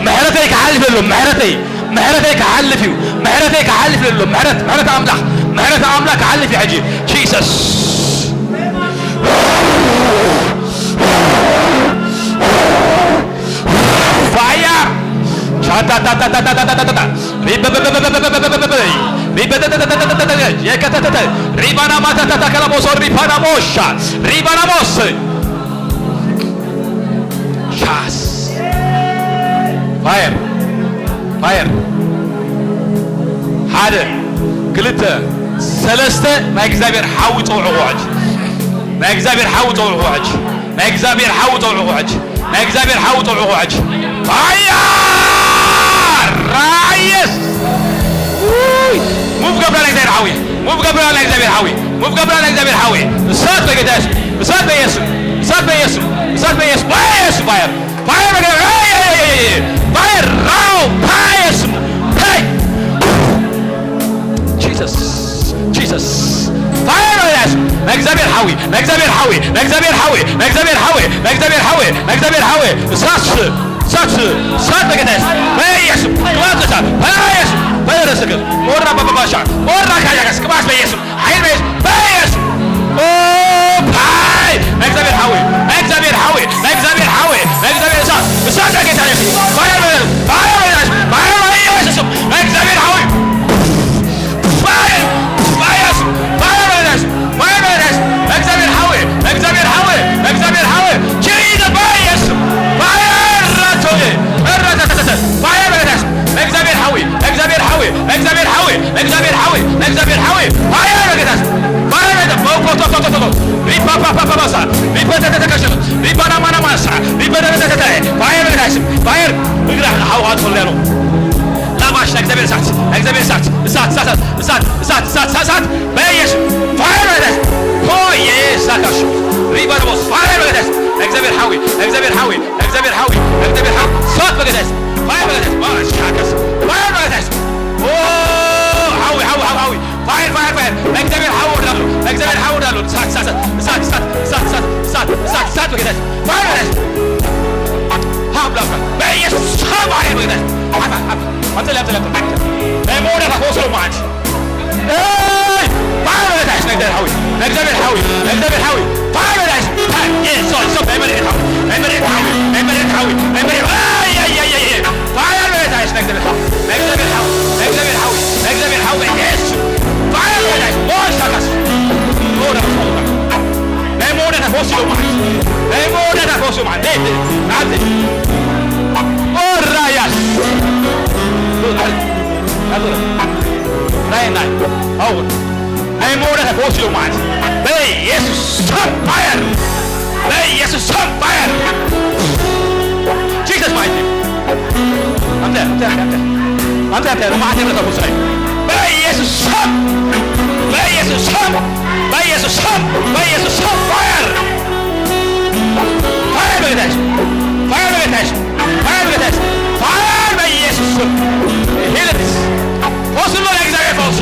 ምሕረተይ ክሓልፍ የሎ። ምሕረተይ፣ ምሕረተይ ክሓልፍ እዩ። ምሕረተይ ክሓልፍ የሎ። ምሕረት፣ ምሕረት ኣምላኽ፣ ምሕረት ኣምላኽ ክሓልፍ እዩ ሕጂ። ጂሰስ። ፋያ። ሻታታታታታታታታ። ሪበበበበበበበበበበ። ሪበተተተተተተተተ። የከተተተ። ሪባናማታታታ ከለቦሶ ሪባናሞሻ። ሪባናሞስ። ሻስ። ፋየር። ፋየር። ሓደ፣ ክልተ፣ ሰለስተ ናይ እግዚኣብሔር ሓዊ ጸውዕኹ ሕጂ። ናይ እግዚኣብሔር ሓዊ ጸውዕኹ ሕጂ። ናይ እግዚኣብሔር ሓዊ ጸውዕኹ ሕጂ። ናይ እግዚኣብሔር ሓዊ ጸውዕኹ ሕጂ። ፋየር! ራየስ! ውይ! ሙቭ ገብራ ናይ እግዚኣብሔር ሓዊ። ሙቭ ገብራ ናይ እግዚኣብሔር ሓዊ። ሙቭ ገብራ ናይ እግዚኣብሔር ሓዊ። እሳት በጌታ የሱስ። እሳት በኢየሱስ። እሳት በኢየሱስ። እሳት በኢየሱስ። በኢየሱስ ፋየር። ፋየር በጌታ። ኤይ፣ ኤይ፣ ኤይ፣ ኤይ፣ ኤይ። ፋየር ራው። በኢየሱስ። ሄይ! ጂሰስ። ጂሰስ። ፋየር በጌታ የሱስ። ናይ እግዚኣብሔር ሓዊ። ናይ እግዚኣብሔር ሓዊ። ናይ እግዚኣብሔር ሓዊ። ናይ እግዚኣብሔር ሓዊ። ናይ እግዚኣብሔር ሓዊ። ናይ እግዚኣብሔር ሓዊ። እሳት። እሳት። እሳት በጌታ የሱስ። በኢየሱስ። ቅባት እሳት። በኢየሱስ። በኢየሱስ። ሞራ ባባባሻ። ሞራ ካያጋስ። ቅባት በኢየሱስ። ሓይል በኢየሱስ፣ በኢየሱስ። ኦ፣ ፓይ! ናይ እግዚኣብሔር ሓዊ፣ ናይ እግዚኣብሔር ሓዊ፣ ናይ እግዚኣብሔር ሓዊ፣ ናይ እግዚኣብሔር እሳት፣ እሳት ናይ ጌታ ኢየሱስ። ፋየር በኢየሱስ፣ ፋየር በኢየሱስ፣ ፋየር በኢየሱስ። ናይ እግዚኣብሔር ሓዊ። ፋየር፣ ፋየር፣ ፋየር በኢየሱስ፣ ፋየር በኢየሱስ። ናይ እግዚኣብሔር ሓዊ፣ ናይ እግዚኣብሔር ሓዊ፣ ናይ እግዚኣብሔር ሓዊ። ጂሰስ በኢየሱስ። ፋየር ራቶጌ፣ ራታታታታ። ፋየር በኢየሱስ። ናይ እግዚኣብሔር ሓዊ፣ ናይ እግዚኣብሔር ሓዊ፣ ናይ እግዚኣብሔር ሓዊ፣ ናይ እግዚኣብሔር ሓዊ፣ ናይ እግዚኣብሔር ሓዊ። ፋየር በጌታ ስም። ፋየር በጌታ። ፎ፣ ፎ፣ ፎ፣ ፎ፣ ፎ፣ ፎ። ሪፓ፣ ፓ፣ ፓ፣ ፓ፣ ፓ፣ ሳ። ሪፓ፣ ተ፣ ተ፣ ተ፣ ከሸ። ሪፓ፣ ና፣ ማ፣ ና፣ ማ፣ ሳ። ሪፓ፣ ተ፣ ተ፣ ተ፣ ተ፣ ተ። ፋየር በጌታ ስም። ፋየር። እግራ ሓውኻ ትኸሉ ያለው። ላባሽ ናይ እግዚኣብሔር እሳት፣ ናይ እግዚኣብሔር እሳት፣ እሳት፣ እሳት፣ እሳት። በኢየሱስ ፋየር በጌታ ስም። ሆ፣ የሳካሽ። ሪባርቦስ ፋየር በጌታ ስም። ናይ እግዚኣብሔር ሓዊ፣ ናይ እግዚኣብሔር ሓዊ፣ ናይ እግዚኣብሔር ሓዊ፣ ናይ እግዚኣብሔር ሓዊ። እሳት በጌታ ስም። ፋየር በጌታ ስም። ማሻከስ ፋየር በጌታ ስም። ኦ፣ ሓዊ፣ ሓዊ፣ ሓዊ፣ ሓዊ። ፋየር፣ ፋየር፣ ፋየር። ናይ እግዚኣብሔር ሓዊ ወርዳሉ። ናይ እግዚኣብሔር ሓዊ ወርዳሉ። እሳት፣ እሳት፣ እሳት በጌታ ስም። ፋየር በጌታ ስም። ሃብ ላካ። በኢየሱስ ስም ፋየር በጌታ ስም። ሃብ፣ ሃብ፣ ሃብ። ኣምፀ፣ ኣምፀ፣ ኣምፀ። ናይ መውደታ ፈውስ ሎማዓንቲ። ኤይ! ፋየር በጌታ የሱስ፣ ናይ እግዚኣብሔር ሓዊ፣ ናይ እግዚኣብሔር ሓዊ፣ ናይ እግዚኣብሔር ሓዊ፣ ፋየር በጌታ የሱስ፣ ፋየር፣ የሱስ፣ የሱስ፣ ናይ መሬት ሓዊ፣ ናይ መሬት ሓዊ፣ ናይ መሬት ሓዊ፣ ናይ መሬት፣ ኣይ፣ ኣይ፣ ኣይ፣ ኣይ፣ ኣይ፣ ፋየር በጌታ የሱስ፣ ናይ እግዚኣብሔር ሓዊ፣ ናይ እግዚኣብሔር ሓዊ፣ ናይ እግዚኣብሔር ሓዊ፣ ናይ እግዚኣብሔር ሓዊ፣ የሱስ፣ ፋየር በጌታ የሱስ፣ ሞሽ ታካስ፣ ሞዳ፣ ሞዳ፣ ናይ መወዳእታ ፈውሲ ሎማዓንቲ፣ ናይ መወዳእታ ፈውሲ ሎማዓንቲ፣ ናብዚ፣ ኦራያስ፣ ናብዚ፣ ናይ፣ ናይ፣ ኣው፣ ናይ መወዳእታ ፈውሲ ሎማዓንቲ፣ በኢየሱስ ስም ፋየር፣ በኢየሱስ ስም ፋየር፣ ጂሰስ ማይቲ፣ ኣምተ፣ ኣምተ፣ ኣምተ፣ ኣምተ፣ ኣምተ፣ ሎማዓንቲ፣ ኣምተ፣ ፈውሲ፣ በኢየሱስ ስም፣ በኢየሱስ ስም፣ በኢየሱስ ስም፣ በኢየሱስ ስም ፋየር፣ ፋየር በጌታ የሱስ፣ ፋየር በጌታ የሱስ፣ ፋየር በጌታ የሱስ፣ ፋየር በኢየሱስ ስም። ሂል ኢት። ፈውስ ኣሎ፣ ናይ እግዚኣብሔር ፈውስ።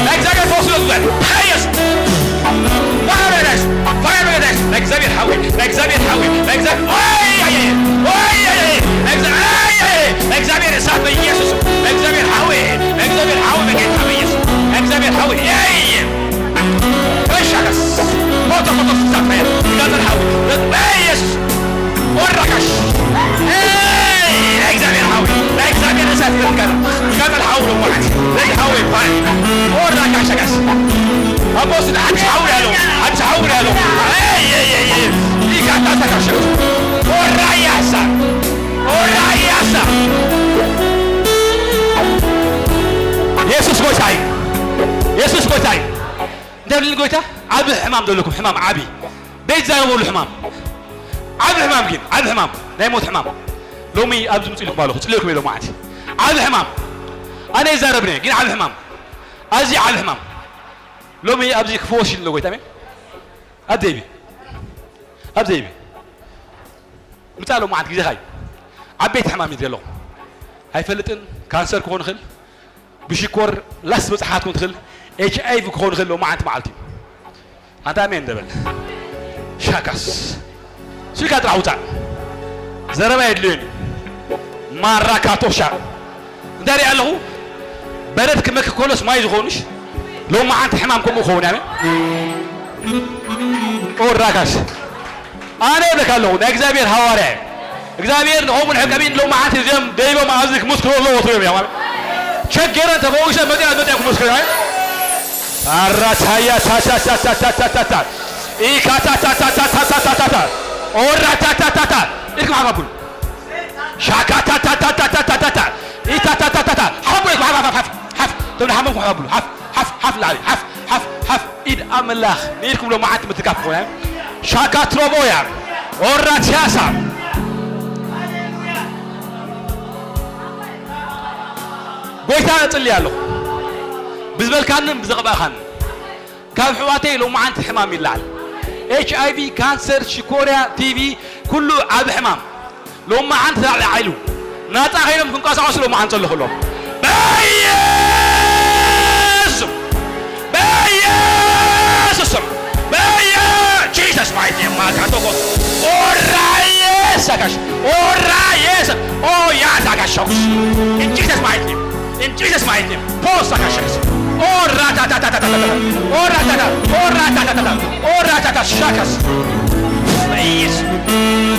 ናይ እግዚኣብሔር ፈውስ ኣሎ፣ እግዚኣብሔር። በኢየሱስ። ፋየር በጌታ የሱስ፣ ፋየር በጌታ የሱስ። ናይ እግዚኣብሔር ሓዊ፣ ናይ እግዚኣብሔር ሓዊ፣ ናይ እግዚኣብሔር፣ ወይ፣ ኣየ፣ ወይ፣ ኣየ፣ ናይ እግዚኣብሔር፣ ኣየ፣ ኣየ፣ ናይ እግዚኣብሔር እሳት በኢየሱስ ስም። ናይ እግዚኣብሔር ሓዊ፣ ናይ እግዚኣብሔር ሓዊ በጌታ በኢየሱስ። ናይ እግዚኣብሔር ሓዊ፣ ኣየ። በሻከስ ሞቶ ሞቶ ስሳት ናይ ጋዘር ሓዊ በኢየሱስ ወራካሽ። ኤይ፣ ናይ እግዚኣብሔር ሓዊ፣ ናይ እግዚኣብሔር እሳት በጋዘር፣ ጋዘር ሓዊ ነው ማለት። ናይ ሓዊ ባይ ወራካሽ ጋስ ኣቦስ ሓምስ ሓዊ ያለው፣ ሓምስ ሓዊ ያለው። ኤይ፣ ኤይ፣ ኤይ፣ ኤይ፣ ይጋታ ተካሸ። ወራያሳ፣ ወራያሳ። የሱስ ጎይታይ፣ የሱስ ጎይታይ። እንታይ ብልን ጎይታ? ዓቢ ሕማም ዘለኩም፣ ሕማም ዓቢ። ዘይትዛረበሉ ሕማም። ዓብ ሕማም ግን ዓብ ሕማም ናይ ሞት ሕማም ሎሚ ኣብዚ ምጽእ ኢልኩም ኣለኹ ጽልልኩም ኢሎም መዓት ዓብ ሕማም ኣነ ይዛረብነ ግን ዓብ ሕማም ኣዚ ዓብ ሕማም ሎሚ ኣብዚ ክፈወስ ኢሉ ጎይታ ኣሜን። ኣብ ዘይቢ ኣብ ዘይቢ ምጻእ ሎም መዓት ግዜኻ እዩ። ዓበይቲ ሕማም እዩ ዘለኹ ኣይፈልጥን። ካንሰር ክኾን ይኽእል፣ ብሽኮር ላስ በጽሓት ክኾን ትኽእል፣ ኤች ኣይ ቪ ክኾን ይኽእል። ሎም መዓት መዓልቲ ኣንታ ኣሜን ደበል ሻካስ ስልካ ጥራሕ ውጻእ ዘረባ የድልዮን እዩ። ማራካቶሻ እንታይ ሪኣ ኣለኹ በረድ ክመክ ኮሎስ ማይ ዝኾኑሽ ሎም መዓንቲ ሕማም ከምኡ ክኸውን ያለ ኦራካሽ ኣነ እብለካ ኣለኹ ናይ እግዚኣብሔር ሃዋርያ እየ። እግዚኣብሔር ንኸምኡ ንሕቀቢን ሎም መዓንቲ እዚኦም ደይቦም ኣብዚ ክምስክሩ ኣለዎ እዮም ያማል ቸገረን ተፈዊሰ መጢያ መጢያ ክምስክሩ ኣራታያ ታታታታታታታ ኢካታታታታታታታ ኦራታታታታ ኢልኩም ሓፋፉሉ ሻካታታታታታታታ ኢታታታታታ ሓፉ ኢልኩም ሓፍ ሓፍ ሓፍ ሓፍ ተብለ ሓመም ሓፉሉ ሓፍ ሓፍ ሓፍ ላዕሊ ሓፍ ሓፍ ሓፍ ኢድ ኣምላኽ ንኢድኩም ሎ መዓት ምትካፍ ኾነ ሻካ ትሮቦያ ኦራትያሳ ጎይታ እጽሊ ኣለኹ ብዝበልካንን ብዘቕባእኻንን ካብ ኣሕዋተይ ሎማዓንቲ ሕማም ይለዓል። ኤች ኣይ ቪ፣ ካንሰር፣ ሽኮርያ፣ ቲ ቢ ኩሉ ዓቢ ሕማም ሎማዓንቲ ተላዕለ ዓይሉ ናጻ ኸይኖም ክንቀሳቐሱ ሎማዓንቲ ጸለኹሎም። በየሱስ በየሱስ በየ Jesus mighty name ማካቶኮ ኦራዬ ሳካሽ ኦራዬ ሳ ኦያ ሳካሽ ሾክስ in Jesus mighty name in Jesus mighty name ፖስ ሳካሽ ኦራታታታታታታ ኦራታታ ኦራታታታታ ኦራታታ ሻካስ በኢየሱስ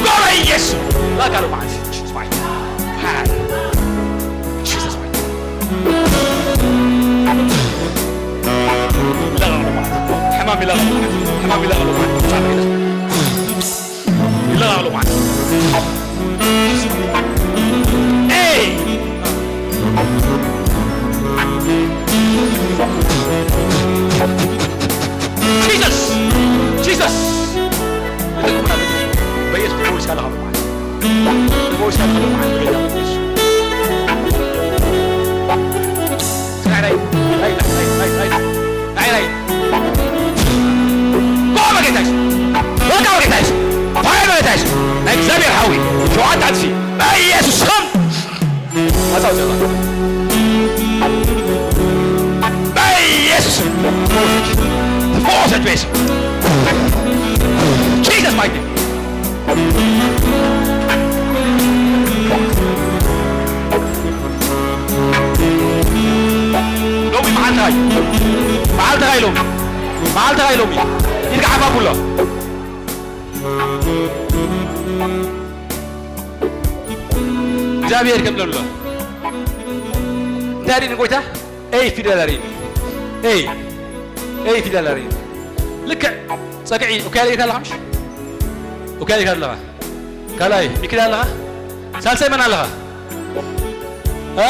ጎ በኢየሱስ ላካሉ ማለት Jesus mighty name Jesus mighty name ይለቃሉ ማለት ነው። ሕማም ይለቃሉ ማለት ነው። ሕማም ይለቃሉ ማለት ነው። ይለቃሉ ማለት ነው። ኤይ! ጂሰስ! ጂሰስ! በኢየሱስ ክርስቶስ ይለቃሉ ማለት ነው። ይለቃሉ ማለት ነው። በጌታ በጌታ በጌታ ናይ እግዚኣብሔር ሓዊ ሸውዓተ ኣጥፊ በኢየሱስ ስም ኣጻው ጸጋ በኢየሱስ ስም ተፈወሰች በኢየሱስ Jesus mighty ሎሚ መዓልትኻ እዩ። መዓልትኻ እዩ ሎሚ። መዓልትኻ እዩ ሎሚ። ኢድካ ሓፍ ኣብሎ። እግዚኣብሔር ከም ዘሎ። እንታይ ዲኒ ጎይታ? ኤይ ፊደል ኣርእኒ። ኤይ። ኤይ ፊደል ኣርእኒ። ልክዕ ጸግዒ ኡካያ ለይታ ኣለኻ ምሽ? ኡካያ ለይታ ኣለኻ? ካልኣይ ሚኪዳ ኣለኻ? ሳልሳይ መን ኣለኻ? እ?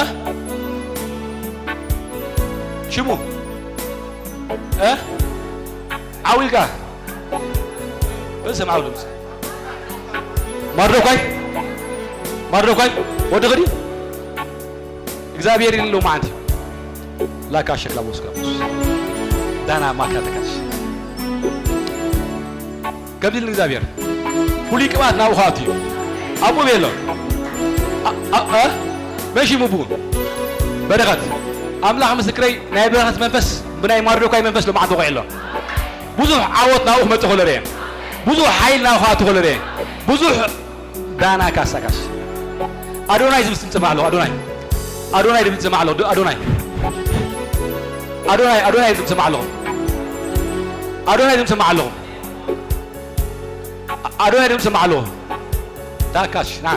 ሽሙ? እ? ዓው ኢልካ? በል ሰምዓው ድምፂ። ማርዶኳይ? ማርዶኳይ? ወዲ ኸዲ? እግዚኣብሔር ኢሉ ሎማዓንቲ ላካ ሸክላ ቦስካ ዳና ማካ ተካሽ ከምዚ ኢሉ እግዚኣብሔር ፍሉይ ቅብኣት ናብኡ ክኣቱ እዩ። ኣብኡ ቤሎ አ- አ- አ- መን ሽሙ ብኡ በረኸት ኣምላኽ ምስክረይ ናይ በረኸት መንፈስ ብናይ ማርዶካይ መንፈስ ሎማዓንቲ ውቑዕ ኣሎ። ብዙሕ ዓወት ናብኡ ክመጽእ ከሎ ርኤ። ብዙሕ ሓይል ናብኡ ክኣቱ ከሎ ርኤ። ብዙሕ ዳና ካሳካሽ ኣዶናይ ዝብል ስም ጽማዕ ኣለኹ። ኣዶናይ ኣዶናይ ዝብል ጽማዕ ኣለኹ። ኣዶናይ ኣዶናይ ኣዶናይ ዝብል ጽማዕ ኣለኹ። ኣዶናይ ዝብል ጽማዕ ኣለኹ። ኣዶናይ ዝብል ጽማዕ ኣለኹ። ዳካሽ ና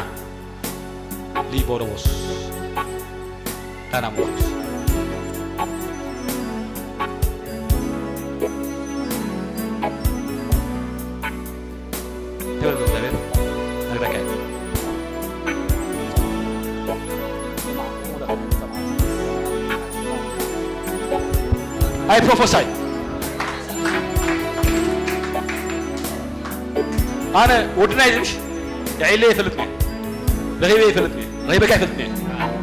ሊቦሮቦስ ዳና ሞስ ክብር ንእግዚኣብሔር። ነግረካ እየ። I prophesy. ኣነ ወድና እዩ ዝምሽ። የዒለ ይፈልጥኒ። ረኺበ ይፈልጥኒ። ረኺበካ ይፈልጥኒ።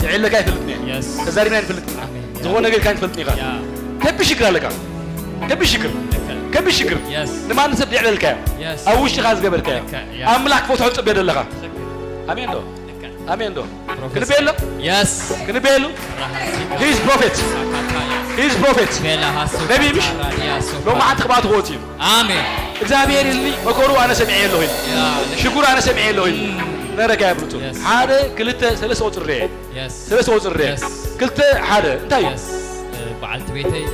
የዒለካ ይፈልጥኒ። Yes. ተዛሪብና ይፈልጥኒ። ኣሜን። ዝኾነ ነገር ካን ይፈልጥኒ ኢኻ። ያ። ከቢድ ሽግር ኣለካ። ከቢድ ሽግር። ልክዕ። ከቢድ ሽግር። Yes. ንማንም ሰብ የዕለልካዮ። Yes. ኣብ ውሽጥኻ ዝገበርካዮ። ልክዕ። ያ። ኣምላኽ ክፈትሖ ትጽበዮ ዘለኻ። ትኽክል። ኣሜን ዶ? ልክዕ። ኣሜን ዶ? ፕሮፌሰር። ክንቤሎ? Yes. ክንቤሉ? ራሃሲ He is prophet. ሳካታያ። He is prophet። ቤላ ሃሱ ነቢይ ምሽ? ካታራ ዲያሶ ሎማዓንቲ ክባቱ ክወጽእ እዩ። ኣሜን። እግዚኣብሔር ኢልኒ መከሩ ኣነ ሰሚዐ ኣለኹ ኢሉ። ያ፣ ልክ። ሽጉር ኣነ ሰሚዐ ኣለኹ ኢሉ። እም። ነረካ የብሉቱ። Yes. ሓደ፣ ክልተ፣ ሰለስተ ቁጽሪ እየ። Yes. ሰለስተ ቁጽሪ እየ። Yes. ክልተ፣ ሓደ። እንታይ እዩ? Yes. እ፣ በዓልቲ ቤተይ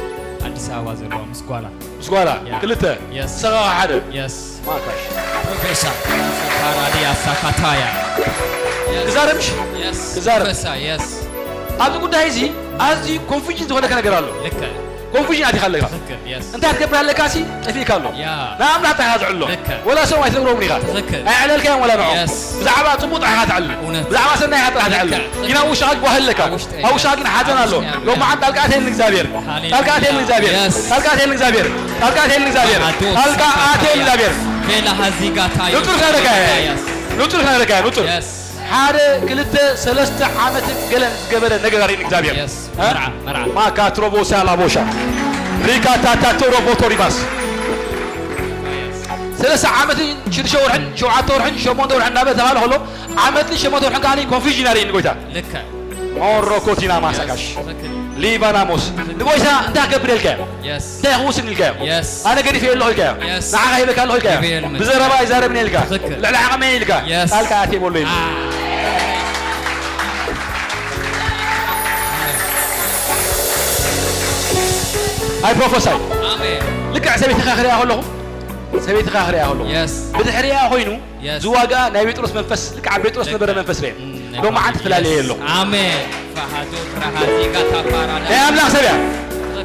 ኣዲስ ኣበባ ዘለዋ ምስ ጓላ። ምስ ጓላ። ያ። ክልተ። Yes. ንስኻ ሓደ። Yes. ማካሽ። ፕሮፌሰር። ካራዲያ ሳካታያ። Yes. ክዛረብሽ? Yes. ክዛረብ። ፕሮፌሰር፣ yes። ኣብዚ ጉዳይ እዚ ኣዝዩ ኮንፊውዥን ዝኾነካ ነገር ኣሎ። ልክዕ። ኮንፊውዥን ኣቲኻ ኣለካ። ትኽክል፣ yes። እንታይ ትገብር ኣለካ ሲ ጠፊእካ ኣሎ። ያ። ንኣምላኽ ጥራሕ ዝዕሎ። ልክዕ። ወላ ሰብኣይ ትነግሮም ኢኻ። ትኽክል። ኣየዕለልካዮም ወላ ንዖም። Yes። ብዛዕባ ጽቡቕ ጥራሕ ኢኻ ትዕልል። እውነት። ብዛዕባ ሰናይ ኢኻ ጥራሕ ትዕልል። ልክዕ። ግን ኣብ ውሽጥኻ ጓሂ ኣለካ። ኣብ ውሽጢ ኣብ ውሽጥኻ ግን ሓዘን ኣሎ። ኣሜን። ሎማዓንቲ ጣልቃ ኣትየኒ እግዚኣብሔር። ሃሌሉያ። ጣልቃ ኣትየኒ እግዚኣብሔር። Yes። ጣልቃ ኣትየኒ እግዚኣብሔር። ጣልቃ ኣትየኒ እግዚኣብሔር። ኣዶስ ጣልቃ ኣትየኒ እግዚኣብሔር። ቬላ ሃዚጋታ ንጹር ክነግረካ እየ። Yes። ንጹር ክነግረካ እየ። ንጹር። Yes። ሓደ፣ ክልተ፣ ሰለስተ ዓመትን ገለን ዝገበረ ነገር ኣርእየኒ እግዚኣብሔር። Yes። እ? መርዓ፣ መርዓ። ማካ ትሮቦሳ ላቦሻ። ሪካ ታታ ትሮቦ ቶሪባስ። ሰለስተ ዓመትን ሽዱሽተ ወርሕን ሸውዓተ ወርሕን ሸሞንተ ወርሕን እናበለ ተባለ ከሎ ዓመትን ሸሞንተ ወርሕን ከኣ ኮንፊውዥን ኣርእየኒ ጎይታ። ልክዕ። ኦሮኮቲና ማሳካሽ። ትኽክል። ሊባናሞስ። ንጎይታ እንታይ ክገብር ኢልካዮ? Yes። እንታይ ክውስን ኢልካዮ? Yes። ኣነ ገዲፈ ኣለኹ ኢልካዮ? Yes። ንዓኻ ሂበካ ኣለኹ ኢልካዮ? ሂበ የልምድ። ብዘረባ ይዛረብኒ ኢልካ? ትኽክል። ልዕሊ ዓቕመይ ኢልካ? Yes። ጣልቃ ኣትየ በሎ ኢሉ። አ። ኣይ ፕሮፌሳይ። ኣሜን። ልክዕ ሰበይትኻ ክሪኣ ከለኹ፣ ሰበይትኻ ክሪኣ ከለኹ፣ Yes። ብድሕሪኣ ኮይኑ Yes። ዝዋጋ ናይ ጴጥሮስ መንፈስ፣ ልክዕ ኣብ ጴጥሮስ ነበረ መንፈስ ርኤ። እም፣ ናይ ሎማዓንቲ ጳውሎስ። ትፈላለየ Yes። ኣለኹ። ኣሜን። ፋሃዶ ፕራሃዚጋ ታፓራዳ። ናይ ኣምላኽ ሰብ እያ።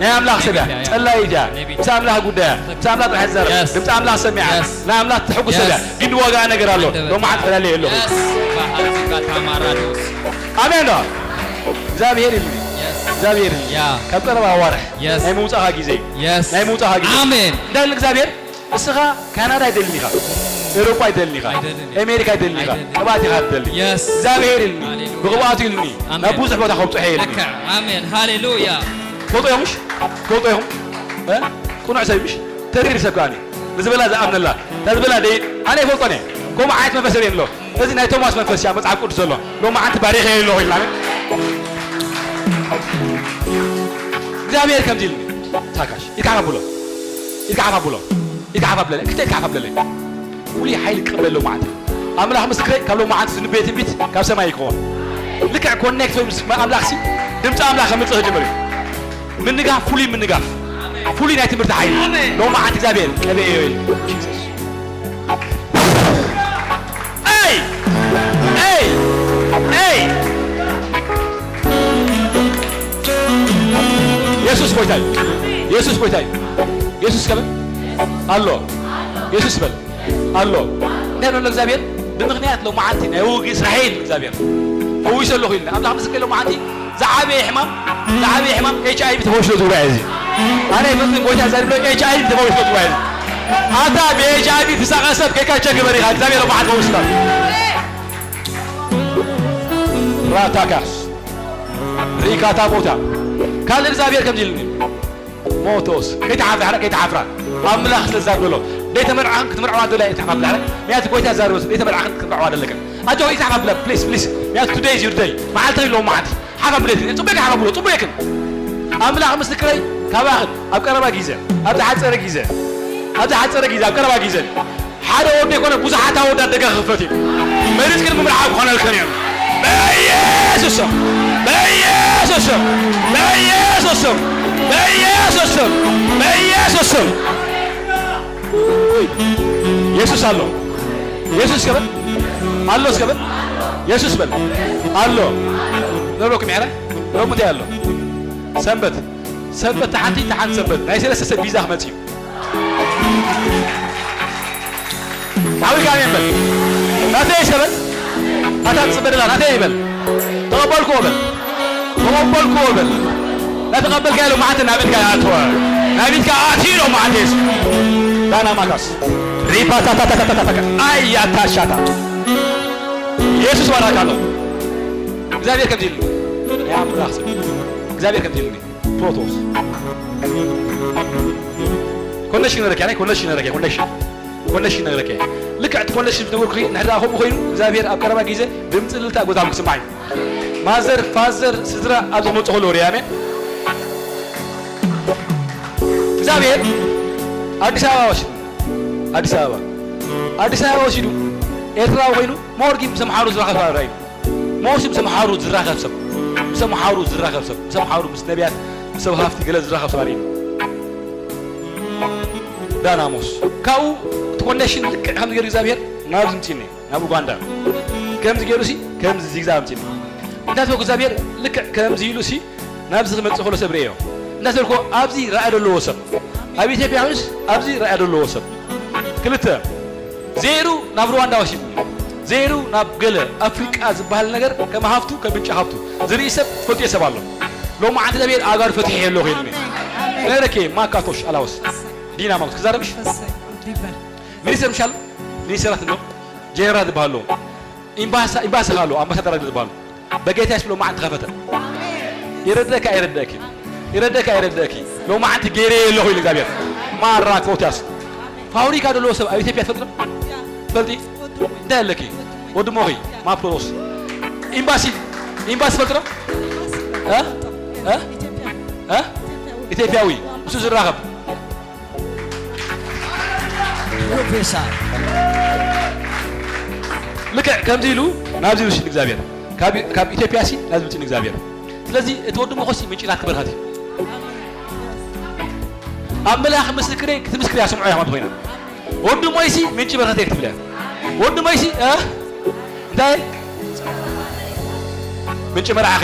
ናይ ኣምላኽ ሰብ እያ። ነቢት እያ። ጸላኢት እያ። ነቢት። ምስ ኣምላኽ ጉዳያ። ምስ ኣምላኽ ጥራሕ ትዛረብ። Yes። ድምፂ ኣምላኽ ሰሚዓ። Yes። ንኣምላኽ ትሕጉስ ሰብ እያ። Yes። ግን ዋጋ ነገር ኣሎ። ኣንደበት። ሎማዓንቲ ትፈላለየ ኣለኹ። Yes። ፋሃዚጋ ታማራዶስ። ኣሜን ዶ? እግዚኣብሔር ይልኒ። Yes። እግዚኣብሔር ይልኒ። ያ። ካብ ቀረባ ኣዋርሕ Yes። ናይ ምውፃኻ ግዜ። Yes። ናይ ምውፃኻ ግዜ። ኣሜን። እንታይ ይብል እግዚኣብሔር? እስኻ ካናዳ ኣይደልን ኢኻ፣ ኤውሮጳ ኣይደልን ኢኻ፣ ኣይደልን። ኣሜሪካ ኣይደልን ኢኻ፣ ኣይደልን። ቅብኣት ኢኻ ትደሊ። የስ። እግዚኣብሔር ኢልኒ፣ ሃሌሉያ። ብቅብኣቱ ኢልኒ፣ ኣሜን። ናብ ብዙሕ ቦታ ከብጽሖ ኢልኒ። ልክዕ። ኣሜን። ሃሌሉያ። ትፈልጦ ኢኹም ምሽ? ትፈልጦ ኢኹም? እ? ቅኑዕ ሰብ ምሽ? ተሪር ሰብ ከኣኒ። ንዝበላ ዝኣምነላ፣ እታ ዝበላ ደይ-፣ ኣነ ኣይፈልጦን እየ። ከምኡ ዓይነት መንፈስ የብለይን ኣሎ። እዚ ናይ ቶማስ መንፈስ እያ መጽሓፍ ቅዱስ ዘሎ። ሎማዓንቲ ባሪኸ ኣለኹ ኢልና። እግዚኣብሔር ከምዚ ኢልኒ፣ ታካሽ፣ ኢድካ ሓፍ ኣብሎ። ኢድካ ሓፍ ኣብሎ። ኢድካ ሓፍ ኣብለለ። ክልተ ኢድካ ሓፍ ኣብለለ። ፍሉይ ሓይሊ ክቕበል ሎማዓንቲ። ኣምላኽ ምስክረይ፣ ካብ ሎማዓንቲ ዝንበየ ትንቢት ካብ ሰማይ ይከውን። ልክዕ ኮኔክት ወይ ምስ ኣምላኽ ሲ፣ ድምፂ ኣምላኽ ከምፅእ ጀመር እዩ። ምንጋፍ፣ ፍሉይ ምንጋፍ። ፍሉይ ናይ ትምህርቲ ሓይሊ። ኣሜን። ሎማዓንቲ እግዚኣብሔር ቀበዮ ኢሉ። ጂሰስ። ኤይ! ኤይ! ኤይ! የሱስ ጎይታ እዩ። የሱስ ጎይታ እዩ። የሱስ ከበል ኣሎ። የሱስ በል ኣሎ። እንታይ ደሎ እግዚኣብሔር? ብምኽንያት ሎማዓንቲ ናይ ውግእ ስራሐይ እግዚኣብሔር ፈዊሰ ኣለኹ ኢልና። ኣምላኽ ምስክር ሎማዓንቲ ዝዓበየ ሕማም፣ ዝዓበየ ሕማም ኤች ኣይ ቪ ተፈዊሱ ዘሎ ጉባኤ እዚ። ኣነ ኣይፈልጥን፣ ጎይታ ዘሪብሎ ኤች ኣይ ቪ ተፈዊሱ ዘሎ ጉባኤ እዚ። ኣታ ብ ኤች ኣይ ቪ ትሳቐ ሰብ ከይካ ቸክ ግበር ኢኻ፣ እግዚኣብሔር ሎማዓንቲ ፈዊስካ። ራታካስ ሪካታ ቦታ ካልእ እግዚኣብሔር ከምዚ ኢልኒ። ሞቶስ፣ ከይትሓፍራ፣ ከይትሓፍራ። ኣምላኽ ስለ ዝዛር ዘሎ። ደይተመርዓኽን ክትምርዓዋ ደላ እየ ትሓፍራ። ምክንያቱ ጎይታ ዛር ወስ፣ ደይተመርዓኽን ክትምርዓዋ ደለክን። ኣጆኺ፣ ከይትሓፍራ ብላ፣ ፕሊስ፣ ፕሊስ። ምክንያቱ ቱደይ ኢዝ ዩር ደይ። መዓልቲ ኢሎ መዓልቲ። ሓፍ ኣብለክን፣ ጽቡቅ ከይትሓፍ ኣብሎ፣ ጽቡቅ ኢልክን። ኣምላኽ ምስክረይ፣ ካባኽን፣ ኣብ ቀረባ ግዜ፣ ኣብ ዝሓጸረ ግዜ፣ ኣብ ዝሓጸረ ግዜ፣ ኣብ ቀረባ ግዜ፣ ሓደ ወዲ ኣይኮነ፣ ብዙሓት ኣወዳት ደገ ክኽፈት እዩ። መሪጽክን ምምርዓው ክኾነልክን እዩ። በኢየሱስ ስም፣ በኢየሱስ ስም፣ በኢየሱስ ስም፣ በኢየሱስ ስም፣ በኢየሱስ ስም። ውይ! የሱስ ኣሎ። የሱስ ከበል ኣሎ፣ እስከ በል። የሱስ በል። ኣሎ። ነብረኩም ያረ? ሎምንታይ ኣሎ? ሰንበት። ሰንበት ተሓንቲ፣ ተሓንቲ ሰንበት። ናይ ሰለስተ ሰብ ቪዛ ክመጽእ እዩ። ሓዊካ ኣሜን በል። ናተይ ሰበል። ኣታ ትጽበደላ ናተይ ይበል። ተቐበልኩዎ በል። ተቐበልኩዎ በል። ናተቐበልካ ኢሎ መዓት ናብ ኢድካ ይኣትዎ። ናብ ኢድካ ኣትዩ ኢሎ መዓት የሱ። ዳና ማካስ። ሪ ኢባታታታታታታ። ኣያታሻታ። ኢየሱስ ባራካ ኣሎ። እግዚኣብሔር ከምዚ ኢሉ። ናይ ኣምላኽ ሰብ። እግዚኣብሔር ከምዚ ኢሉ። ፕሮቶስ። ኮነክሽን ነረኪ፣ ኣነ ኮነክሽን ነረኪ፣ ኮነክሽን። ኮነክሽን ነረኪ። ልክዕ እቲ ኮነክሽን ዝነበርኩ ንሕዳ ከምኡ ኮይኑ እግዚኣብሔር ኣብ ቀረባ ግዜ ድምፂ ልልታ ጎዛም ክስማዕ እዩ። ማዘር፣ ፋዘር፣ ስድራ ኣብ ዝመፁ ከለዉ ርያ፣ ኣሜን። እግዚኣብሔር ኣዲስ ኣበባ ወሲዱ፣ ኣዲስ ኣበባ፣ ኣዲስ ኣበባ ወሲዱ ኤርትራዊ ኮይኑ ሞርጊ ምስ ኣምሓሩ ዝራኸብ ሰብኣይ እዩ። ሞሲ ምስ ኣምሓሩ ዝራኸብ ሰብ፣ ምስ ኣምሓሩ ዝራኸብ ሰብ፣ ምስ ኣምሓሩ፣ ምስ ነቢያት፣ ምስ ሰብ ሃፍቲ ገለ ዝራኸብ ሰብኣይ እዩ። ዳናሞስ ካብኡ እቲ ኮኔክሽን ልክዕ ከም ዝገይሩ እግዚኣብሔር ናብዚ ምፅኒ፣ ናብ ኡጋንዳ ከምዚ ገይሩ ሲ ከምዚ ዚግዛ ምፅኒ። እንታይ ተበኩ እግዚኣብሔር ልክዕ ከምዚ ኢሉ ሲ ናብዚ ክመፅእ ከሎ ሰብ ርእዮ። እንታይ ተበልኮ ኣብዚ ረኣይ ዘለዎ ሰብ ኣብ ኢትዮጵያ ይኹንስ ኣብዚ ረኣይ ዘለዎ ሰብ ክልተ ዜሩ ናብ ሩዋንዳ ወሲድኒ። ዜሩ ናብ ገለ ኣፍሪቃ ዝበሃል ነገር ከም ሃፍቱ ከም ምንጪ ሃፍቱ ዝርኢ ሰብ ትፈልጥዮ ሰብ ኣሎ። ሎሚ ዓንቲ እግዚኣብሔር ኣጋር ፈትሒ ኣሎ ከይልኒ ነረኬ ማካቶሽ ኣላወስ ዲና ማውስ ክዛረብሽ እሰይ፣ ዲበር። ሚኒስተር ምሻል ሚኒስተራት ኣሎ ጀነራል ዝበሃል ኣሎ ኤምባሳ ኤምባሲ ኣሎ ኣምባሳደር ዝበሃል በጌታ ስለ ሎሚ ዓንቲ ከፈተ። ይረደካ ይረደኪ ይረደካ ይረደኪ ሎሚ ዓንቲ ገይረ ኣለኹ ኢሉ እግዚኣብሔር ማራ ኮትያስ ፋብሪካ ዘለዎ ሰብ ኣብ ኢትዮጵያ ትፈልጥ ትፈልጢ እንታይ ኣለኪ ወዲ ሞኺ ማፕሮስ ኤምባሲ ኤምባሲ ትፈልጥ እ እ እ ኢትዮጵያዊ እሱ ዝራኸብ ፕሮፌሰር ልክዕ ከምዚ ኢሉ ናብዚ ይውስድ እግዚኣብሔር ካብ ኢትዮጵያ ሲ ናብዚ ምፅን እግዚኣብሔር ስለዚ እቲ ወዲ ሞኾሲ ምንጭ ናት ክበርኸት እዩ ኣብ መልኣኽ ምስክረይ ክትምስክር እያ ስምዖ ኢኻ ኮይና ወዲ ሞይሲ ምንጭ በረኸት ክትብል እያ ወዲ ሞይሲ እንታይ ምንጭ መርዓኺ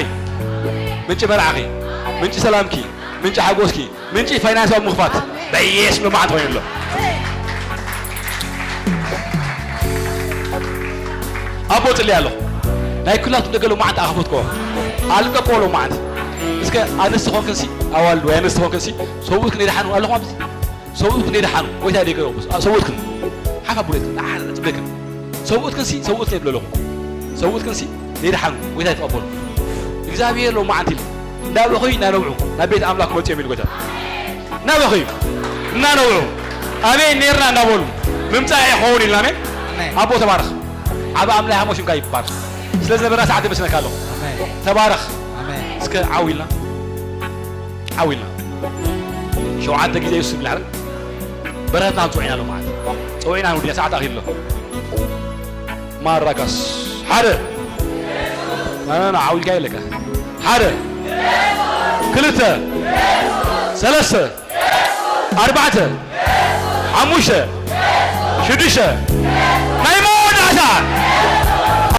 ምንጭ መርዓኺ ምንጭ ሰላምኪ ምንጭ ሓጎስኪ ምንጪ ፋይናንሳዊ ምኽፋት በየስ መማዕት ኮይኑ ኣሎ ኣቦ ጽሊ ኣለኹ ናይ ኩላቱ ደገ ሎማዓንቲ ኣኸፈትኮ ኣልቀቆ ሎማዓንቲ እስከ ኣንስቲ ኾንክንሲ ኣዋልድ ወይ ኣንስቲ ኾንክንሲ ሰብኡት ክንደይ ደሓኑ ኣለኹም ኣብዚ ሰብኡት ክንደይ ደሓኑ ጎይታ ደገ ሰብኡት ክን ሓፋ ቡሬት ክን ደሓን ጽበክን ሰብኡት ክንሲ ሰብኡት የብለለኹ ሰብኡት ክንሲ ዘይደሓኑ ጎይታ ይትቐበሉ እግዚኣብሔር ሎማዓንቲ ኢሉ እንዳበኹይ እናነብዑ ናብ ቤት ኣምላኽ ክመፅኦም ኢሉ ጎይታ እናበኹ እዩ እናነውዑ ኣበይ ኔርና እናበሉ ምምፃእ ይኸውን ኢልና ኣሜን ኣቦ ተባረኽ ዓብ ኣምላኽ ኣሞ ሽምካ ይባረኽ ስለ ዝነበርና ሰዓት ምስነካ ኣለኹ ተባረኽ እስከ ዓው ኢልና ዓው ኢልና ሸውዓተ ግዜ የሱስ ይብላ በረኸትና ክንፅውዕ ኢና ኣሎ ማለት ፀዊዕና ንውድና ሰዓት ኣኺሉ ኣሎ ማራካስ ሓደ ናናና ዓው ኢልካ የለካ ሓደ ክልተ ሰለስተ ኣርባዕተ ሓሙሽተ ሽዱሽተ ናይ መወዳእታ